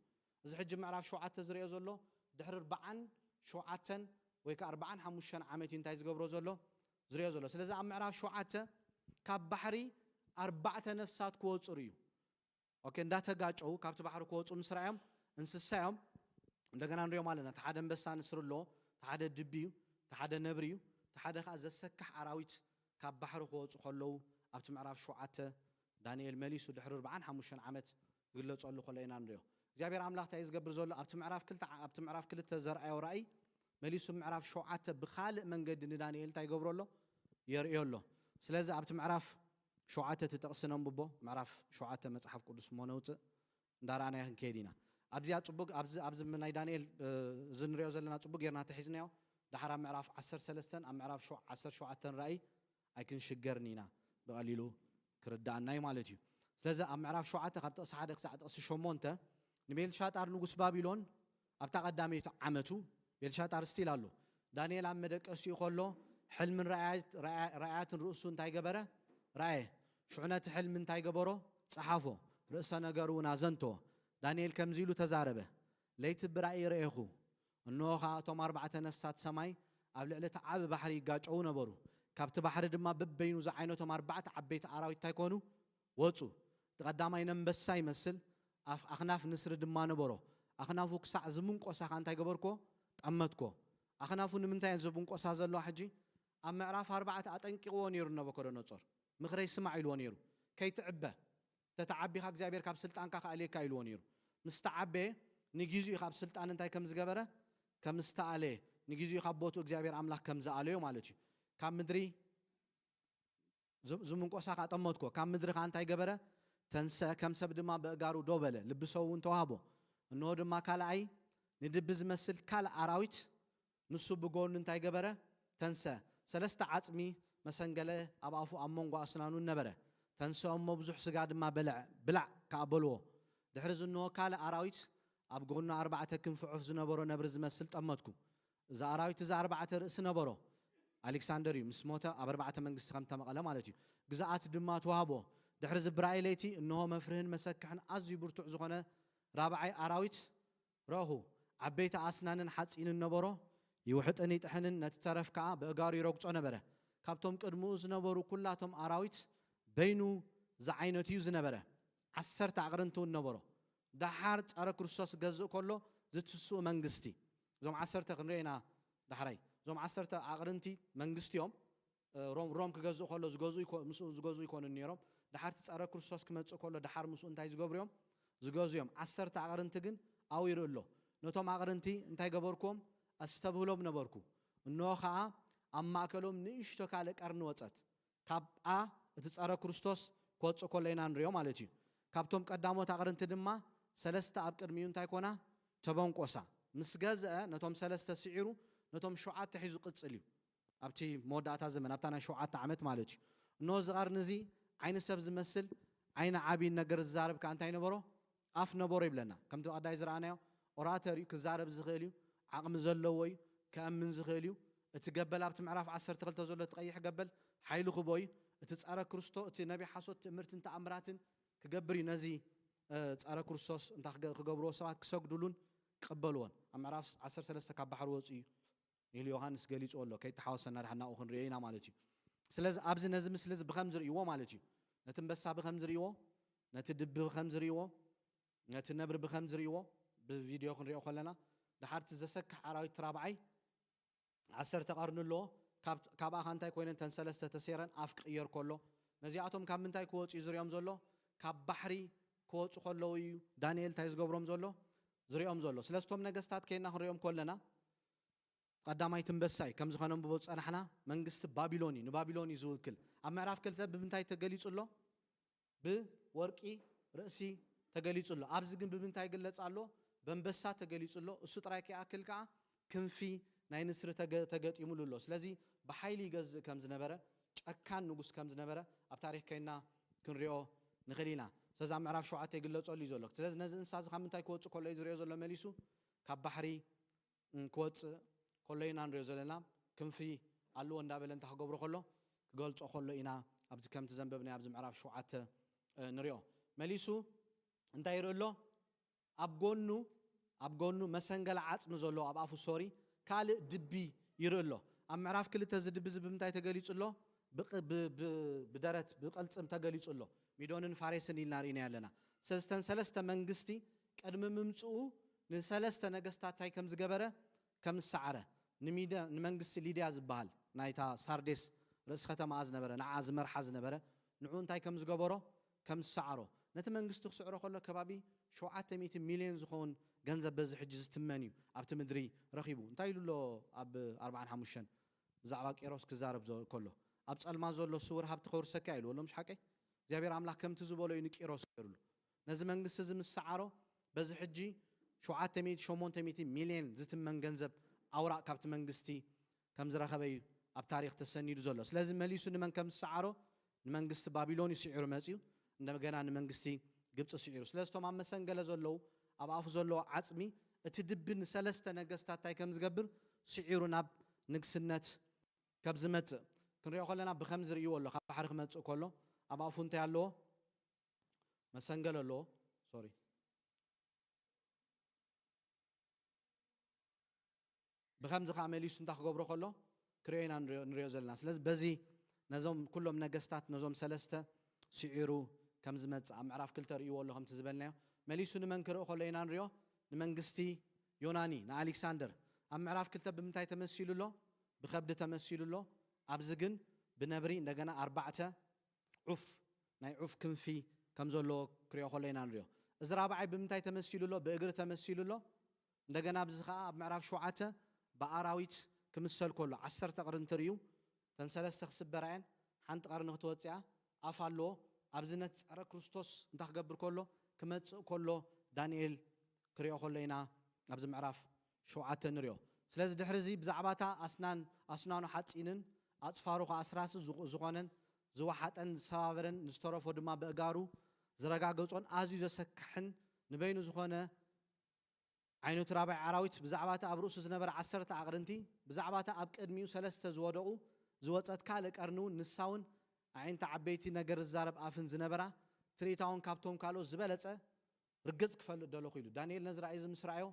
እዚ ሕጂ ምዕራፍ ሸውዓተ ዝርእዮ ዘሎ ድሕሪ ኣርብዓን ሸውዓተን ወይ ከኣ ኣርብዓን ሓሙሽተን ዓመት እዩ እንታይ ዝገብሮ ዘሎ? ዝርእዮ ዘሎ። ስለዚ ኣብ ምዕራፍ ሸውዓተ ካብ ባሕሪ ኣርባዕተ ነፍሳት ክወጹ ርእዩ። ኦኬ፣ እንዳተጋጨው ካብቲ ባሕሪ ክወጹ ምስ ረኣዮም፣ እንስሳ እዮም። እንደገና ንሪኦም ኣለና። እቲ ሓደ ኣንበሳ ንስሪ ኣለዎ፣ እቲ ሓደ ድቢ እዩ፣ እቲ ሓደ ነብሪ እዩ፣ እቲ ሓደ ከኣ ዘሰክሕ ኣራዊት ካብ ባሕሪ ክወጹ ከለዉ ኣብቲ ምዕራፍ ሸውዓተ ዳንኤል መሊሱ ድሕሪ ኣርብዓን ሓሙሽተን ዓመት ክግለጸሉ ከሎ ኢና ንሪኦ። እግዚኣብሔር ኣምላኽ እንታይ እዩ ዝገብር ዘሎ? ኣብቲ ምዕራፍ ክልተ ዓ-፣ ኣብቲ ምዕራፍ ክልተ ዘርኣዮ ራእይ መሊሱ ምዕራፍ ሸውዓተ ብኻልእ መንገዲ ንዳንኤል እንታይ ይገብሮ ኣሎ? የርእዮ ኣሎ። ስለዚ ኣብቲ ምዕራፍ ሸውዓተ እቲ ጥቕሲ ነንብቦ፣ ምዕራፍ ሸውዓተ መጽሓፍ ቅዱስ እሞ ነውጽእ፣ እንዳረኣናዮ ክንከይድ ኢና። ኣብዚኣ ጽቡቅ፣ ኣብዚ፣ ኣብዚ ናይ ዳንኤል፣ እ፣ እዚ ንሪኦ ዘለና ጽቡቅ ጌርና ተሒዝናዮ። ደሓር ኣብ ምዕራፍ ዓሰርተ ሰለስተን ኣብ ምዕራፍ ሸው-፣ ዓሰርተ ሸውዓተን ራእይ ኣይክንሽገርን ኢና፣ ብቐሊሉ ክርድኣና እዩ ማለት እዩ። ስለዚ ኣብ ምዕራፍ ሸውዓተ ካብ ጥቕሲ ሓደ ክሳዕ ጥቕሲ ሸሞንተ፣ ንቤልሻጣር ንጉስ ባቢሎን ኣብታ ቀዳመይቲ ዓመቱ፣ ቤልሻጣር ስቲል ኣሎ። ዳንኤል ኣብ መደቀሲኡ ከሎ ሕልምን ራእያት-፣ ራእያ-፣ ራእያትን ርእሱ እንታይ ገበረ? ረኣየ። ሽዑ ነቲ ሕልሚ እንታይ ገበሮ? ጸሓፎ። ርእሰ ነገር እውን ኣዘንተዎ። ዳንኤል ከምዚ ኢሉ ተዛረበ፣ ለይቲ ብራእይ ረኤኹ፣ እንሆ ኸኣ እቶም ኣርባዕተ ነፍሳት ሰማይ ኣብ ልዕሊ እቲ ዓቢ ባሕሪ ይጋጨዉ ነበሩ። ካብቲ ባሕሪ ድማ በበይኑ ዝዓይነቶም ኣርባዕተ ዓበይቲ ኣራዊት እንታይ ኮኑ? ወጹ። እቲ ቀዳማይ ነንበሳ ይመስል፣ ኣፍ-፣ ኣኽናፍ ንስሪ ድማ ነበሮ። ኣኽናፉ ክሳዕ ዝምንቆሳ ኸኣ እንታይ ገበርክዎ? ጠመትክዎ። ኣኽናፉ ንምንታይ እየን ዝምንቆሳ ዘለዋ ሕጂ? ኣብ ምዕራፍ ኣርባዕተ ኣጠንቂቕዎ ነይሩ ናቡከደነጾር። ምኽረይ ስማዕ ኢልዎ ነይሩ። ከይትዕበ። ተተዓቢኻ እግዚኣብሔር ካብ ስልጣንካ ክኣልየካ ኢልዎ ነይሩ። ምስ ተዓበየ ንግዜኡ ካብ ስልጣን እንታይ ከም ዝገበረ? ከም ዝተኣለየ፣ ንግዜኡ ካብ ቦትኡ እግዚኣብሔር ኣምላኽ ከም ዝኣለዮ ማለት እዩ። ካብ ምድሪ ዝ- ዝምንቆሳ ከኣ ጠመትኮ። ካብ ምድሪ ከኣ እንታይ ገበረ? ተንሰ፣ ከም ሰብ ድማ በእጋሩ ደው በለ። ልቢ ሰው እውን ተዋህቦ። እንሆ ድማ ካልኣይ ንድቢ ዝመስል ካልእ ኣራዊት ንሱ ብጎኑ እንታይ ገበረ? ተንሰ። ሰለስተ ዓጽሚ መሰንገለ ኣብ ኣፉ ኣብ መንጎ ኣስናኑን ነበረ። ተንሰ እሞ ብዙሕ ስጋ ድማ በልዐ፣ ብላዕ ከኣ በልዎ። ድሕሪ ዝንሆ ካልእ ኣራዊት ኣብ ጎኑ ኣርባዕተ ክንፊ ዑፍ ዝነበሮ ነብሪ ዝመስል ጠመትኩ። እዚ ኣራዊት እዚ ኣርባዕተ ርእሲ ነበሮ። ኣሌክሳንደር እዩ ምስ ሞተ ኣብ ኣርባዕተ መንግስቲ ከም ተመቐለ ማለት እዩ። ግዝኣት ድማ ተዋህቦ። ድሕሪ ዝብራይ ለይቲ እንሆ መፍርህን መሰክሕን ኣዝዩ ብርቱዕ ዝኾነ ራብዓይ ኣራዊት ረእኹ። ዓበይቲ ኣስናንን ሓጺንን ነበሮ። ይውሕጥን ይጥሕንን ነቲ ተረፍ ከኣ ብእጋሩ ይረግጾ ነበረ። ካብቶም ቅድምኡ ዝነበሩ ኩላቶም ኣራዊት በይኑ ዝዓይነቱ እዩ ዝነበረ። ዓሰርተ ኣቕርንቲ እውን ነበሮ። ደሓር ጸረ ክርስቶስ ገዝእ ከሎ ዝትስኡ መንግስቲ። እዞም ዓሰርተ ክንሪኦ ኢና ዳሕራይ። እዞም ዓሰርተ ኣቕርንቲ መንግስቲ እዮም። ሮም ሮም ክገዝእ ከሎ ዝገዝኡ ይኮ- ምስኡ ዝገዝኡ ይኮኑን ነይሮም። ደሓርቲ ጸረ ክርስቶስ ክመጽእ ከሎ ደሓር ምስኡ እንታይ ዝገብሩ እዮም? ዝገዝኡ እዮም። ዓሰርተ ኣቕርንቲ ግን ኣብኡ ይርኢ ኣሎ። ነቶም ኣቕርንቲ እንታይ ገበርኩዎም? ኣስተብህሎም ነበርኩ። እንሆ ኸኣ ኣብ ማእከሎም ንእሽቶ ካልእ ቀርኒ ወጸት። ካብኣ እቲ ጸረ ክርስቶስ ክወጽእ ከሎ ኢና ንሪኦ ማለት እዩ። ካብቶም ቀዳሞት ኣቕርንቲ ድማ ሰለስተ ኣብ ቅድሚኡ እንታይ ኮና? ተበንቆሳ። ምስ ገዝአ ነቶም ሰለስተ ስዒሩ ነቶም ሸውዓተ ሒዙ ቅጽል እዩ። ኣብቲ መወዳእታ ዘመን ኣብታ ናይ ሸውዓተ ዓመት ማለት እዩ። እንሆ እዚ ቀርኒ እዚ ዓይኒ ሰብ ዝመስል ዓይኒ ዓብዪ ነገር ዝዛረብ ከኣ እንታይ ነበሮ? ኣፍ ነበሮ ይብለና። ከምቲ ቀዳይ ዝረኣናዮ ኦራተር እዩ፣ ክዛረብ ዝኽእል እዩ፣ ዓቕሚ ዘለዎ እዩ፣ ከእምን ዝኽእል እዩ። እቲ ገበል ኣብቲ ምዕራፍ ዓሰርተ ክልተ ዘሎ እቲ ቀይሕ ገበል ሓይሊ ክቦ እዩ። እቲ ጸረ ክርስቶ እቲ ነቢ ሓሶት ትእምርትን ተኣምራትን ክገብር እዩ። ነዚ ጸረ ክርስቶስ እንታይ ክገብርዎ ሰባት ክሰግዱሉን ክቕበልዎን ኣብ ምዕራፍ ዓሰርተ ሰለስተ ካብ ባሕሪ ወፅኡ እዩ ኢሉ ዮሃንስ ገሊፁ ኣሎ። ከይተሓወሰና ድሓን ናብኡ ክንሪኦ ኢና ማለት እዩ። ስለዚ ኣብዚ ነዚ ምስሊ እዚ ብኸም ዝርእይዎ ማለት እዩ፣ ነቲ ኣንበሳ ብኸም ዝርእይዎ፣ ነቲ ድቢ ብኸም ዝርእይዎ፣ ነቲ ነብሪ ብኸም ዝርእይዎ ብቪድዮ ክንሪኦ ከለና፣ ድሓርቲ ዘሰክሕ ኣራዊት ራብዓይ ዓሰርተ ቀርኒ ኣለዎ። ካብ- ካብኣ እንታይ ኮይነን ተን ሰለስተ ተሰይረን ኣፍ ክቕየር ከሎ፣ ነዚኣቶም ካብ ምንታይ ክወፁ እዩ ዝርእዮም ዘሎ? ካብ ባሕሪ ክወፁ ከለዉ እዩ ዳንኤል እንታይ ዝገብሮም ዘሎ? ዝርእዮም ዘሎ። ስለስቶም ነገስታት ከይና ክንሪኦም ከለና፣ ቀዳማይ ትንበሳይ ከም ዝኾነ ንብቦ ዝጸናሕና መንግስቲ ባቢሎን እዩ፣ ንባቢሎን እዩ ዝውክል። ኣብ ምዕራፍ ክልተ ብምንታይ ተገሊጹ ኣሎ? ብወርቂ ርእሲ ተገሊጹ ኣሎ። ኣብዚ ግን ብምንታይ ይግለጽ ኣሎ? በንበሳ ተገሊጹ ኣሎ። እሱ ጥራይ ከይኣክል ከኣ ክንፊ ናይ ንስሪ ተገ- ተገጢሙሉ ኣሎ። ስለዚ ብሓይሊ ይገዝእ ከም ዝነበረ፣ ጨካን ንጉስ ከም ዝነበረ ኣብ ታሪኽ ከይና ክንሪኦ ንኽእል ኢና። ስለዚ ኣብ ምዕራፍ ሸውዓተ ይግለጸሉ እዩ ዘሎ። ስለዚ ነዚ እንስሳ እዚ ካብ ምንታይ ክወጽእ ከሎ እዩ ዝሪኦ ዘሎ መሊሱ? ካብ ባሕሪ ክወፅእ ከሎ ኢና ንሪኦ ዘለና። ክንፊ ኣለዎ እንዳበለ እንታይ ክገብሮ ከሎ ክገልፆ ከሎ ኢና ኣብዚ ከምቲ ዘንበብናዮ ኣብዚ ምዕራፍ ሸውዓተ ንሪኦ። መሊሱ እንታይ ይርኢ ኣሎ? ኣብ ጎኑ ኣብ ጎኑ መሰንገለ ዓፅሚ ዘለዎ ኣብ ኣፉ ሶሪ ካልእ ድቢ ይርኢ ኣሎ። ኣብ ምዕራፍ ክልተ እዚ ድቢ እዚ ብምንታይ ተገሊፁ ኣሎ? ብደረት ብቅልፅም ተገሊፁ ኣሎ። ሚዶንን ፋሬስን ኢልና ርኢና ኣለና። ስለዚ እተን ሰለስተ መንግስቲ ቅድሚ ምምፅኡ ንሰለስተ ነገስታት እንታይ ከም ዝገበረ ከም ዝሰዓረ፣ ንመንግስቲ ሊድያ ዝበሃል ናይታ ሳርዴስ ርእሲ ከተማኣ ዝነበረ ንዓ ዝመርሓ ዝነበረ ንዑ እንታይ ከም ዝገበሮ ከም ዝሰዓሮ፣ ነቲ መንግስቲ ክስዕሮ ከሎ ከባቢ ሸውዓተ ሚእቲ ሚልዮን ዝኸውን ገንዘብ በዚ ሕጂ ዝትመን እዩ ኣብቲ ምድሪ ረኺቡ እንታይ ኢሉ ኣሎ? ኣብ ኣርባዓን ሓሙሽተን ብዛዕባ ቂሮስ ክዛረብ ከሎ ኣብ ጸልማ ዘሎ ስውር ሃብቲ ከውርሰካ ኢሉ ኣሎ። ምሽ ሓቀይ እግዚኣብሔር ኣምላኽ ከምቲ ዝበሎ እዩ ንቂሮስ ገይሩሉ። ነዚ መንግስቲ እዚ ምስ ሰዓሮ በዚ ሕጂ ሸውዓተ ሚእቲ ሸሞንተ ሚእቲ ሚልዮን ዝትመን ገንዘብ ኣውራቕ ካብቲ መንግስቲ ከም ዝረኸበ እዩ ኣብ ታሪኽ ተሰኒዱ ዘሎ። ስለዚ መሊሱ ንመን ከም ዝሰዓሮ ንመንግስቲ ባቢሎን እዩ ስዒሩ መፅዩ፣ እንደገና ንመንግስቲ ግብፂ ስዒሩ። ስለዚ እቶም ኣብ መሰንገለ ዘለዉ ኣብ ኣፉ ዘለዎ ዓፅሚ እቲ ድቢ ንሰለስተ ነገስታት እንታይ ከም ዝገብር ስዒሩ ናብ ንግስነት ካብ ዝመፅእ ክንሪኦ ከለና ብከም ዝርእይዎ ኣሎ ካብ ባሕሪ ክመፅእ ከሎ ኣብ ኣፉ እንታይ ኣለዎ? መሰንገል ኣለዎ። ሶሪ ብከምዚ ከዓ መሊሱ እንታይ ክገብሮ ከሎ ክሪኦ ኢና ንሪኦ ዘለና። ስለዚ በዚ ነዞም ኩሎም ነገስታት ነዞም ሰለስተ ስዒሩ ከም ዝመፅእ ኣብ ምዕራፍ ክልተ ርእይዎ ኣሎ ከምቲ ዝበልናዮ መሊሱ ንመን ክርኢ ከሎ ኢና ንሪኦ? ንመንግስቲ ዮናኒ ንኣሌክሳንደር ኣብ ምዕራፍ ክልተ ብምንታይ ተመሲሉ ኣሎ? ብከብዲ ተመሲሉ ኣሎ። ኣብዚ ግን ብነብሪ እንደገና ኣርባዕተ ዑፍ ናይ ዑፍ ክንፊ ከም ዘለዎ ክሪኦ ከሎ ኢና ንሪኦ። እዚ ራብዓይ ብምንታይ ተመሲሉ ኣሎ? ብእግሪ ተመሲሉ ኣሎ። እንደገና ኣብዚ ከዓ ኣብ ምዕራፍ ሸውዓተ ብኣራዊት ክምሰል ከሎ ዓሰርተ ቅርንቲ ርእዩ እተን ሰለስተ ክስበራ እየን። ሓንቲ ቀርኒ ክትወፅእ እያ። ኣፍ ኣለዎ። ኣብዚ ነቲ ጸረ ክርስቶስ እንታይ ክገብር ከሎ፣ ክመጽእ ከሎ፣ ዳንኤል ክሪኦ ከሎ ኢና ኣብዚ ምዕራፍ ሸውዓተ ንሪኦ። ስለዚ ድሕሪ እዚ ብዛዕባ እታ ኣስናን ኣስናኑ ሓጺንን ኣጽፋሩ ኸዓ ኣስራሲ ዝኹ- ዝኾነን ዝወሓጠን ዝሰባበረን ንዝተረፎ ድማ ብእጋሩ ዝረጋገጾን ኣዝዩ ዘሰክሕን ንበይኑ ዝኾነ ዓይነቱ ራብዓይ ኣራዊት ብዛዕባ እቲ ኣብ ርእሱ ዝነበረ ዓሰርተ ኣቕርንቲ ብዛዕባ እቲ ኣብ ቅድሚኡ ሰለስተ ዝወደቑ ዝወጸት ካልእ ቀርኒ እውን ንሳ እውን ኣዒንቲ ዓበይቲ ነገር ዝዛረብ ኣፍን ዝነበራ ትርኢታ እውን ካብቶም ካልኦት ዝበለጸ ርግጽ ክፈልጥ ደለኹ ኢሉ። ዳንኤል ነዚ ራእይ እዚ ምስ ረኣዮ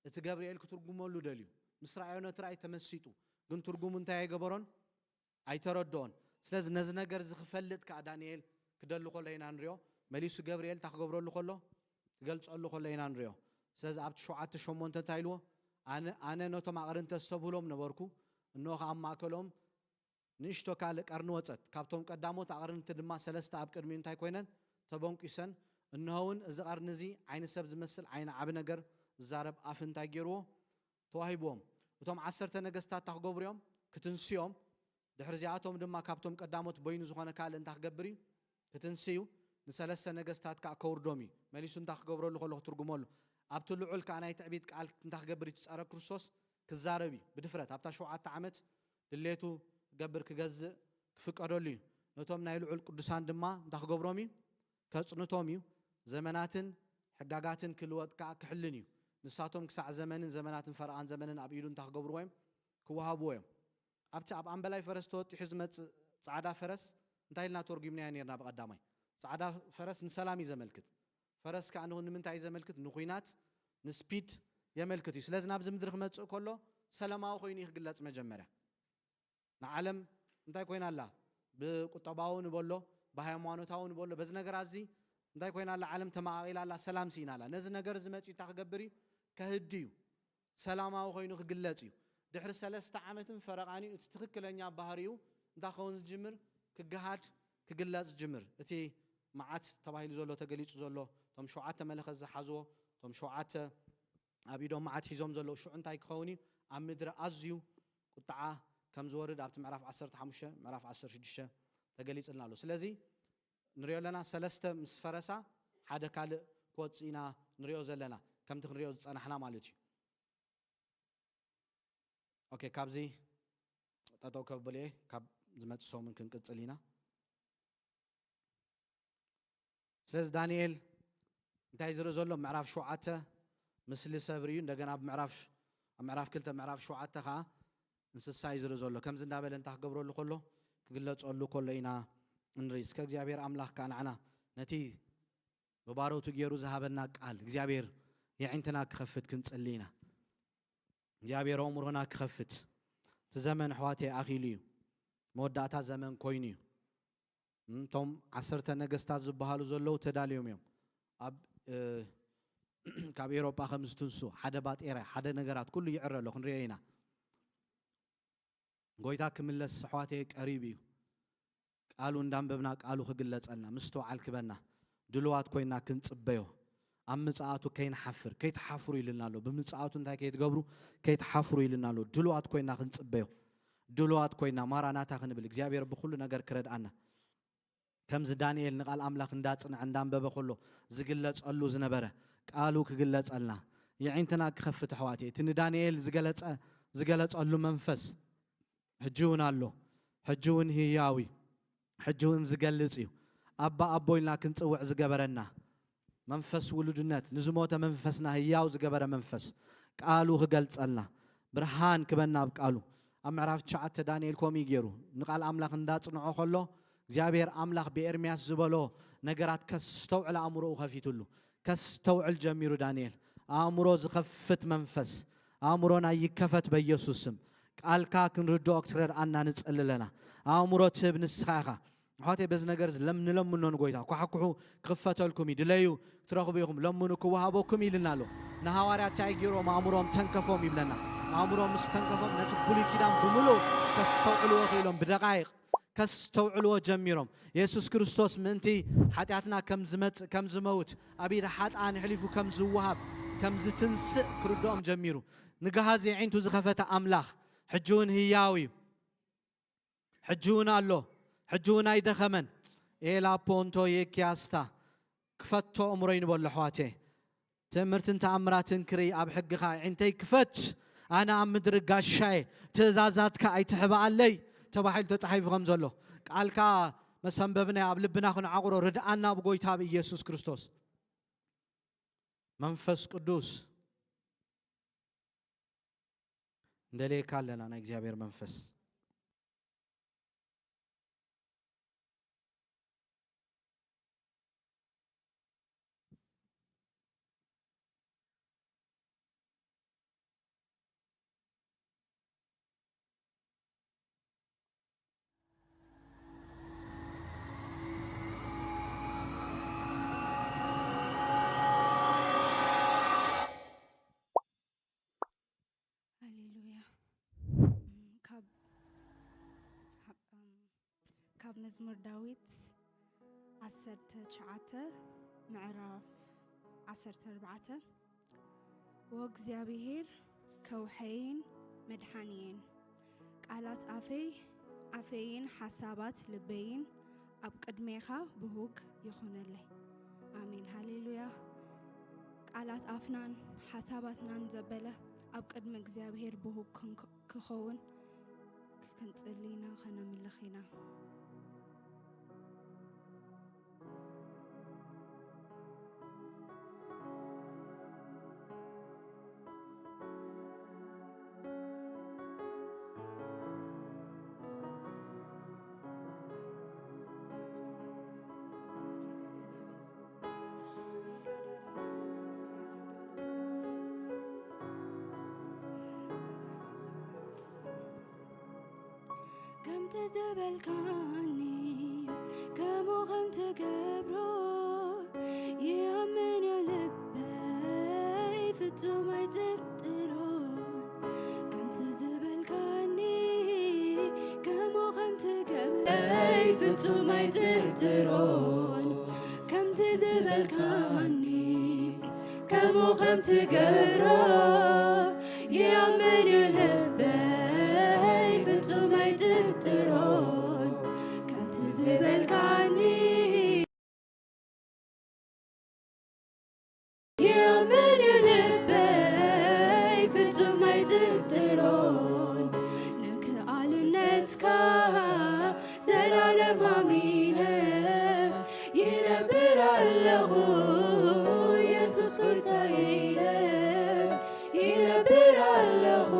እቲ ገብርኤል ክትርጉመሉ ደልዩ። ምስ ረኣዮ ነቲ ራእይ ተመሲጡ። ግን ትርጉሙ እንታይ ኣይገበሮን? ኣይተረድኦን። ስለዚ ነዚ ነገር እዚ ክፈልጥ ከኣ ዳንኤል ክደሊ ከሎ ኢና ንሪኦ። መሊሱ ገብርኤል እንታይ ክገብረሉ ከሎ? ክገልጸሉ ከሎ ኢና ንሪኦ። ስለዚ ኣብቲ ሸውዓተ ሸሞንተ እንታይ ኢልዎ? ኣነ ኣነ ነቶም ኣቕርንተ እስተብህሎም ነበርኩ፣ እንሆ ከኣ ኣብ ማእከሎም ንእሽቶ ካልእ ቀርኒ ወጸት። ካብቶም ቀዳሞት ኣቕርንቲ ድማ ሰለስተ ኣብ ቅድሚኡ እንታይ ኮይነን? ተበንቂሰን። እንሆ እውን እዚ ቀርኒ እዚ ዓይኒ ሰብ ዝመስል ዓይኒ ዓቢ ነገር ዝዛረብ ኣፍ እንታይ ገይርዎ? ተዋሂብዎም። እቶም ዓሰርተ ነገስታት እንታይ ክገብሩ እዮም? ክትንስዮም። ድሕሪ እዚኣቶም ድማ ካብቶም ቀዳሞት በይኑ ዝኾነ ካልእ እንታይ ክገብር እዩ? ክትንስዩ። ንሰለስተ ነገስታት ከኣ ከውርዶም እዩ። መሊሱ እንታይ ክገብረሉ ከሎ ክትርጉመሉ። ኣብቲ ልዑል ከኣ ናይ ትዕቢት ቃል እንታይ ክገብር እዩ? እቲ ጸረ ክርስቶስ ክዛረብ እዩ። ብድፍረት ኣብታ ሸውዓተ ዓመት ድሌቱ ክገብር ክገዝእ ክፍቀደሉ እዩ። ነቶም ናይ ልዑል ቅዱሳን ድማ እንታይ ክገብሮም እዩ? ከጽንቶም እዩ። ዘመናትን ሕጋጋትን ክልወጥ ከኣ ክሕልን እዩ። ንሳቶም ክሳዕ ዘመንን ዘመናትን ፈረቓን ዘመንን ኣብ ኢዱ እንታይ ክገብርዎ እዮም? ክወሃብዎ እዮም። ኣብቲ ኣብ ኣምበላይ ፈረስ ተወጢሑ ዝመጽእ ጻዕዳ ፈረስ እንታይ ኢልና ተርጒምናዮ ኔርና ብቐዳማይ? ጻዕዳ ፈረስ ንሰላም እዩ ዘመልክት። ፈረስ ከኣ ንኹ-፣ ንምንታይ እዩ ዘመልክት? ንኹናት፣ ንስፒድ የመልክት እዩ። ስለዚ ናብዚ ምድሪ ክመጽእ ከሎ ሰላማዊ ኮይኑ እዩ ክግለጽ መጀመርያ። ንዓለም እንታይ ኮይና ኣላ? ብቁጠባዊ ንበሎ፣ ብሃይማኖታዊ ንበሎ፣ በዚ ነገር ኣዚ እንታይ ኮይና ኣላ? ዓለም ተመቓቒላ ኣላ፣ ሰላም ስኢና ኣላ። ነዚ ነገር እዚ መጺኡ እንታይ ክገብር እዩ? ከህድ እዩ። ሰላማዊ ኮይኑ ክግለጽ እዩ። ድሕሪ ሰለስተ ዓመትን ፈረቓን እዩ እቲ ትኽክለኛ ባህሪኡ እንታይ ክኸውን ዝጅምር? ክገሃድ፣ ክግለጽ ዝጅምር። እቲ መዓት ተባሂሉ ዘሎ፣ ተገሊጹ ዘሎ፣ እቶም ሸውዓተ መለኸት ዝሓዝዎ፣ እቶም ሸውዓተ ኣብ ኢዶም መዓት ሒዞም ዘለዉ ሽዑ እንታይ ክኸውን እዩ? ኣብ ምድሪ ኣዝዩ ቁጥዓ ከም ዝወርድ ኣብቲ ምዕራፍ ዓሰርተ ሓሙሽተ፣ ምዕራፍ ዓሰርተ ሽዱሽተ ተገሊጽልና ኣሎ። ስለዚ ንሪኦ ኣለና፣ ሰለስተ ምስ ፈረሳ ሓደ ካልእ ክወጽእ ኢና ንሪኦ ዘለና፣ ከምቲ ክንሪኦ ዝጸናሕና ማለት እዩ። ኦኬ፣ ካብዚ ጠጠው ከብል እየ፣ ካብ ዝመጽእ ሰሙን ክንቅጽል ኢና። ስለዚ ዳንኤል እንታይ ዝርኢ ዘሎ? ምዕራፍ ሸውዓተ ምስሊ ሰብ ርእዩ፣ እንደገና ኣብ ምዕራፍ ኣብ ምዕራፍ ክልተ ምዕራፍ ሸውዓተ ከኣ እንስሳ እዩ ዝርኢ ዘሎ። ከምዚ እንዳበለ እንታይ ክገብረሉ ከሎ? ክግለጸሉ ከሎ ኢና እንርኢ። እስከ እግዚኣብሔር ኣምላኽ ከኣ ንዓና ነቲ ብባሮቱ ገይሩ ዝሃበና ቃል እግዚኣብሔር የዒንትና ክኸፍት ክንጽሊ ኢና። እግዚኣብሔር ኣእምሮና ክኸፍት። እቲ ዘመን ኣሕዋተይ ኣኺሉ እዩ። መወዳእታ ዘመን ኮይኑ እዩ። እም፣ እቶም ዓሰርተ ነገስታት ዝበሃሉ ዘለዉ ተዳልዮም እዮም። ኣብ፣ እ፣ ካብ ኤውሮጳ ከም ዝትንሱ ሓደ ባጤራ፣ ሓደ ነገራት ኩሉ ይዕረ ኣሎ፣ ክንሪኦ ኢና። ጎይታ ክምለስ ኣሕዋተይ ቀሪቡ እዩ። ቃሉ እንዳንበብና ቃሉ ክግለጸልና ምስትውዓል ክበና ድልዋት ኮይና ክንጽበዮ፣ ኣብ ምጽኣቱ ከይንሓፍር፣ ከይትሓፍሩ ኢልና ኣሎ። ብምጽኣቱ እንታይ ከይትገብሩ? ከይትሓፍሩ ኢልና ኣሎ። ድልዋት ኮይና ክንጽበዮ፣ ድልዋት ኮይና ማራናታ ክንብል እግዚኣብሔር ብኹሉ ነገር ክረድኣና። ከምዚ ዳንኤል ንቃል ኣምላኽ እንዳጽንዐ እንዳንበበ ከሎ ዝግለጸሉ ዝነበረ ቃሉ ክግለጸልና የዒንትና ክኸፍት ኣሕዋተይ። እቲ ንዳንኤል ዝገለጸ ዝገለጸሉ መንፈስ ሕጂ እውን ኣሎ። ሕጂ እውን ህያው እዩ። ሕጂ እውን ዝገልጽ እዩ። ኣባ ኣቦ ኢልና ክንጽውዕ ዝገበረና መንፈስ ውሉድነት፣ ንዝሞተ መንፈስና ህያው ዝገበረ መንፈስ፣ ቃሉ ክገልጸልና፣ ብርሃን ክበና ኣብ ቃሉ። ኣብ ምዕራፍ ትሽዓተ ዳንኤል ከምኡ እዩ ገይሩ። ንቃል ኣምላኽ እንዳጽንዖ ከሎ እግዚኣብሔር ኣምላኽ ብኤርምያስ ዝበሎ ነገራት ከስተውዕል ኣእምሮኡ ከፊትሉ። ከስተውዕል ጀሚሩ ዳንኤል። ኣእምሮ ዝኸፍት መንፈስ ኣእምሮና ይከፈት በኢየሱስ ስም። ቃልካ ክንርድኦ ክትረድኣና ንጸሊ ኣለና። ኣእምሮ ትህብ ንስኻ ኢኻ። ኣሕዋተይ በዚ ነገር እዚ ለም-፣ ንለምኖ ንጎይታ። ኳሕኩሑ ክኽፈተልኩም እዩ። ድለዩ ክትረኽቡ ኢኹም። ለምኑ ክወሃበኩም ኢልና ኣሎ። ንሃዋርያት እንታይ ገይሮም? ኣእምሮም ተንከፎም ይብለና። ኣእምሮም ምስ ተንከፎም ነቲ ብሉይ ኪዳን ብምሉእ ከስተውዕልዎ ክኢሎም ብደቃይቕ ከስተውዕልዎ ጀሚሮም። የሱስ ክርስቶስ ምእንቲ ሓጢኣትና ከም ዝመጽእ፣ ከም ዝመውት፣ ኣብ ኢድ ሓጥኣን ኣሕሊፉ ከም ዝወሃብ፣ ከም ዝትንስእ ክርድኦም ጀሚሩ። ንግሃዝ የዒንቱ ዝኸፈተ ኣምላኽ ሕጂ እውን ህያው እዩ። ሕጂ እውን ኣሎ፣ ሕጂ እውን ኣይደኸመን። ኤላ ፖንቶ የኪያስታ፣ ክፈቶ እምሮይ ንበሎ ኣሕዋተየ። ትእምርትን ተኣምራትን ክርኢ ኣብ ሕግኻ ኣዒንተይ ክፈት፣ ኣነ ኣብ ምድሪ ጋሻየ፣ ትእዛዛትካ ኣይትሕብኣለይ ተባሂሉ ተጻሒፉ ከም ዘሎ፣ ቃልካ መሰንበብና ኣብ ልብና ክንዓቑሮ ርድኣና ብጎይታ ብኢየሱስ ክርስቶስ። መንፈስ ቅዱስ እንደልየካ ኣለና፣ ናይ እግዚኣብሔር መንፈስ። ሃሌሉያ። ካብ ካብ መዝሙር ዳዊት ዓሰርተ ትሽዓተ ምዕራፍ ዓሰርተ ኣርባዕተ። ወእግዚኣብሔር ከውሐይን መድሓንየን፣ ቃላት ኣፈይ ኣፈይን ሓሳባት ልበይን ኣብ ቅድሜኻ ብሁግ ይኹነለይ። ኣሜን፣ ሃሌሉያ። ቃላት ኣፍናን ሓሳባትናን ዘበለ ኣብ ቅድሚ እግዚኣብሔር ብሁግ ክንክ-፣ ክኸውን ክንጽሊ ኢና፣ ከነምልኽ ኢና። ከምቲ ዝበልካኒ ከምኡ ከም ትገብሮ ይኣምን እየ ልበይ ፍጹም ኣይጥርጥሮን። ከምቲ ዝበልካኒ ከምኡ ከም ትገብሮ ፍጹም ኣይጥርጥሮን። ከምቲ ዝበልካኒ ከምኡ ከም ትገብሮ ይኣምን እዩ ልበይ ፍጹም ኣይጥርጥሮን። ከምቲ ዝበልካኒ ይኣምን እዩ ልበይ ፍጹም ኣይጥርጥሮን። ንክኣልነትካ ዘላለም ኣሚነ ይነብር ኣለኹ የሱስ ጎይታየ ኢለ ይነብር ኣለኹ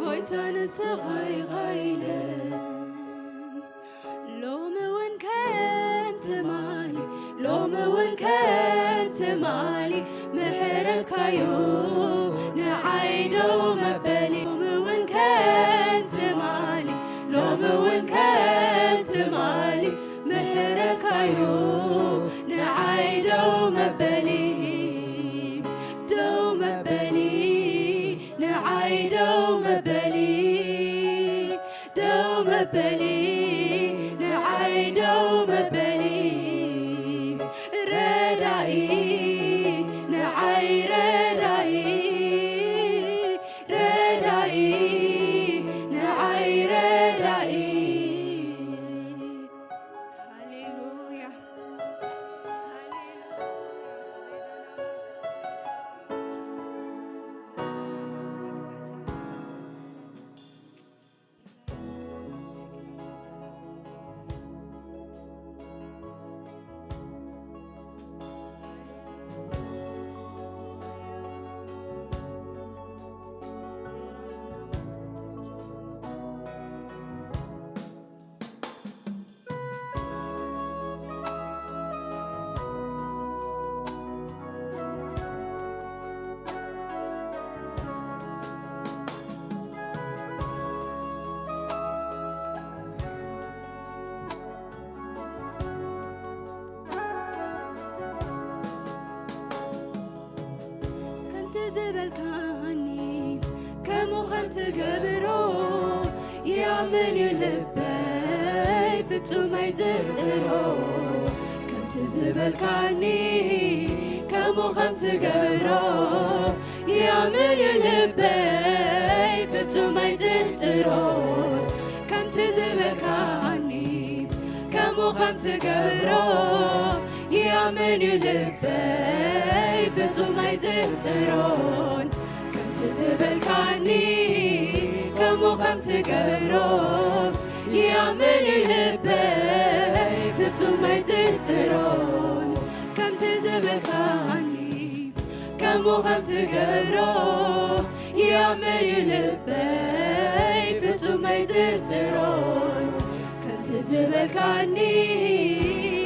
ጎይታ ንስኻ ኢኻ ኢለ። ሎሚ እውን ከም ትማሊ ሎሚ እውን ከም ትማሊ ምሕረትካዩ ንዓይ ደው መበሊ። ሎሚ እውን ከም ትማሊ ሎሚ እውን ከም ትማሊ ምሕረትካዩ ንዓይ ደው መበሊ። ደው መበሊ ንዓይ ደው መበሊ። ደው መበሊ ንዓይ ደው መበሊ። ረዳኢ ንዓይ ረዳኢ። ረዳኢ ንዓይ ረዳኢ። ሃሌሉያ። ከምቲ ዝበልካኒ ከምኡ ከም ትገብሮ ይኣምን እዩ ልበይ ፍጹም ኣይጥርጥሮን። ከምቲ ዝበልካኒ ከምኡ ከም ትገብሮ ይኣምን እዩ ልበይ ፍጹም ኣይጥርጥሮን። ከምቲ ዝበልካኒ ከምኡ ከም ትገብሮ ይኣምን እዩ ልበይ ፍጹም ኣይጥርጥሮን። ከምቲ ዝበልካኒ ከምኡ ከም ትገብሮ ይኣምን እዩ ልበይ ፍጹም ኣይጥርጥሮን። ከምቲ ዝበልካኒ ከምኡ ከም ትገብሮ ይኣምን እዩ ልበይ ፍጹም ኣይጥርጥሮን። ከምቲ ዝበልካኒ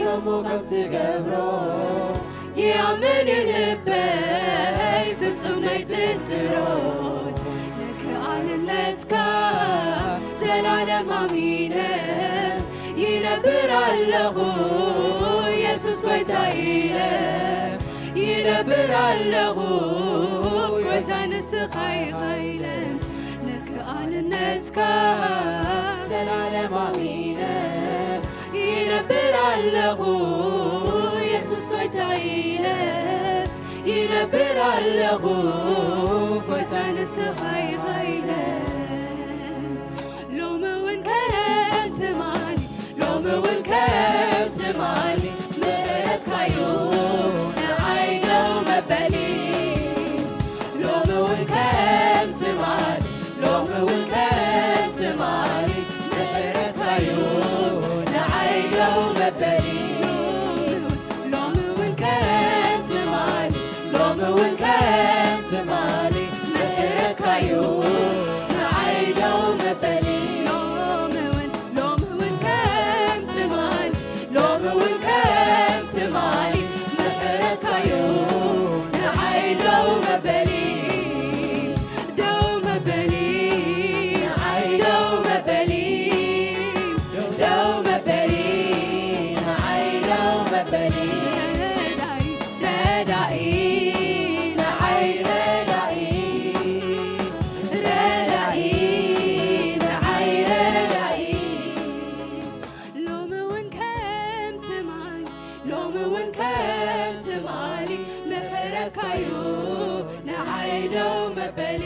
ከምኡ ከም ትገብሮ ይኣምን እዩ ልበይ ፍጹም ኣይጥርጥሮን። ንክኣልነትካ ዘላለም ኣሚነ ይነብር ኣለኹ የሱስ ጎይታ ኢለ ይነብር ኣለኹ ጎይታ ንስኻ ኢኻ ኢለ ንክኣልነትካ ዘላለም ኣሚነ ይነብር ኣለኹ የሱስ ጎይታ ኢለ ይነብር ኣለኹ ጎይታ ንስኻ ኢኻ ኢለ ሎሚ እውን ከም ትማሊ ሎሚ እውን ከም ትማሊ ምሕረትካዩ ንዓይ ደው መበሊ ሎሚ እውን ከም ትማሊ ሎሚ እውን ከም ትማሊ ምሕረትካዩ ንዓይ ደው መበሊ ሎሚ እውን ከም ትማሊ ሎሚ እውን ከም ትማሊ ምሕረትካዩ ንዓይ ደው መበሊ ሎሚ እውን ሎሚ እውን ከም ትማሊ ሎሚ እውን ከም ትማሊ ምሕረትካዩ ንዓይ ደው መበሊ ደው መበሊ ንዓይ ደው መበሊ ደው መበሊ ንዓይ ደው መበሊ ረዳኢ ንዓይ ረዳኢ ረዳኢ ንዓይ ረዳኢ ሎሚ እውን ከም ትማሊ ሎሚ እውን ከም ትማሊ ምሕረትካዩ ንዓይ ደው መበሊ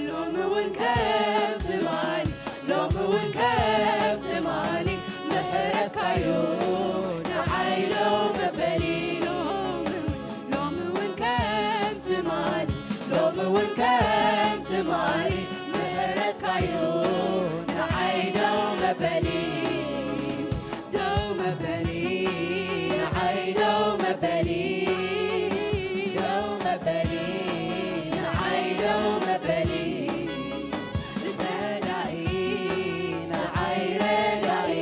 ሎሚ እውን ከም ትማሊ ሎሚ እውን ከም ትማሊ ምሕረትካዩ ንዓይ ደው መበሊ ሎሚ እውን ሎሚ እውን ከም ትማሊ ሎሚ እውን ከም ትማሊ ምሕረትካዩ ንዓይ ደው መበሊ ደው መበሊ ንዓይ ደው መበሊ ደው መበሊ ንዓይ ደው መበሊ ረዳኢ ንዓይ ረዳኢ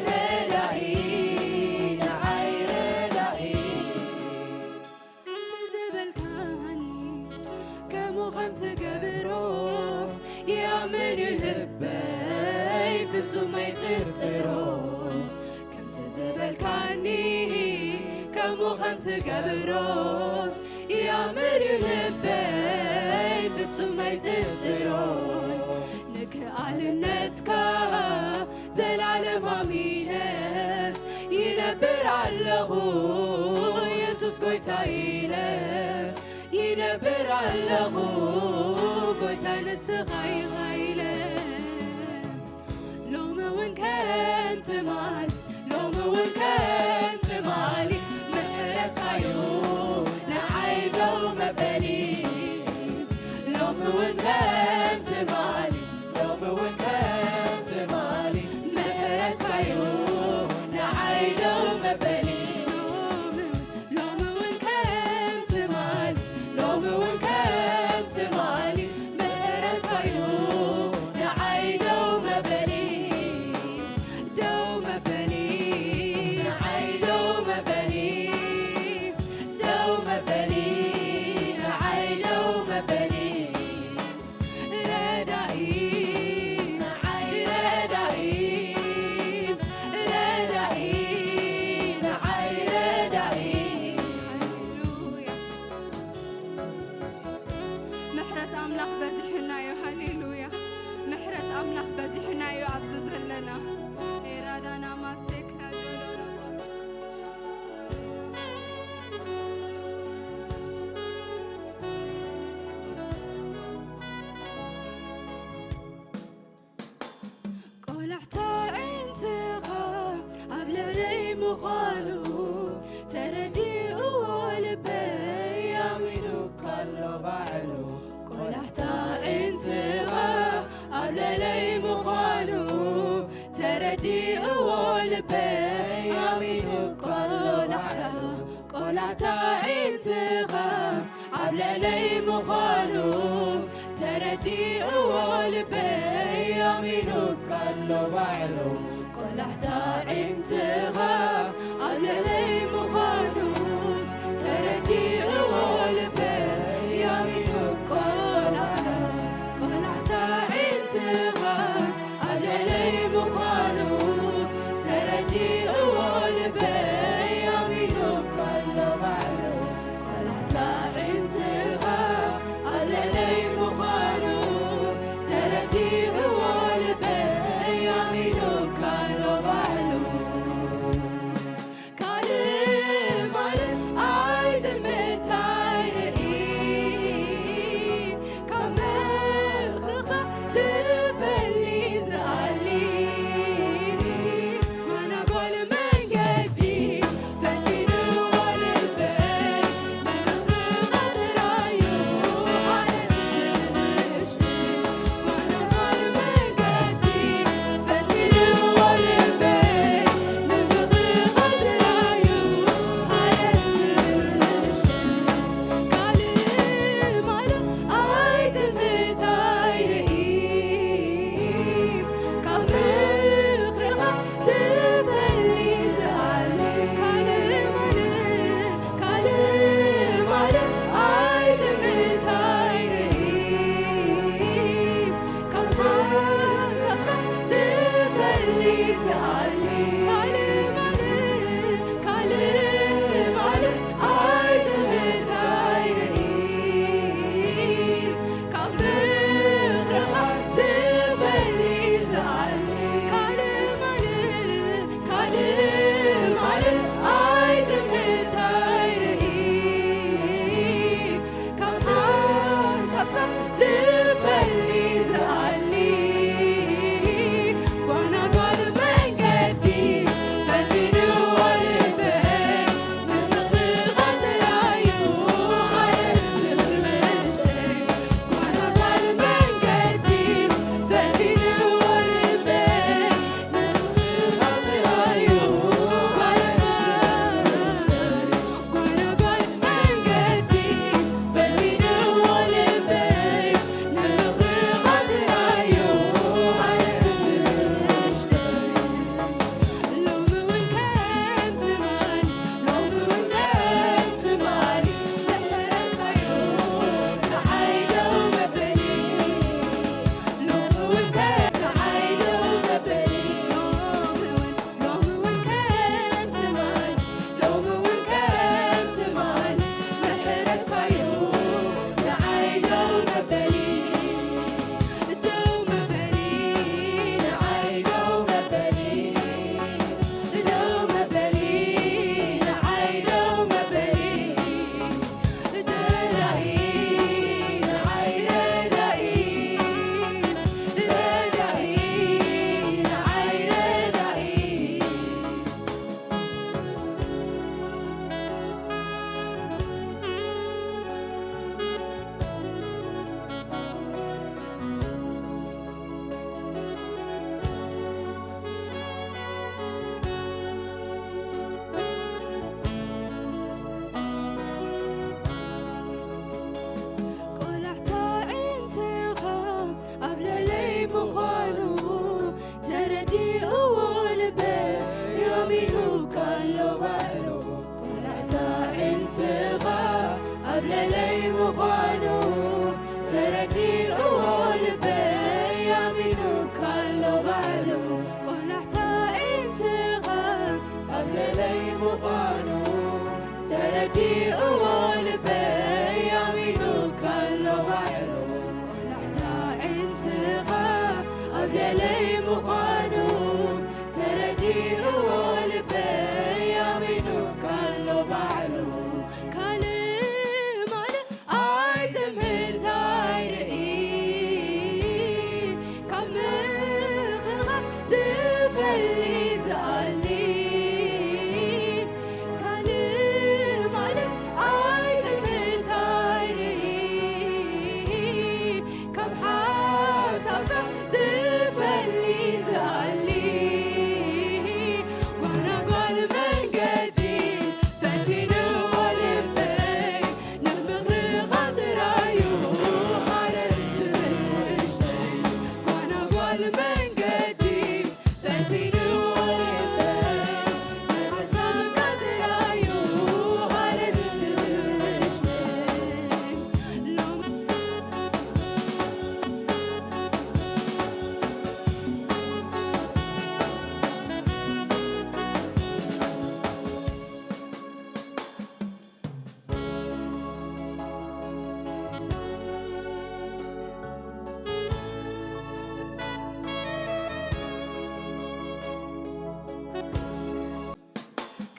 ረዳኢ ንዓይ ረዳኢ ዝበልካኒ ከምኡ ከም ትገብሮ ይኣምን እዩ ልበይ ፍጹም ኣይጥርጥሮን ከምቲ ዝበልካኒ ከምኡ ከም ትገብሮ ይኣምን እዩ ልበይ ፍጹም ኣይጥርጥሮን ንክኣልነትካ ዘላለም ኣሚነ ይነብር ኣለኹ የሱስ ጎይታ ኢለ ይነብር ኣለኹ ጎይታ ንስኻ ኢኻ ኢለ ሎሚ እውን ከም ትማሊ ሎሚ እውን ከም ትማሊ ምሕረትካዩ ንዓይ ደው መበሊ ሎሚ እውን ከም ትማሊ ሎሚ እውን ከም ትማሊ ምሕረትካዩ ንዓይ ደው መበሊ ሎሚ እውን ከም ትማሊ ሎሚ እውን ከም ትማሊ ምሕረትካዩ ምዃኑ ተረዲእዎ ልበይ ኣሚኑ ከሎ ባዕሉ ቆላሕታ ዒንትኻ ኣብ ልዕለይ ምዃኑ ተረዲእዎ ልበይ ኣሚኑ ከሎ ባዕሉ ቆላሕታ ዒንትኻ ኣብ ልዕለይ ምዃኑ ተረዲእዎ ልበይ ኣሚኑ ቆላሕታ ቆላሕታ ዒንትኻ ኣብ ልዕለይ ምዃኑ ተረዲእዎ ልበይ ኣሚኑ ከሎ ባዕሉ ቆላሕታ ዒንትኻ ኣብ ልዕለይ ምዃኑ ተረዲእዎ ልበይ ኣሚኑ ከሎ ባዕሉ ካልእ ማለ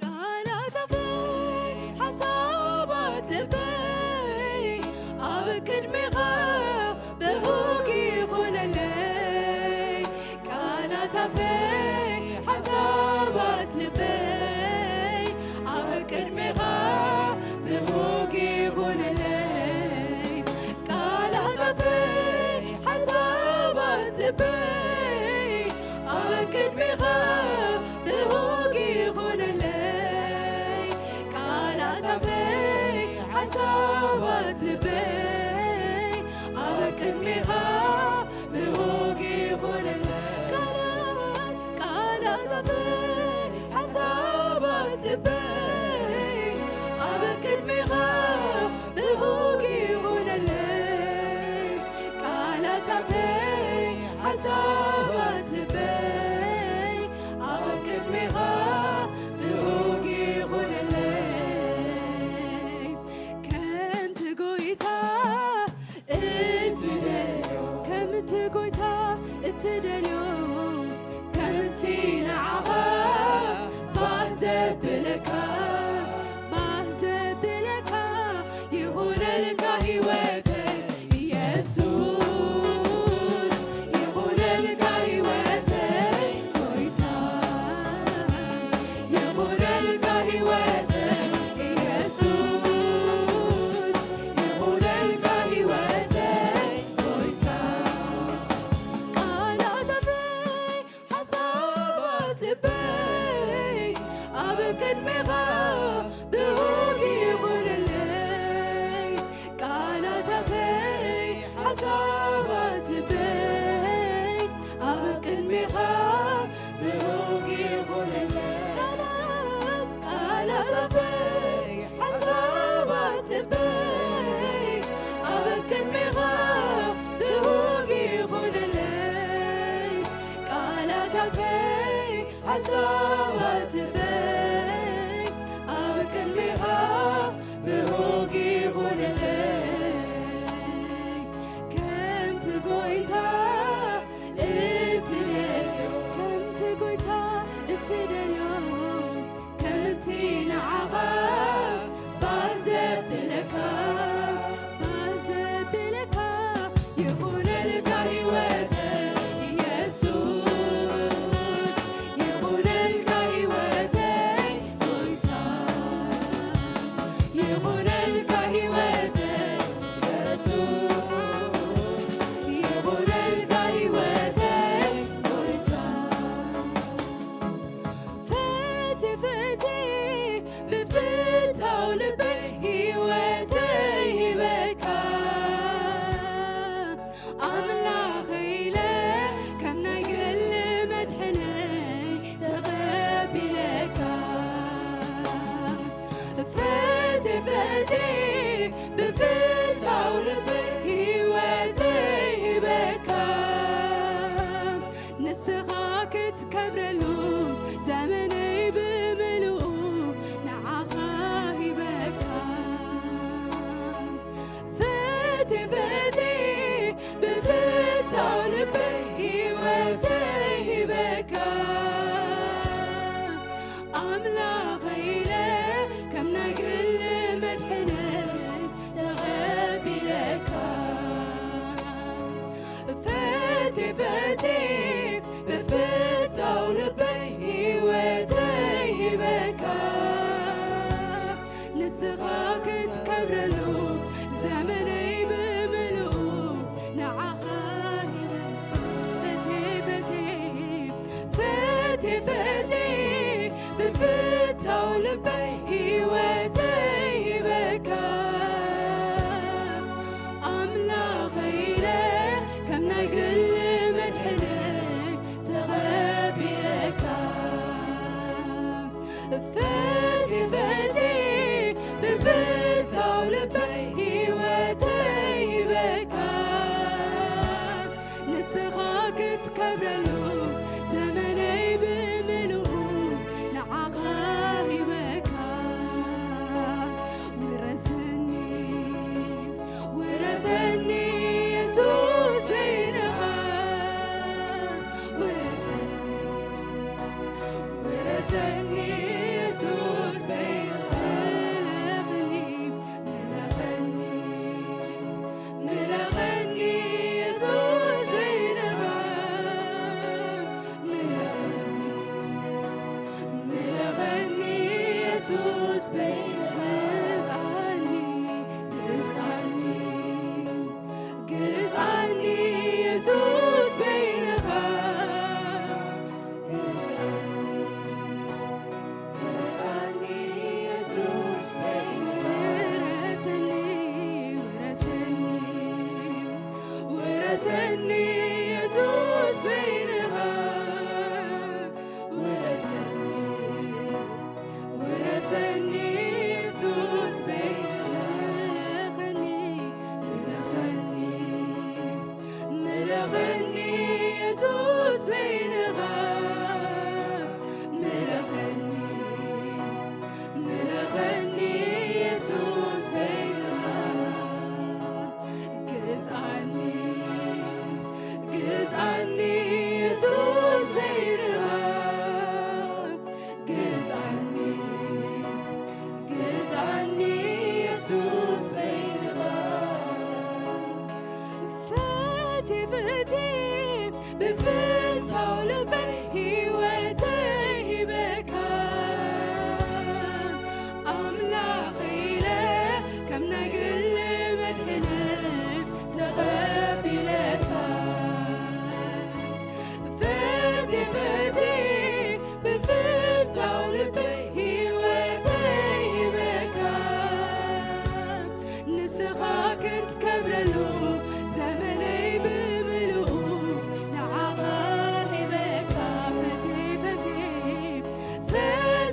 ቃላት ኣፈይ ሓሳባት ልበይ ኣብ ቅድሜኻ ብሩክ ይኹነለይ። ቃላት ኣፈይ ሓሳባት ልበይ ኣብ ቅድሜኻ ብሩክ ይኹነለይ። ቃላት ኣፈይ ሓሳባት ልበይ ኣብ ቅድሜኻ ብሩክ ይኹነለይ። ቃላት ኣፈይ ሓሳባት ልበይ ኣብ ቅድሜኻ ብሩክ ይኹነለይ። ቃላት፣ ቃላት ኣፈይ ሓሳባት ልበይ ኣብ ቅድሜኻ ብሩክ ይኹነለይ። ቃላት ኣፈይ ሓሳባት ልበይ ኣብ ቅድሜኻ ብሩክ ይኹነለይ። ከምቲ ጎይታ እትደልዮ፣ ከምቲ ጎይታ እትደልዮ፣ ከምቲ ንዓኻ ባህ ዘብለካ፣ ባህ ዘብለካ ይኹነልካ ህይወተይ ኢየሱስ፣ ይኹነልካ ህይወተይ ጎይታ፣ ይኹነልካ ህይወተይ ኢየሱስ፣ ይኹነልካ ህይወተይ ጎይታ። ቃላት ኣፈይ ሓሳባት ልበይ ኣብ ቅድሜኻ ብሩክ ይኹነለይ። ቃላት ኣፈይ ሓሳባት ልበይ ኣብ ቅድሜኻ ብሩክ ይኹነለይ። ቃላት፣ ቃላት ኣፈይ ሓሳባት ልበይ ኣብ ቅድሜኻ ብሩክ ይኹነለይ። ቃላት ኣፈይ ሓሳባት ልበይ ኣብ ቅድሜኻ ብሩክ ይኹነለይ። ከምቲ ጎይታ እትደልዮ፣ ከምቲ ጎይታ እትደልዮ፣ ከምቲ ንዓኻ ባህ ዘብለካ፣ ባህ ዘብለካ ይኹነልካ ህይወተይ ኢየሱስ፣ ይኹነልካ ህይወተይ ጎይታ፣ ይኹነልካ ህይወተይ ኢየሱስ፣ ይኹነልካ ህይወተይ ጎይታ። ፈትየ ፈትየ ብፍታው ልበይ ህይወተይ ሂበካ። ኣምላኸይ ኢለ ከም ናይ ግሊ መድሕነይ ተቐቢለካ። ፈትየ ፈትየ ብፍታው ልበይ ህይወተይ ሂበካ። ንስኻ ክትከብረሉ ዘመነይ ብምልኡ ንዓኻ ሂበካ። ፈትየ ፈትየ ብፍታው ልበይ ህይወተይ ሂበካ። ኣምላኸይ ኢለ ከም ናይ ግሊ መድሕነይ ተቐቢለካ። ፈትየ ፈትየ ብፍታው ልበይ ህይወተይ ሂበካ። ንስኻ ክትከብረሉ ዘመነይ ብምልኡ ንዓኻ ሂበ። ፈትየ ፈትየ፣ ፈትየ ፈትየ ብፍታው ልበይ ህይወተይ ሂበካ። ኣምላኸይ ኢለ ከም ናይ ግሊ መድሕነይ ተቐቢለካ።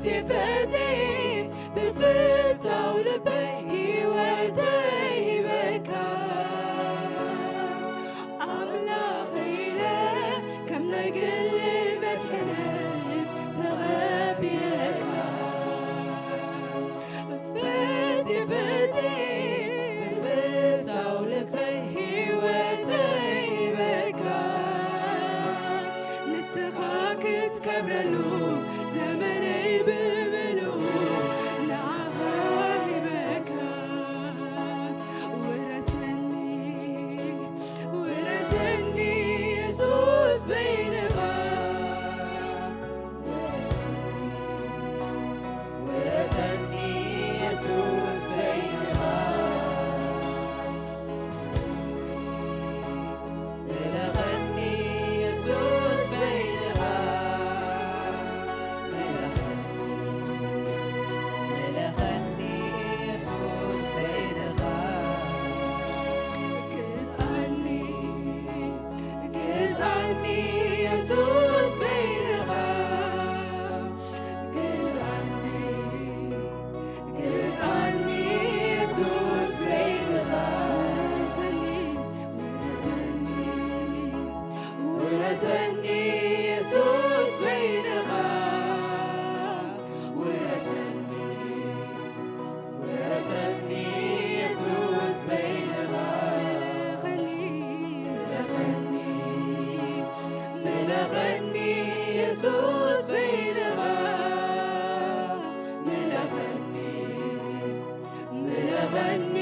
ፈትየ ብፍታው ልበይ ህይወተይ ሂበካ። ኣምላኽ ኢለ ከም ናይ ግሊ መድሕነይ ተቐቢለካ። ፈትየ ፈትየ ብፍታው ልበይ ህይወተይ ሂበካ። ንስኻ ክትከብረሉ ዘመነይ ብምልኡ ንዓኻ ሂበካ። ውረሰኒ፣ ውረሰኒ የሱስ በይንኻ። ውረሰኒ፣ ውረሰኒ የሱስ በይንኻ። ምለኸኒ የሱስ በይንኻ። ምለኸኒ፣ ምለኸኒ የሱስ በይንኻ። ግዝኣኒ፣ ግዝኣኒ የሱስ በይንኻ። ግዝኣኒ፣ ግዝኣኒ የሱስ በይንኻ። ውረሰኒ፣ ውረሰኒ፣ ውረሰኒ የሱስ በይንኻ። ውረሰኒ፣ ውረሰኒ የሱስ በይንኻ። ምለኸኒ፣ ምለኸኒ፣ ምለኸኒ የሱስ በይንኻ። ምለኸኒ፣ ምለኸኒ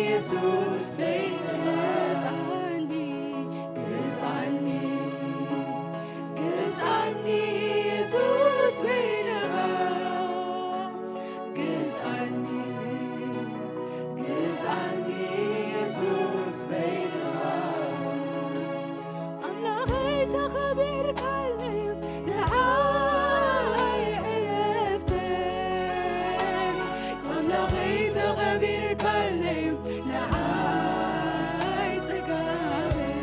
የሱስ በይንኻ። ግዝኣኒ፣ ግዝኣኒ፣ ግዝኣኒ የሱስ በይንኻ። ግዝኣኒ፣ ግዝኣኒ የሱስ በይንኻ። ኣምላኸይ ተኸቢርካለይ ንዓይ ዕረፍተይ። ኣምላኸይ ተኸቢርካለይ ንዓይ ጽጋበይ።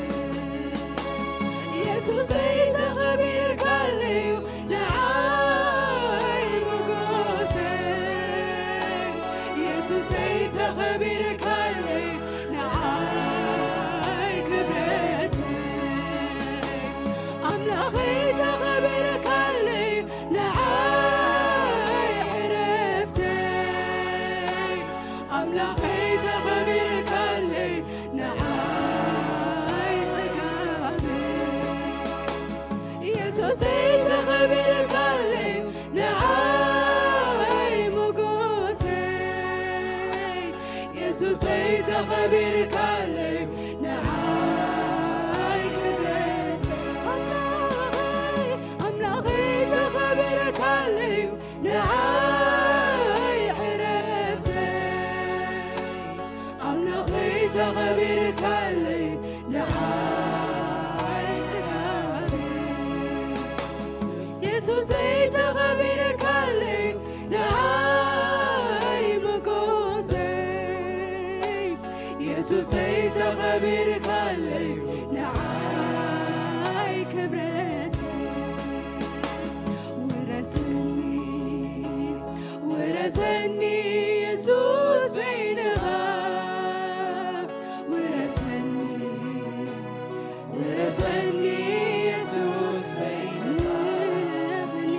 የሱሰይ ተኸቢርካለይ ንዓይ ሞጎሰይ። የሱሰይ ተኸቢርካለይ ንዓይ ክብረተይ። ኣምላኸይ ተኸቢርካለይ ንዓይ ዕረፍተይ። ኣምላኸይ ተኸቢርካለይ ንዓይ ጽጋበይ። የሱሰይ ተኸቢርካለይ ንዓይ ሞጎሰይ። የሱሰይ ተኸቢርካለይ ንዓይ ክብረተይ። ኣምላኸይ፣ ኣምላኸይ ተኸቢርካለይ ንዓይ ዕረፍተይ። ኣምላኸይ ተኸቢርካለይ ንዓይ ጽጋበይ። የሱሰይ ተኸቢርካለይ ንዓይ ሞጎሰይ። የሱሰይ ተኸቢርካለይ ንዓይ ክብረተይ። ውረሰኒ፣ ውረሰኒ የሱስ በይንኻ። ውረሰኒ፣ ውረሰኒ የሱስ በይንኻ። ምለኸኒ፣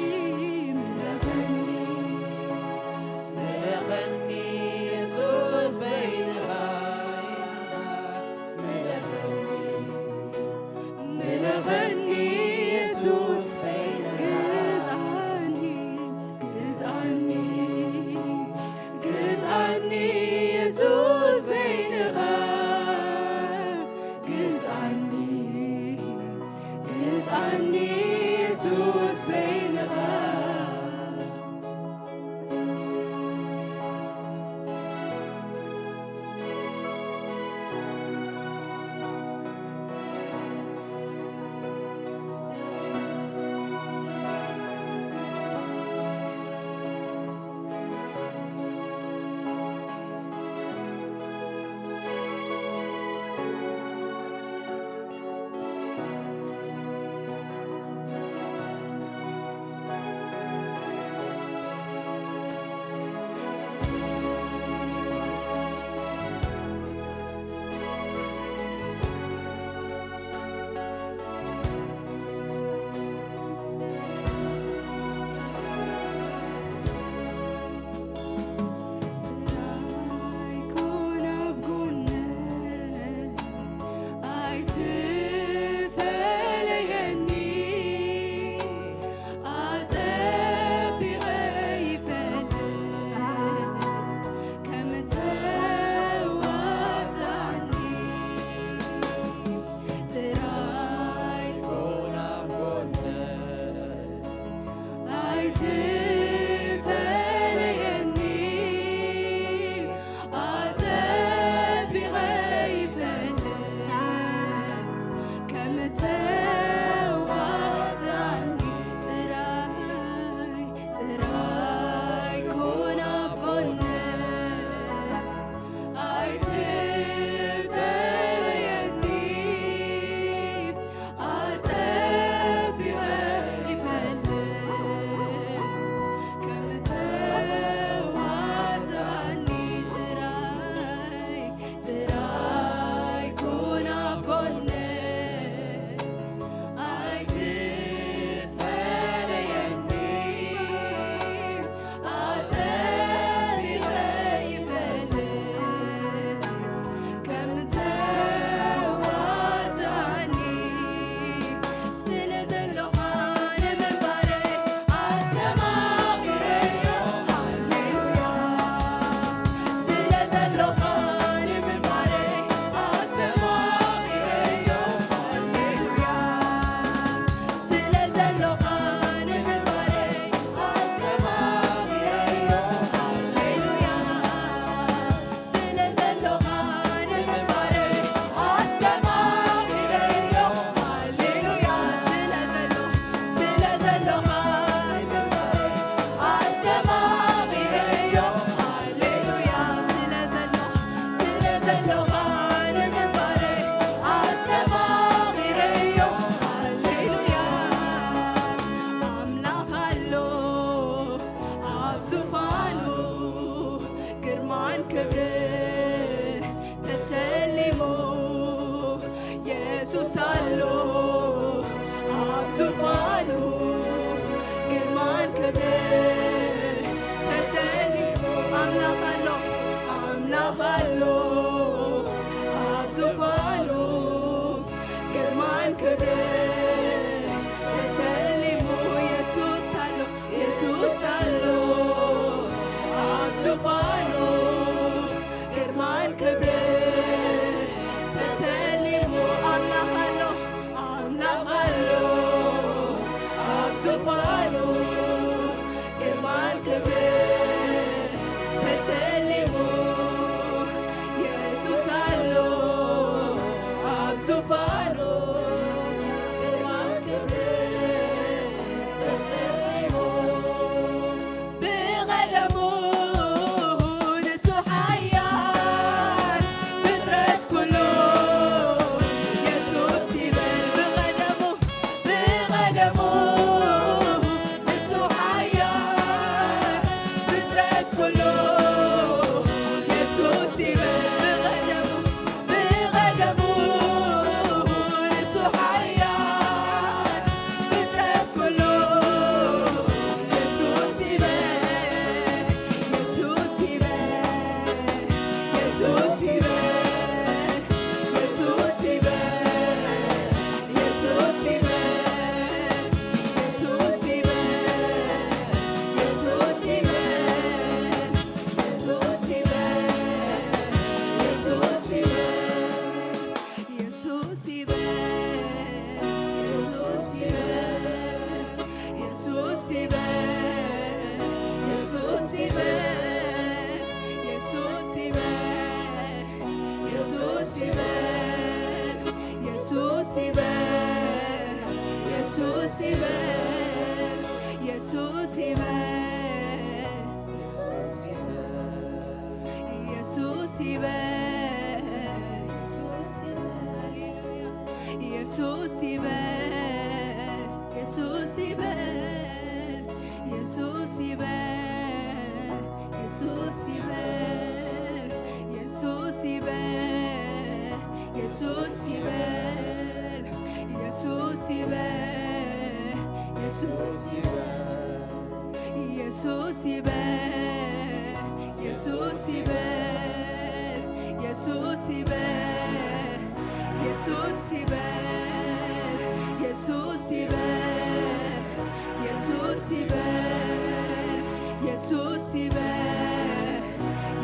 ኣሎ ኣብ ዙፋኑ ግርማን ክብርን ተሰሊሙ። የሱስ ኣሎ፣ የሱስ ኣሎ ኣብ ዙፋኑ ግርማን ክብርን ተሰሊሙ። ኣምላኽ ኣሎ፣ ኣምላኽ ኣሎ ኣብ ዙፋኑ ግርማን ክብርን ተሰሊሙ። የሱስ ኣሎ ኣብ ዙፋኑ ግርማን ክብርን ተሰሊሙ። ብቐደሙ ንሱ ሓያል ፍጥረት ኩሉ የሱስ ይበል። ብቐደሙ፣ ብቐደሙ ንሱ ሓያል ፍጥረት ኩሉ የሱስ ይበል። ብቐደሙ፣ ብቐደሙ ንሱ ሓያል ፍጥረት ኩሉ የሱስ ይበል፣ የሱስ ይበል፣ የሱስ ይበል፣ የሱስ ይበል፣ የሱስ ይበል፣ የሱስ ይበል፣ የሱስ ይበል፣ የሱስ ይበል፣ የሱስ ይበል። የሱስ ይበል፣ የሱስ ይበል፣ የሱስ ይበል፣ የሱስ ይበል፣ የሱስ ይበል፣ የሱስ ይበል፣ የሱስ ይበል፣ የሱስ ይበል፣ የሱስ ይበል። የሱስ ይበል፣ የሱስ ይበል፣ የሱስ ይበል፣ የሱስ ይበል፣ የሱስ ይበል፣ የሱስ ይበል፣ የሱስ ይበል፣ የሱስ ይበል፣ የሱስ ይበል፣ የሱስ ይበል። የሱስ ይበል፣ የሱስ ይበል፣ የሱስ ይበል፣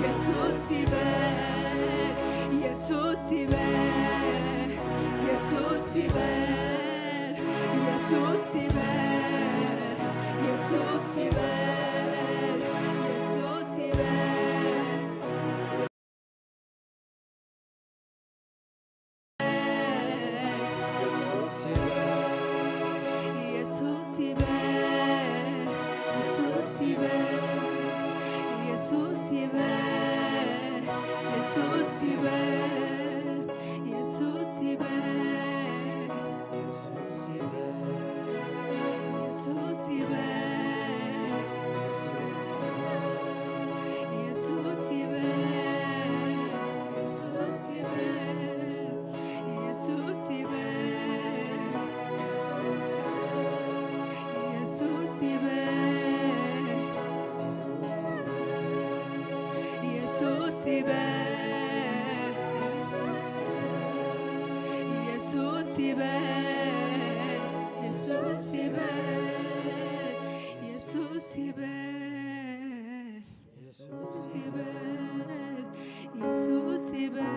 የሱስ ይበል፣ የሱስ ይበል፣ የሱስ ይበል፣ የሱስ ይበል፣ የሱስ ይበል፣ የሱስ ይበል፣ የሱስ ይበል። ኢየሱስ ይበል፣ ኢየሱስ ይበል፣ ኢየሱስ ይበል። ኢየሱስ ይበል፣ ኢየሱስ ይበል፣ ኢየሱስ ይበል፣ ኢየሱስ ይበል፣ ኢየሱስ ይበል። ኢየሱስ ይበል፣ ኢየሱስ ይበል፣ ኢየሱስ ይበል፣ ኢየሱስ ይበል፣ ኢየሱስ ይበል፣ ኢየሱስ ይበል፣ ኢየሱስ ይበል። ኢየሱስ ይበል፣ ኢየሱስ ይበል፣ ኢየሱስ ይበል፣ ኢየሱስ ይበል፣ ኢየሱስ ይበል፣ ኢየሱስ ይበል፣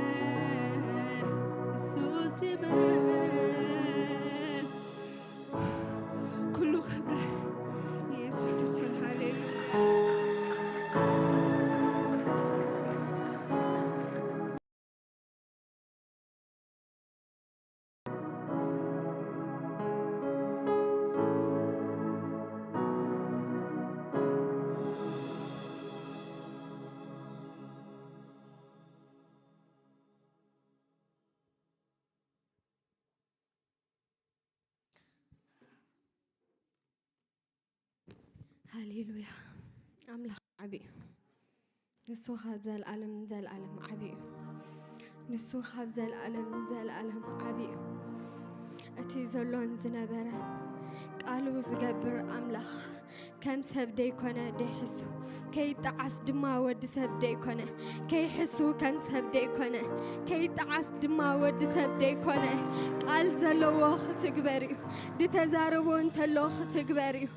ኢየሱስ ይበል። ኩሉ ክብሪ ንየሱስ ይኹን። ሃሌሉያ። ሃሌሉያ። ኣምላኽ ዓቢ እዩ። ንሱ ካብ ዘልኣለም ንዘልኣለም ዓቢ እዩ። ንሱ ካብ ዘልኣለም ንዘልኣለም ዓቢ እዩ። እቲ ዘሎን ዝነበረን ቃሉ ዝገብር ኣምላኽ፣ ከም ሰብ ደይኮነ ደይሕሱ፣ ከይጠዓስ ድማ ወዲ ሰብ ደይኮነ። ከይሕሱ ከም ሰብ ደይኮነ፣ ከይጠዓስ ድማ ወዲ ሰብ ደይኮነ። ቃል ዘለዎ ክትግበር እዩ፣ ዝተዛረቦ እንተሎ ክትግበር እዩ።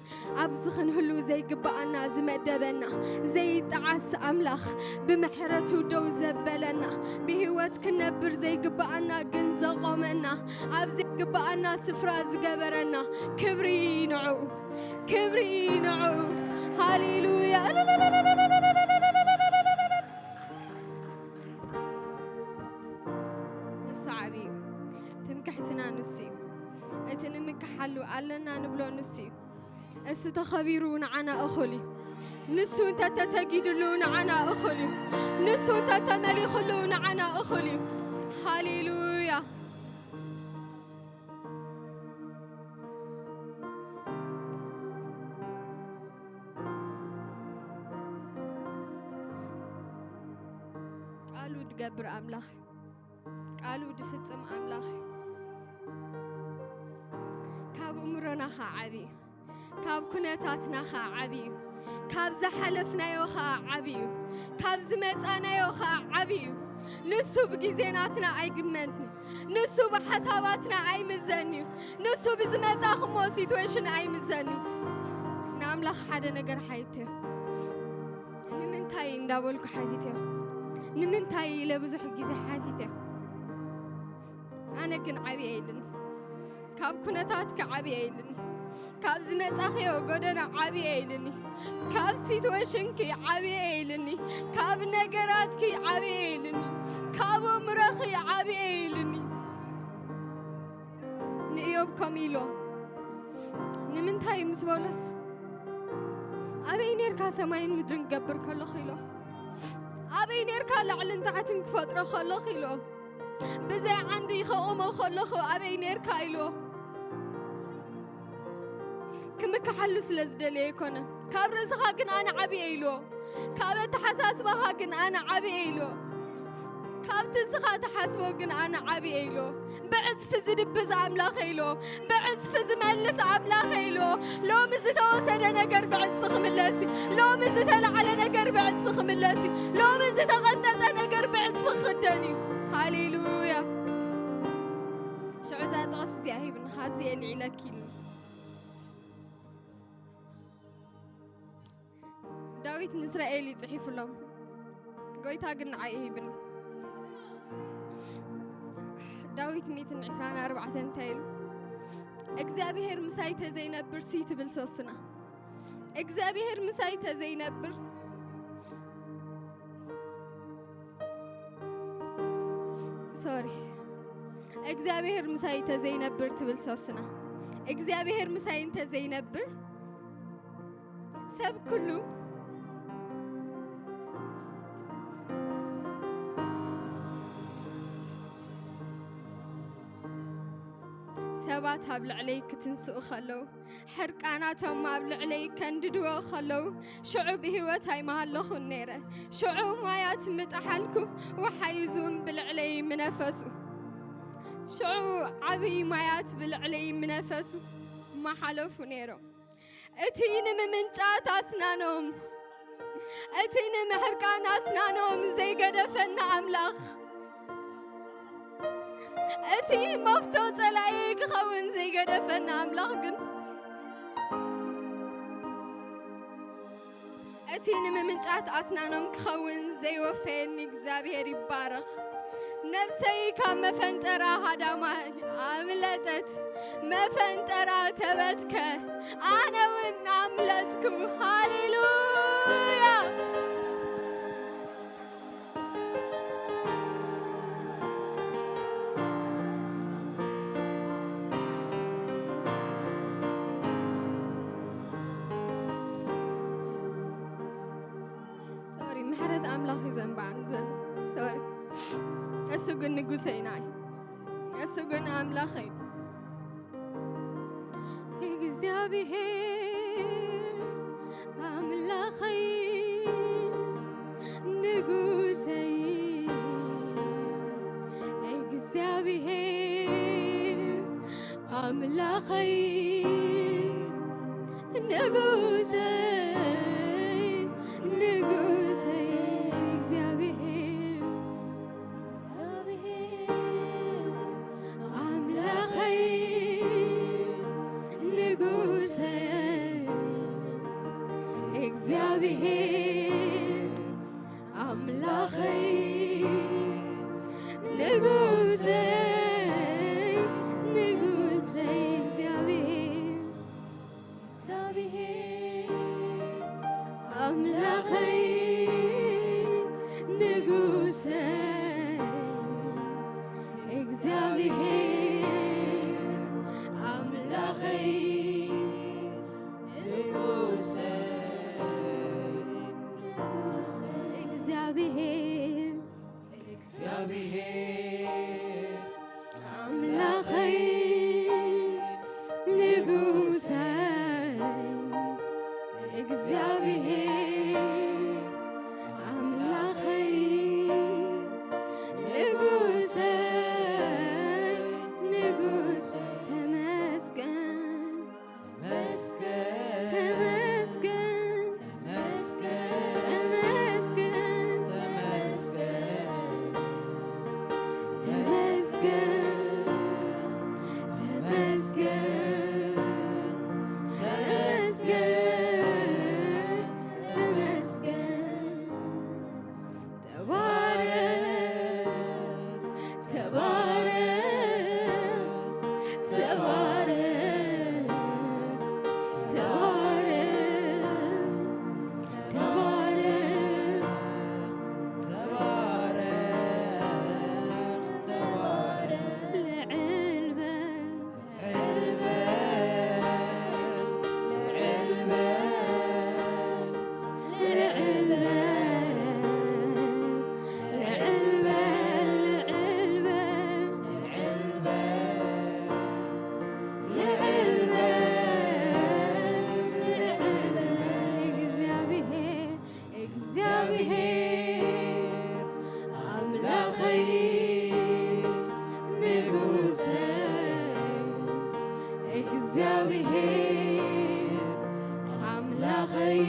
ኣብዚ ክንህሉ ዘይግብኣና ዝመደበና፣ ዘይጠዓስ ኣምላኽ፣ ብምሕረቱ ደው ዘበለና፣ ብህይወት ክነብር ዘይግብኣና ግን ዘቖመና፣ ኣብ ዘይግብኣና ስፍራ ዝገበረና፣ ክብሪ ንዕኡ። ክብሪ ንዕኡ። ሃሌሉያ። ንሱ ዓብዪ እዩ። ትምክሕትና ንሱ እዩ። እቲ ንምክሓሉ ኣለና ንብሎ ንሱ እዩ። እሱ ተኸቢሩ ንዓና እኹል እዩ። ንሱ እንተተሰጊድሉ ንዓና እኹል እዩ። ንሱ እንተተመሊኹሉ ንዓና እኹል እዩ። ሃሌሉያ። ቃሉ ድገብር ኣምላኽ እዩ። ቃሉ ድፍጽም ኣምላኽ እዩ። ካብ እምሮና ኸዓ ዓቢ እዩ። ካብ ኩነታትና ኸዓ ዓቢ እዩ። ካብ ዝሓለፍናዮ ኸዓ ዓቢ እዩ። ካብ ዝመጻናዮ ኸዓ ዓቢ እዩ። ንሱ ብግዜ ናትና ኣይግመትን እዩ። ንሱ ብሓሳባትና ኣይምዘን እዩ። ንሱ ብዝመጻኹሞ ሲትዌሽን ኣይምዘን እዩ። ንኣምላኽ ሓደ ነገር ሓይትዮ። ንምንታይ እንዳበልኩ ሓቲትዮ። ንምንታይ ኢለ ብዙሕ ግዜ ሓቲትዮ። ኣነ ግን ዓብየ ኢልኒ። ካብ ኩነታትኪ ዓብየ ኢልኒ። ካብ ዝመጻኽዮ ጎደና ዓብየ ኢልኒ። ካብ ሲትዌሽንኪ ዓብየ ኢልኒ። ካብ ነገራትኪ ዓብየ ኢልኒ። ካብ እምሮኺ ዓብየ ኢልኒ። ንእዮብ ከምኡ ኢሎ። ንምንታይ ምስ በሎስ፣ ኣበይ ኔርካ ሰማይን ምድርን ክገብር ከለኹ ኢሎ። ኣበይ ኔርካ ላዕልን ታሕትን ክፈጥሮ ከለኹ ኢሎ። ብዘይ ዓንዲ ከቑሞ ከለኹ ኣበይ ኔርካ ኢሎ። ክምክሓሉ ስለ ዝደለየ ኣይኮነን። ካብ ርእስኻ ግን ኣነ ዓብየ ኢሎ። ካብ ኣተሓሳስባኻ ግን ኣነ ዓብየ ኢሎ። ካብቲ ንስኻ ትሓስቦ ግን ኣነ ዓብየ ኢሎ። ብዕጽፊ ዝድብዝ ኣምላኽ ኢሎ። ብዕጽፊ ዝመልስ ኣምላኽ ኢሎ። ሎሚ ዝተወሰደ ነገር ብዕጽፊ ክምለስ እዩ። ሎሚ ዝተላዕለ ነገር ብዕጽፊ ክምለስ እዩ። ሎሚ ዝተቐንጠጠ ነገር ብዕጽፊ ክኽደን እዩ። ሃሌሉያ። ሽዑ እዛ ጥቕሲ እዚኣ ሂብኒ፣ ካብዚ የልዒለኪ ኢሉ። ዳዊት ንእስራኤል እዩ ጽሒፉሎም፣ ጎይታ ግን ንዓይ ሂብኒ። ዳዊት ሚእትን ዕስራን ኣርባዕተን እንታይ ኢሉ? እግዚኣብሄር ምሳይ ተዘይነብር ሲ ትብል ሰሱና። እግዚኣብሄር ምሳይ ተዘይነብር፣ ሶሪ፣ እግዚኣብሄር ምሳይ ተዘይነብር ትብል ሰሱና። እግዚኣብሄር ምሳይ እንተዘይነብር ሰብ ኩሉ ሰባት ኣብ ልዕለይ ክትንስኡ ከለዉ፣ ሕርቃናቶም ኣብ ልዕለይ ከንድድዎ ከለዉ፣ ሽዑ ብህይወት ኣይምሃለኹን ነይረ። ሽዑ ማያት ምጠሓልኩ፣ ወሓይዝ እውን ብልዕለይ ምነፈሱ። ሽዑ ዓብዪ ማያት ብልዕለይ ምነፈሱ፣ ምሓለፉ ነይሮም። እቲ ንምምንጫት ኣስናኖም፣ እቲ ንምሕርቃን ኣስናኖም ዘይገደፈና ኣምላኽ፣ እቲ መፍቶ ጸላኢ ክኸውን ዘይገደፈና ኣምላኽ ግን፣ እቲ ንምምንጫት ኣስናኖም ክኸውን ዘይወፈየኒ እግዚኣብሔር ይባረኽ። ነፍሰይ ካብ መፈንጠራ ሃዳማ ኣምለጠት፣ መፈንጠራ ተበትከ፣ ኣነ እውን ኣምለጥኩ። ሃሌሉያ! ሶሪ፣ ምሕረት ኣምላኽ እዩ ዘንባዕኒ ዘሎ። ሶሪ። እሱ ግን ንጉሰይ ንዓይ። እሱ ግን ኣምላኸይ። እግዚኣብሔር ኣምላኸይ ንጉሰይ፣ እግዚኣብሔር ኣምላኸይ ንጉሰይ፣ ንጉሰይ እግዚኣብሔር፣ እግዚኣብሔር ኣምላኸይ፣ ንጉሰይ እግዚኣብሔር ኣምላኸይ፣ ንጉሰይ፣ ንጉሰይ እግዚኣብሔር፣ እግዚኣብሔር ኣምላኸይ፣ ንጉሰይ እግዚኣብሔር ኣምላኸይ፣ ንጉሰይ፣ ንጉሰይ እግዚኣብሔር፣ እግዚኣብሔር ኣምላኸይ፣ ንጉሰይ እግዚኣብሔር ኣምላኸይ፣ ንጉሰይ፣ ንጉሰይ ተመስገን። ተመስገን፣ ተመስገን፣ ተመስገን፣ ተመስገን፣ ተመስገን፣ ተመስገን፣ ተመስገን። ተባረኽ፣ ተባረኽ፣ ተባረኽ፣ ተባረኽ፣ ተባረኽ፣ ተባረኽ፣ ተባረኽ። ልዕል በል፣ እግዚኣብሔር ኣምላኸይ ንጉሰይ፣ እግዚኣብሔር ኣምላኸይ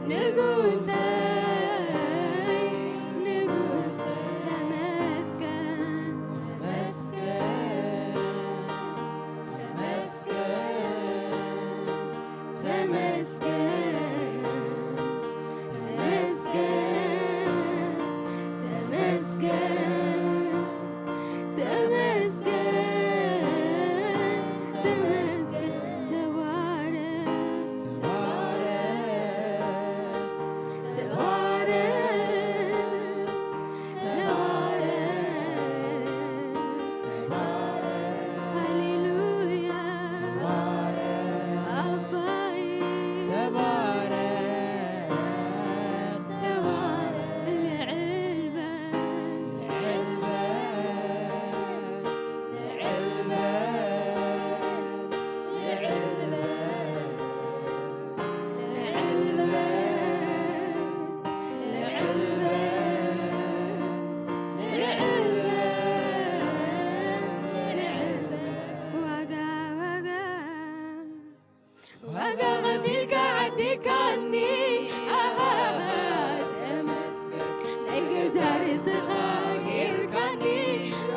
ንጉሰይ፣ ንጉሰይ ተመስገን፣ ተመስገን፣ ተመስገን። ተመስገን፣ ተመስገን፣ ተመስገን፣ ተመስገን፣ ተመስገን። ተባረክ፣ ተባረክ፣ ተባረክ። ተባረክ፣ ተባረክ፣ ሃሌሉያ፣ ተባረክ፣ ኣባይ፣ ተባረክ፣ ተባረክ፣ ልዕል በል፣ ልዕል በል፣ ልዕል በል፣ ልዕል በል። ዋጋ፣ ዋጋ፣ ዋጋ ከፊልካ ዓዲካኒ፣ ኣሃ፣ ተመስገን። ናይ ገዛ ርእስኻ ጌርካኒ፣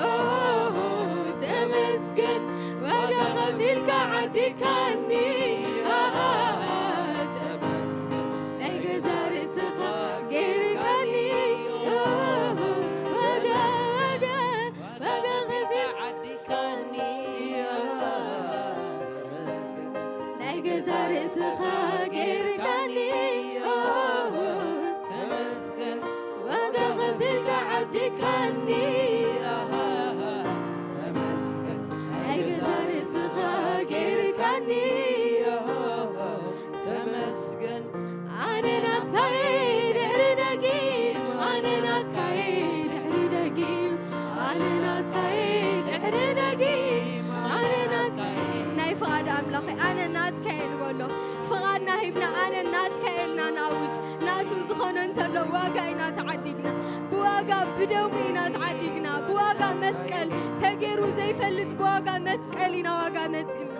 ኦሆ፣ ተመስገን። ዋጋ ከፊልካ ዓዲካኒ፣ ኣሃ፣ ተመስገን። ናይ ገዛ ርእስኻ ጌርካኒ፣ ኦሆ፣ ዋጋ፣ ዋጋ፣ ዋጋ ከፊልካ ዓዲካኒ፣ ኣሃ፣ ተመስገን። ናይ ገዛ ርእስኻ ጌርካኒ፣ ኦሆ፣ ተመስገን። ዋጋ ከፊልካ ዓዲካኒ፣ ኣሃ፣ ተመስገን። ናይ ገዛ ርእስኻ ጌርካኒ፣ ኣሃ፣ ተመስገን። ኣነ ናትካየ ድሕሪ ደጊም፣ ኣነ ናትካየ ድሕሪ ደጊም፣ ኣነ ናትካየ ድሕሪ ደጊም፣ ኣነ ናትካየ። ናይ ፍቓድ ኣምላኸይ፣ ኣነ ናትካየ ንበሎ። ፍቓድና ሂብና፣ ኣነ ናትካየ ኢልና ንኣውጅ። ናቱ ዝኾነ እንተሎ ዋጋ ኢና ተዓዲግና። ብዋጋ ብደሙ ኢና ተዓዲግና። ብዋጋ መስቀል ተገይሩ ዘይፈልጥ ብዋጋ መስቀል ኢና ዋጋ መጺእና።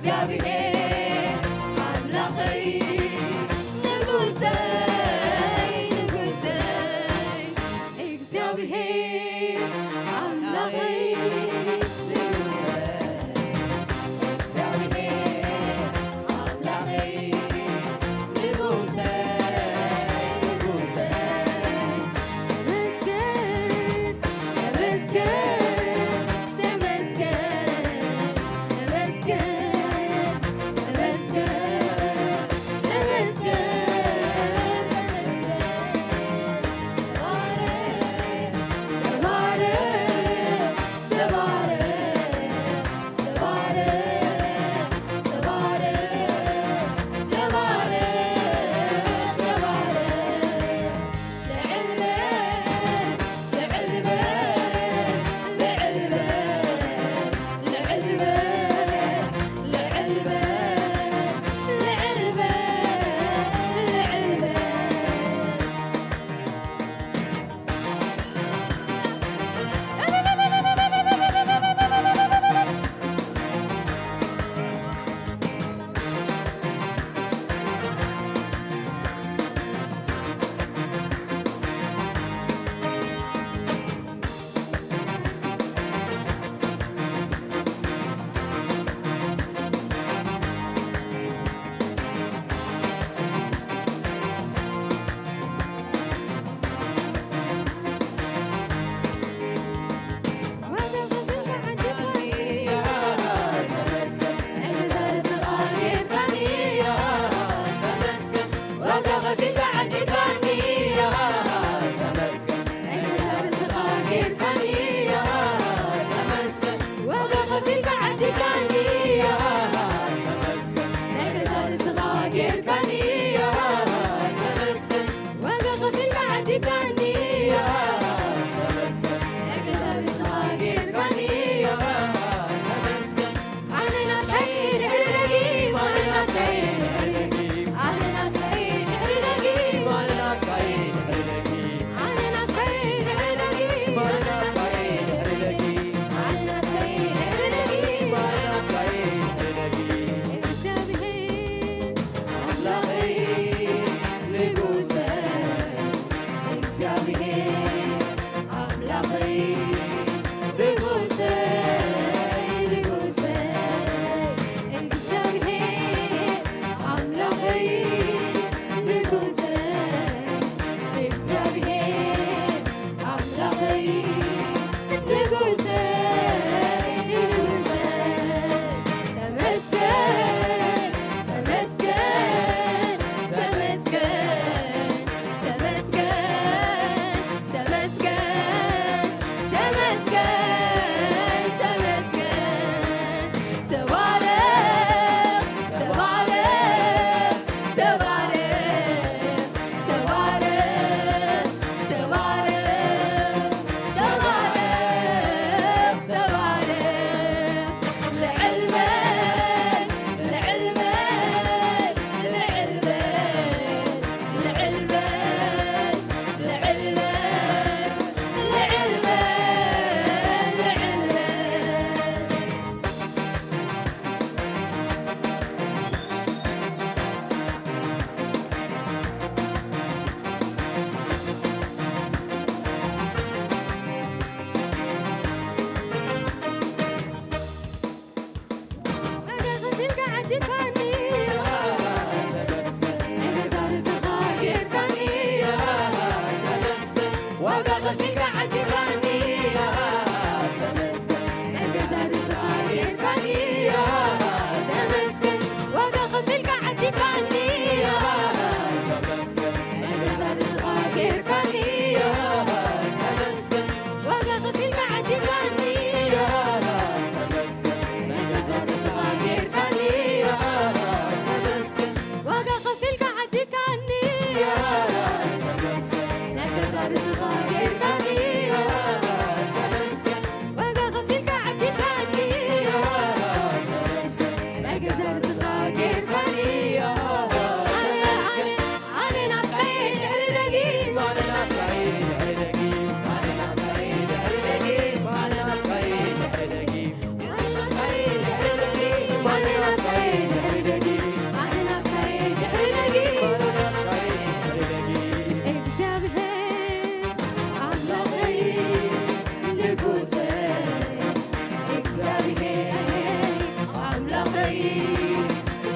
እግዚኣብሔር ኣምላኸይ ንጉሰይ፣ ንጉሰይ፣ እግዚኣብሔር ኣምላኸይ ንጉሰይ፣ እግዚኣብሔር ኣምላኸይ ንጉሰይ፣ ንጉሰይ። ተመስገን፣ ተመስገን፣ ተመስገን፣ ተመስገን፣ ተመስገን፣ ተመስገን፣ ተመስገን። ተባረክ፣ ተባረክ፣ ተባረክ። ተባረክ፣ ተባረክ፣ ተባረክ፣ ተባረክ። ልዕል በል፣ ልዕል በል፣ ልዕል በል፣ ልዕል በል፣ ልዕል በል፣ ልዕል በል፣ ልዕል በል። ዋጋ ከፊልካ ዓዲግካኒ፣ ተመስገን። ናይ ገዛ ርስኻ ጌርካኒ፣ ተመስገን። ኣነ ናትካይ ድሕሪ ደጊም፣ ኣነ ናትካይ ድሕሪ ደጊም፣ ኣነ ናትካይ ድሕሪ ደጊም፣ ኣነ ናትካይ ድሕሪ ደጊም፣ ኣነ ናትካይ ድሕሪ ደጊም፣ ኣነ ናትካይ ድሕሪ ደጊም፣ ኣነ ናትካይ ድሕሪ ደጊም፣ ኣነ ናትካይ ድሕሪ ደጊም። እግዚኣብሔር ኣምላኸይ ንጉሰይ፣ እግዚኣብሔር ኣምላኸይ ንጉሰይ፣ ንጉሰይ፣ እግዚኣብሔር ኣምላኸይ ንጉሰይ፣ እግዚኣብሔር ኣምላኸይ ንጉሰይ፣ ንጉሰይ። ተመስገን፣ ተመስገን፣ ተመስገን፣ ተመስገን፣ ተመስገን፣ ተመስገን፣ ተመስገን። ተባረኽ፣ ተባረኽ፣ ተባረኽ፣ ተባረኽ፣ ተባረኽ፣ ተባረኽ፣ ተባረኽ። ልዕል በል፣ ልዕል በል፣ ልዕል በል፣ ልዕል በል፣ ልዕል በል፣ ልዕል በል፣ ልዕል በል። ዋጋ ከፊልካ ዓዲግካኒ፣ ዋጋ ከፊልካ ዓዲግካኒ፣ ተመስገን። ናይ ገዛ ርስኻ ጌርካኒ፣ ተመስገን። ዋጋ ከፊልካ ዓዲግካኒ፣ ተመስገን። ናይ ገዛ ርስኻ ጌርካኒ፣ ተመስገን። ዋጋ ከፊልካ ዓዲግካኒ፣ ተመስገን። ናይ ገዛ ርስኻ ጌርካኒ፣ ኣምላኸይ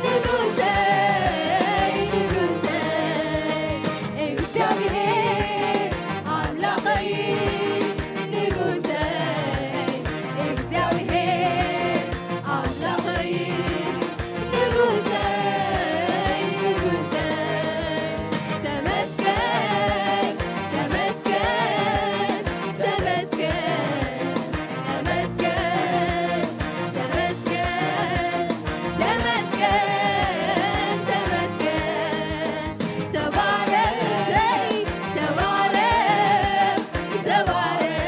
ንጉሰይ ንጉሰይ እግዚኣብሔር ኣምላኸይ ንጉሰይ እግዚኣብሔር ኣምላኸይ ንጉሰይ ንጉሰይ ተመስገን ተመስገን ተመስገን ተመስገን ተመስገን ተመስገን ተመስገን ተባረክ ተባረክ ተባረክ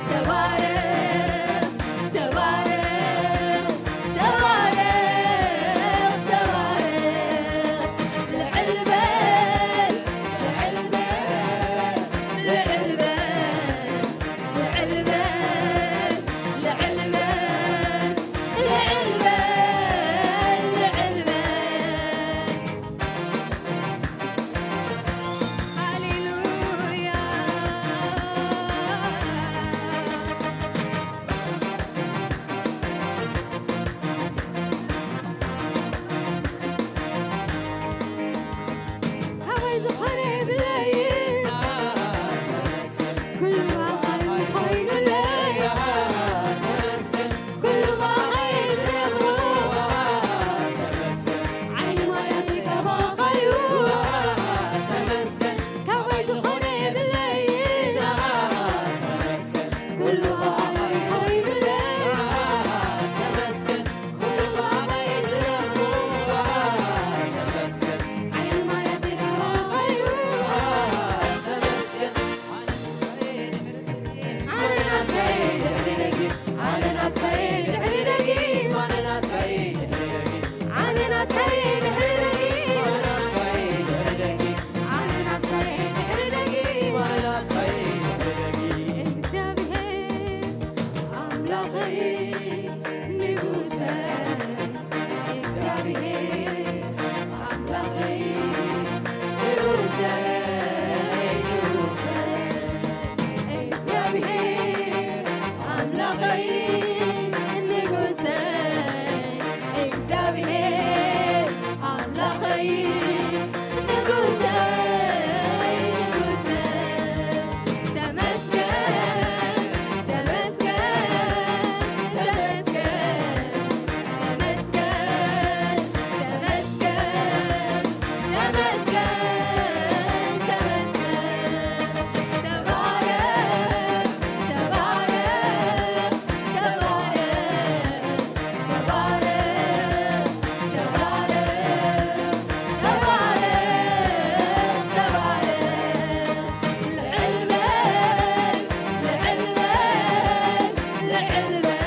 ተባረክ ተባረክ ተባረክ ተባረክ ልዕል በል ልዕል በል ልዕል በል ልዕል በል ልዕል በል ልዕል በል ልዕል በል ሃሌሉያ ካባይ ዝኾነ የብለይን ኩሉ ባኻይ ኮይኑለይ ኩሉ ባኻይ ዝረኽቦ ዓይኒ ማያተይ ካባኻዩ ካባይ ዝኾነ የብለይን ኩሉ ባኻይ ኮይኑለይ እግዚኣብሔር ኣምላኸይ ንጉሰይ እግዚኣብሔር ኣምላኸይ ንጉሰይ ንጉሰይ እግዚኣብሔር ኣምላኸይ ንጉሰይ እግዚኣብሔር ኣምላኸይ ንጉሰይ ንጉሰይ ተመስገን ተመስገን ተመስገን ተመስገን ተመስገን ተመስገን ተመስገን ተባረክ ተባረክ ተባረክ ተባረክ ተባረክ ተባረክ ተባረክ ልዕል በል ልዕል በል ልዕል በል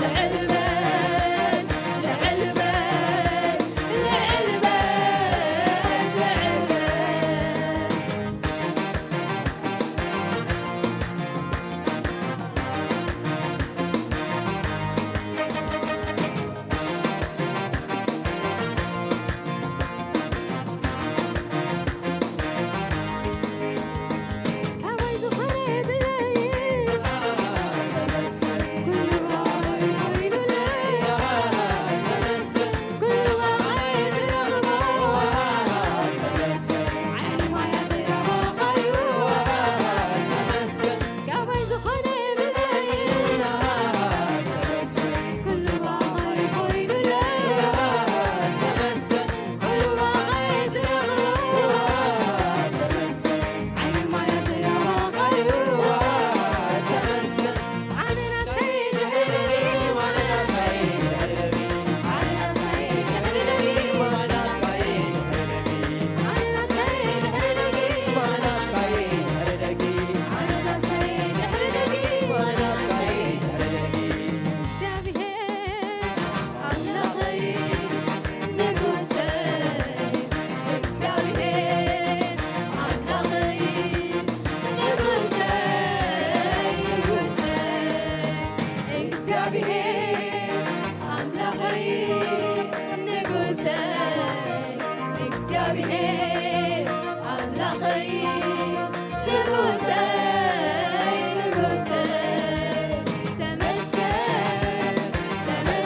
ልዕል በል ልዕል በል ልዕል በል ልዕል በል እግዚኣብሔር ኣምላኸይ ንጉሰይ እግዚኣብሔር ኣምላኸይ ንጉሰይ ንጉሰይ እግዚኣብሔር ኣምላኸይ ንጉሰይ እግዚኣብሔር ኣምላኸይ ንጉሰይ ንጉሰይ ተመስገን ተመስገን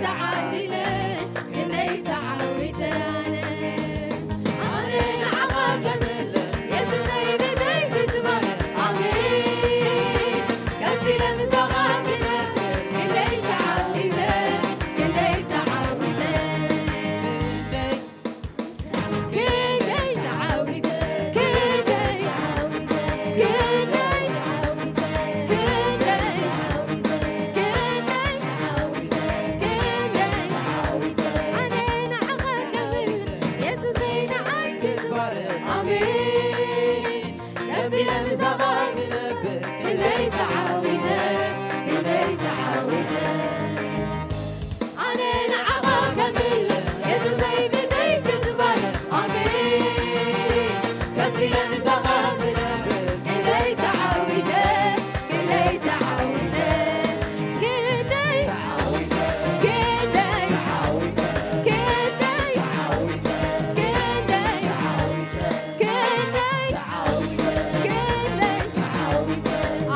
ተዓዊተ፣ ክንደይ ተዓዊተ ኣነ። ኣነ ንዓኻ ከምልእ፣ የሱሰይ ብዘይ ምትባል። ኣሜን። ቀጺለ ምሳኻ ክነብር፣ ክንደይ ተዓዊተ፣ ክንደይ ተዓዊተ። ክንደይ ተዓዊተ፣ ክንደይ ተዓዊተ፣ ክንደይ ተዓዊተ፣ ክንደይ ተዓዊተ፣ ክንደይ ተዓዊተ፣ ክንደይ ተዓዊተ። ኣነ ንዓኻ ክብል፣ የሱሰይ ንዓይ ክዝማረ። ኣሜን። ቀጺለ ምሳኻ ክነብር፣ ክንደይ ተዓዊተ፣ ክንደይ ተዓዊተ። ኣነ ንዓኻ ከምልእ፣ የሱሰይ ብዘይ ምትባል። ኣሜን። ቀጺለ ምሳኻ ክነብር፣ ክንደይ ተዓዊተ፣ ክንደይ ተዓዊተ፣ ክንደይ ተዓዊተ፣ ክንደይ ተዓዊተ፣ ክንደይ ተዓዊተ፣ ክንደይ ተዓዊተ። ክንደይ ተዓዊተ፣ ክንደይ ተዓዊተ፣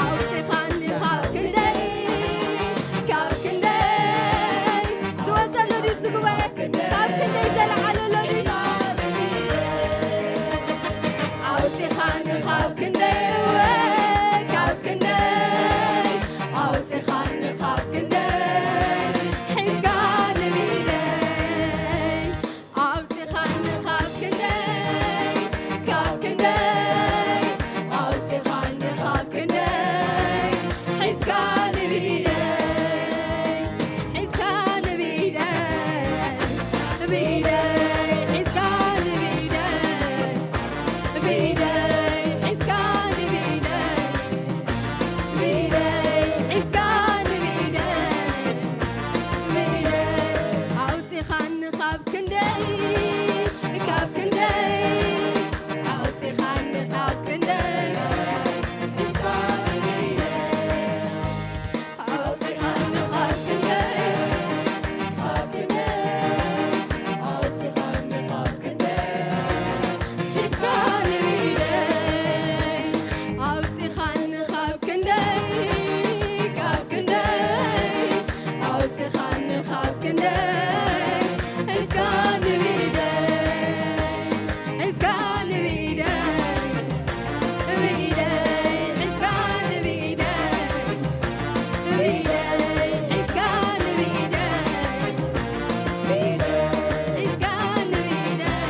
ኣውፂኻኒ ካብ ክንደይ፣ ካብ ክንደይ ዝወፀ ኣሎ ድዩ እዚ ጉባኤ? ካብ ክንደይ ዘለዓለ ኣሎ ድዩ? ኣውፂኻኒ ካብ ክንደይ፣ እወ፣ ካብ ክንደይ፣ ኣውፂኻኒ ካብ ክንደይ፣ ሒዝካኒ ብኢደይ። ኣውፂኻኒ ካብ ክንደይ፣ ካብ ክንደይ፣ ኣውፂኻኒ ካብ ክንደይ፣ ሒዝካኒ ብኢደይ፣ ሒዝካኒ ብኢደይ፣ ብኢደይ፣ ሒዝካኒ ብኢደይ፣ ብኢደይ፣ ሒዝካኒ ብኢደይ፣ ብኢደይ፣ ሒዝካኒ ብኢደይ፣ ብኢደይ፣ ኣውፂኻኒ ካብ ክንደይ፣ ካብ ክንደይ፣ ኣውፂኻኒ ካብ ክንደይ፣ ኣውፂኻኒ ካብ ክንደይ፣ ካብ ክንደይ፣ ኣውፂኻኒ ካብ ክንደይ፣ ሒዝካኒ ብኢደይ፣ ኣውፂኻኒ ካብ ክንደይ፣ ካብ ክንደይ፣ ኣውፂኻኒ ካብ ክንደይ፣ ሒዝካኒ ብኢደይ፣ ሒዝካኒ ብኢደይ፣ ብኢደይ፣ ሒዝካኒ ብኢደይ፣ ብኢደይ፣ ሒዝካኒ ብኢደይ፣ ብኢደይ፣ ሒዝካኒ ብኢደይ፣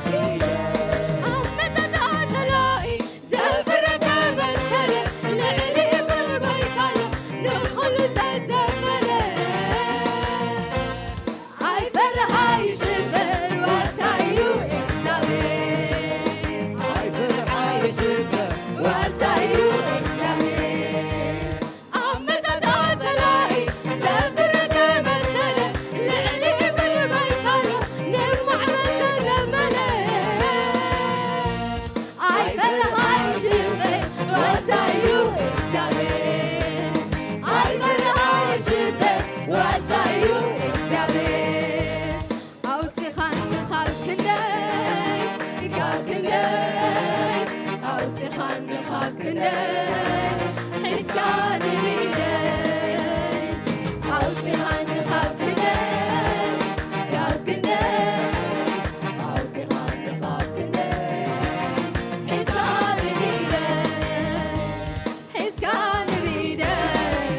ብኢደይ። ኣመጣጥኣ ተላኢ ዘፍረተ መሰለ፣ ልዕሊ እግሩ ጎይታሎ ንኹሉ ዘዘመለ። ኣይፈርሃ ይሽበር ዋልታዩ እግዚኣብሔር። ኣይፈርሃ ይሽበር ዋልታዩ እግዚኣብሔር። ኣመጣጥኣ ጸላኢ ዘፍረተ መሰለ፣ ልዕሊ እግሩ ጎይታሎ ንማዕበል ዘዘመለ። ኣይፈርሃ ይሽበር ዋልታዩ እግዚኣብሔር። ኣይፈርሃ ይሽበር ዋልታዩ እግዚኣብሔር። ኣውፂኻኒ ካብ ክንደይ፣ ካብ ክንደይ፣ ኣውፂኻኒ ካብ ክንደይ፣ ሒዝካኒ ብኢደይ። ኣውፂኻኒ ካብ ክንደይ፣ ካብ ክንደይ፣ ኣውፂኻኒ ካብ ክንደይ፣ ሒዝካኒ ብኢደይ። ሒዝካኒ ብኢደይ፣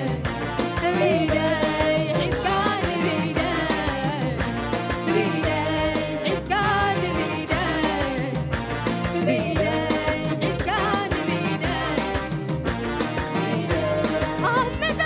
ብኢደይ፣ ሒዝካኒ ብኢደይ፣ ብኢደይ፣ ሒዝካኒ ብኢደይ፣ ብኢደይ፣ ሒዝካኒ ብኢደይ፣ ብኢደይ። ኣመጣ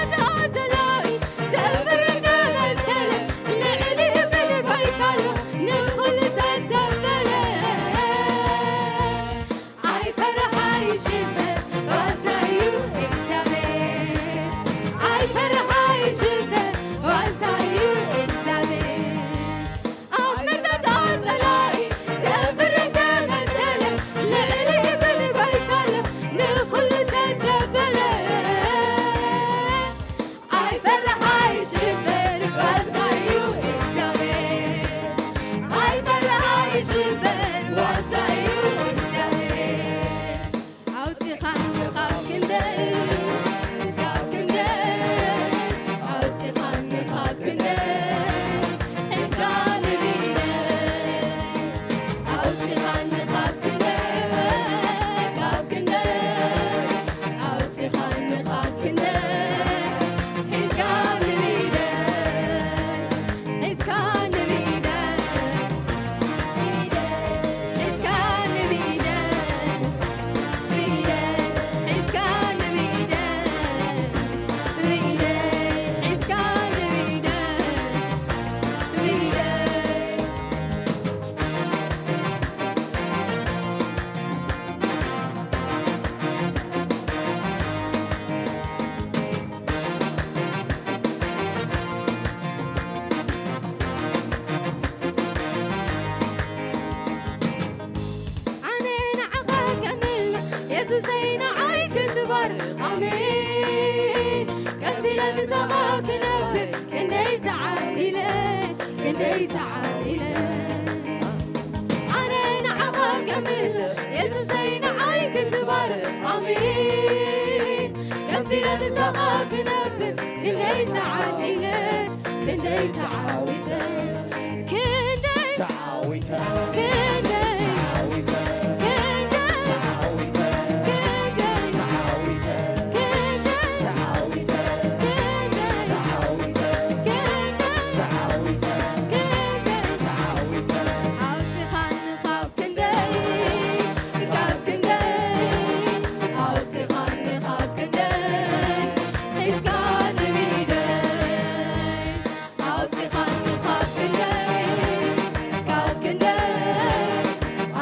የሱሰይ ንዓይ ክትባርኽ ኣሜን። ቀጺለ ምሳኻ ክነብር ክንደይ ተዓዲለ፣ ክንደይ ተዓዲለ። ኣነ ንዓኻ ከምልኽ የሱሰይ ንዓይ ክትባርኽ ኣሜን። ቀጺለ ምሳኻ ክነብር ክንደይ ተዓዲለ፣ ክንደይ ተዓዊተ። ክንደይ ተዓዊተ። ክንደይ ተዓዊተ። ክንደይ ተዓዊተ። ክንደይ ተዓዊተ። ክንደይ ተዓዊተ። ክንደይ ተዓዊተ። ክንደይ ተዓዊተ። ክንደይ ተዓዊተ። ኣውጽኻኒ ካብ ክንደይ፣ ካብ ክንደይ፣ ኣውጽኻኒ ካብ ክንደይ፣ ሒዝካኒ ብኢደይ። ኣውጺኻኒ ካብ ክንደይ፣ ካብ ክንደይ፣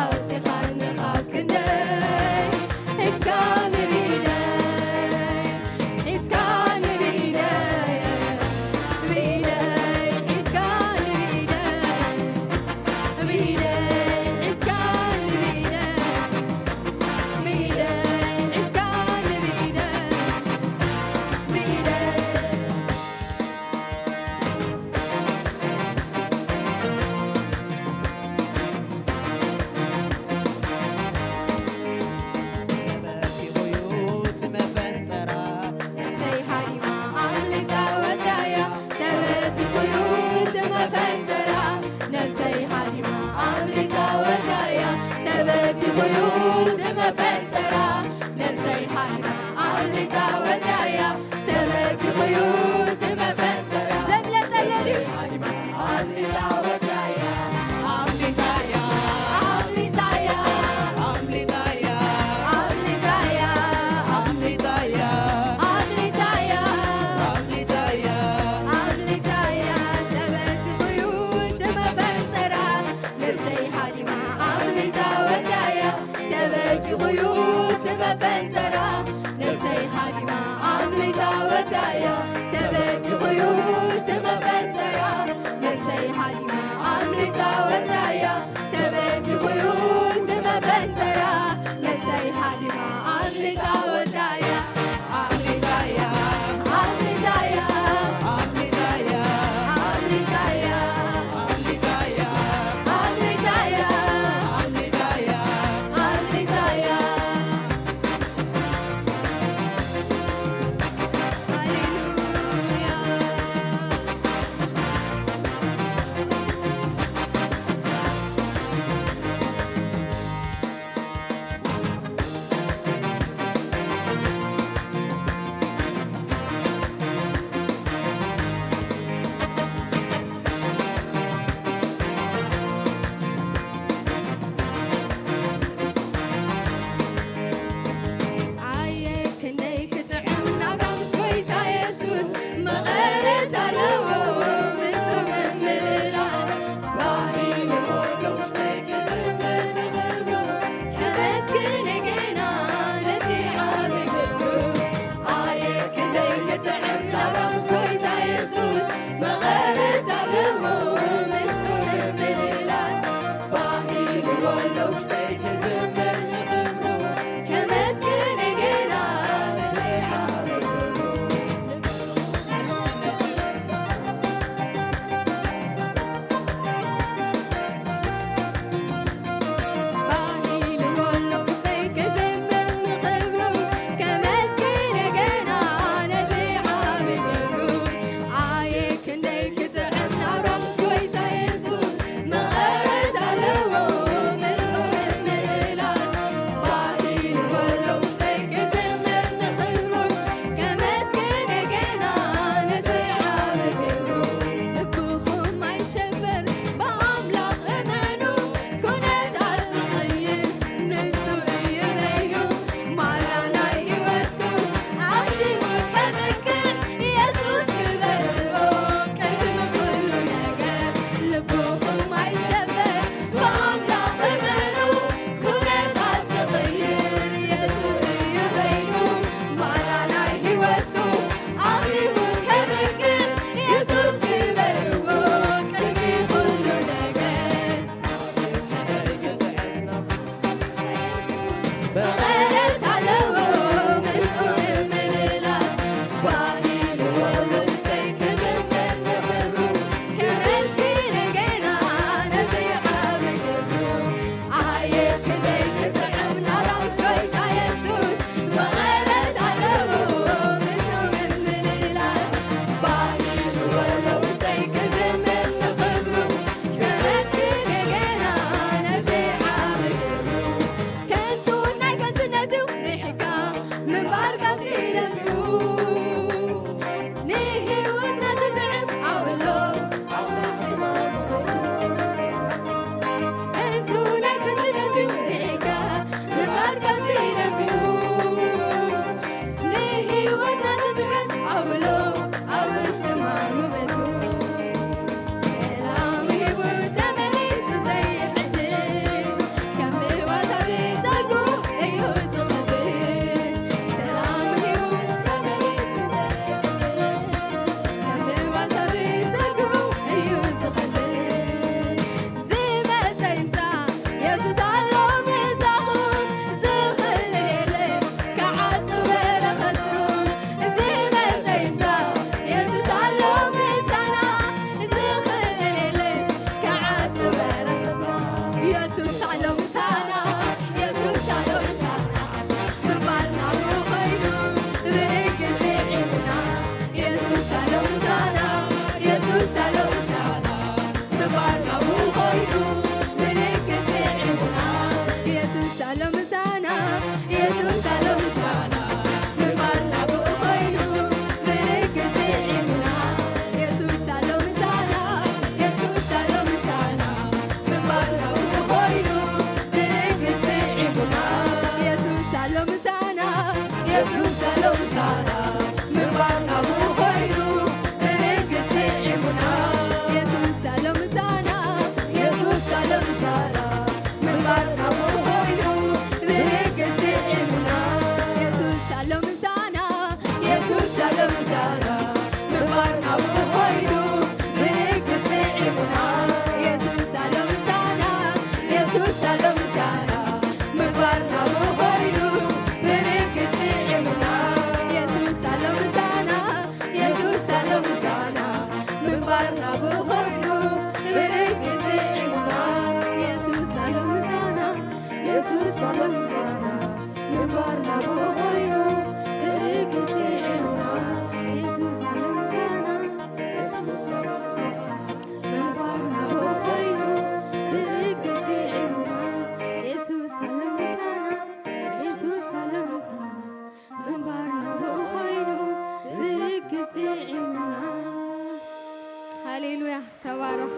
ኣውጺኻኒ ካብ ክንደይ፣ ሒዝካኒ ብኢደይ፣ ሒዝካኒ ብኢደይ፣ ብኢደይ፣ ሒዝካኒ ብኢደይ፣ ብኢደይ፣ ሒዝካኒ ብኢደይ፣ ብኢደይ፣ ሒዝካኒ ብኢደይ፣ ብኢደይ። ተበቲኹዩ እቲ መፈንጠራ፣ ነፍሰይ ሃዲማ ኣምሊጣ ወጺኣያ። ተበቲኹዩ እቲ መፈንጠራ፣ ነፍሰይ ሃዲማ ኣምሊጣ ወጺኣያ። ተበቲኹዩ እቲ መፈንጠራ፣ ነፍሰይ ሃዲማ ኣምሊጣ ወጺኣያ። ተበቲኹዩ እቲ መፈንጠራ። ዘብለጠለኒ። ኣምሊጣ ወጻያ፣ ኣምሊጣያ፣ ኣምሊጣያ፣ ኣምሊጣያ፣ ኣምሊጣያ፣ ኣምሊጣያ፣ ኣምሊጣያ፣ ኣምሊጣያ፣ ኣምሊጣያ። ተበቲኹዩ እቲ መፈንጠራ፣ ነፍሰይ ሃዲማ ኣምሊጣ ወጻያ። ተበቲኹዩ እቲ መፈንጠራ፣ ነፍሰይ ሃዲማ ኣምሊጣ ወጻያ። ተበቲኹዩ እቲ መፈንጠራ፣ ነፍሰይ ሃዲማ ኣምሊጣ ወጻያ። ተበቲኹዩ እቲ መፈንጠራ፣ ነፍሰይ ሃዲማ ኣምሊጣ ወጻያ። ኣምሊጣያ፣ ኣምሊጣያ፣ ኣምሊጣያ፣ ኣምሊጣያ፣ ኣምሊጣያ፣ ኣምሊጣያ፣ ኣምሊጣያ፣ ኣምሊጣያ። ሃሌሉያ። ኣየ ክንደይ ክጥዕም ናብራ ምስ ጎይታ የሱስ መቐረት ኣለዎ፣ ምስ ምምልላስ ባሂ ልቦ ውሽጠይ ክዝምር ንኽብሩ ከመስግን ገና ነቲ ዓቢ ግብሩ። ኣየ ክንደይ ክጥዕም ናብራ ምስ ጎይታ የሱስ መቐረት ኣለዎ፣ ምስ ምምልላስ ባሂ ልቦ ውሽጠይ ክዝምር ንኽብሩ ከመስግን ገና ነቲ ዓቢ ግብሩ። ባሂ ልቦ ውሽጠይ ክዝምር ንኽብሩ ከመስግን ገና ነቲ ዓቢ ግብሩ። ኣየ ክንደይ ክጥዕም ናብራ ምስ ጎይታ የሱስ መቐረት ኣለዎ፣ ምስ ምምልላስ ባሂ ልቦ ውሽጠይ ክዝምር ንኽብሩ ከመስግን ገና ነቲ ዓቢ ግብሩ። ልብኹም ኣይሸበር፣ ብኣምላኽ እመኑ፣ ኩነታት ዝቕይር ንሱ እዩ በይኑ። ማራ ናይ ህይወትኩም ኣኽቲሙ ከመክር፣ የሱስ ክበርዎ ቅድሚ ኩሉ ነገር። ልብኹም ኣይሸበር፣ ብኣምላኽ እመኑ፣ ኩነታት ዝቕይር የሱስ እዩ በይኑ። ማራ ናይ ህይወትኩም ኣኽቲሙ ከመክር፣ የሱስ ክበርዎ ቅድሚ ኩሉ ነገር። መቐረት ኣለዎ፣ የሱስ ኣሎ ምሳና፣ ምንባርና ብኡ ኮይኑ፣ ብርግጽ ጥዒሙና። የሱስ ኣሎ ምሳና፣ የሱስ ኣሎ ምሳና፣ ምንባርና ብኡ ኮይኑ፣ ብርግጽ ጥዒሙና። የሱስ ኣሎ ምሳና፣ የሱስ ኣሎ ምሳና፣ ምንባርና ብኡ ኮይኑ፣ ብርግጽ ጥዒሙና። የሱስ ኣሎ ምሳና፣ የሱስ ኣሎ ምሳና፣ ምንባርና ብኡ ኮይኑ፣ ብርግጽ ጥዒሙና። የሱስ ኣሎ ምሳና፣ የሱስ ኣሎ ምሳና፣ ምንባርና ብኡ ኮይኑ፣ ብርግጽ ጥዒሙና። የሱስ ኣሎ ምሳና፣ የሱስ ኣሎ ምሳና፣ ምንባርና ብኡ ኮይኑ፣ ብርግጽ ጥዒሙና። የሱስ ኣሎ ምሳና፣ የሱስ ኣሎ ምሳና፣ ምንባርና ብኡ ኮይኑ፣ ብርግጽ ጥዒሙና። የሱስ ኣሎ ምሳና፣ የሱስ ኣሎ ምሳና፣ ምንባርና ብኡ ኮይኑ፣ ብርግጽ ጥዒሙና። ሃሌሉያ፣ ተባረኽ።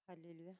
ሃሌሉያ።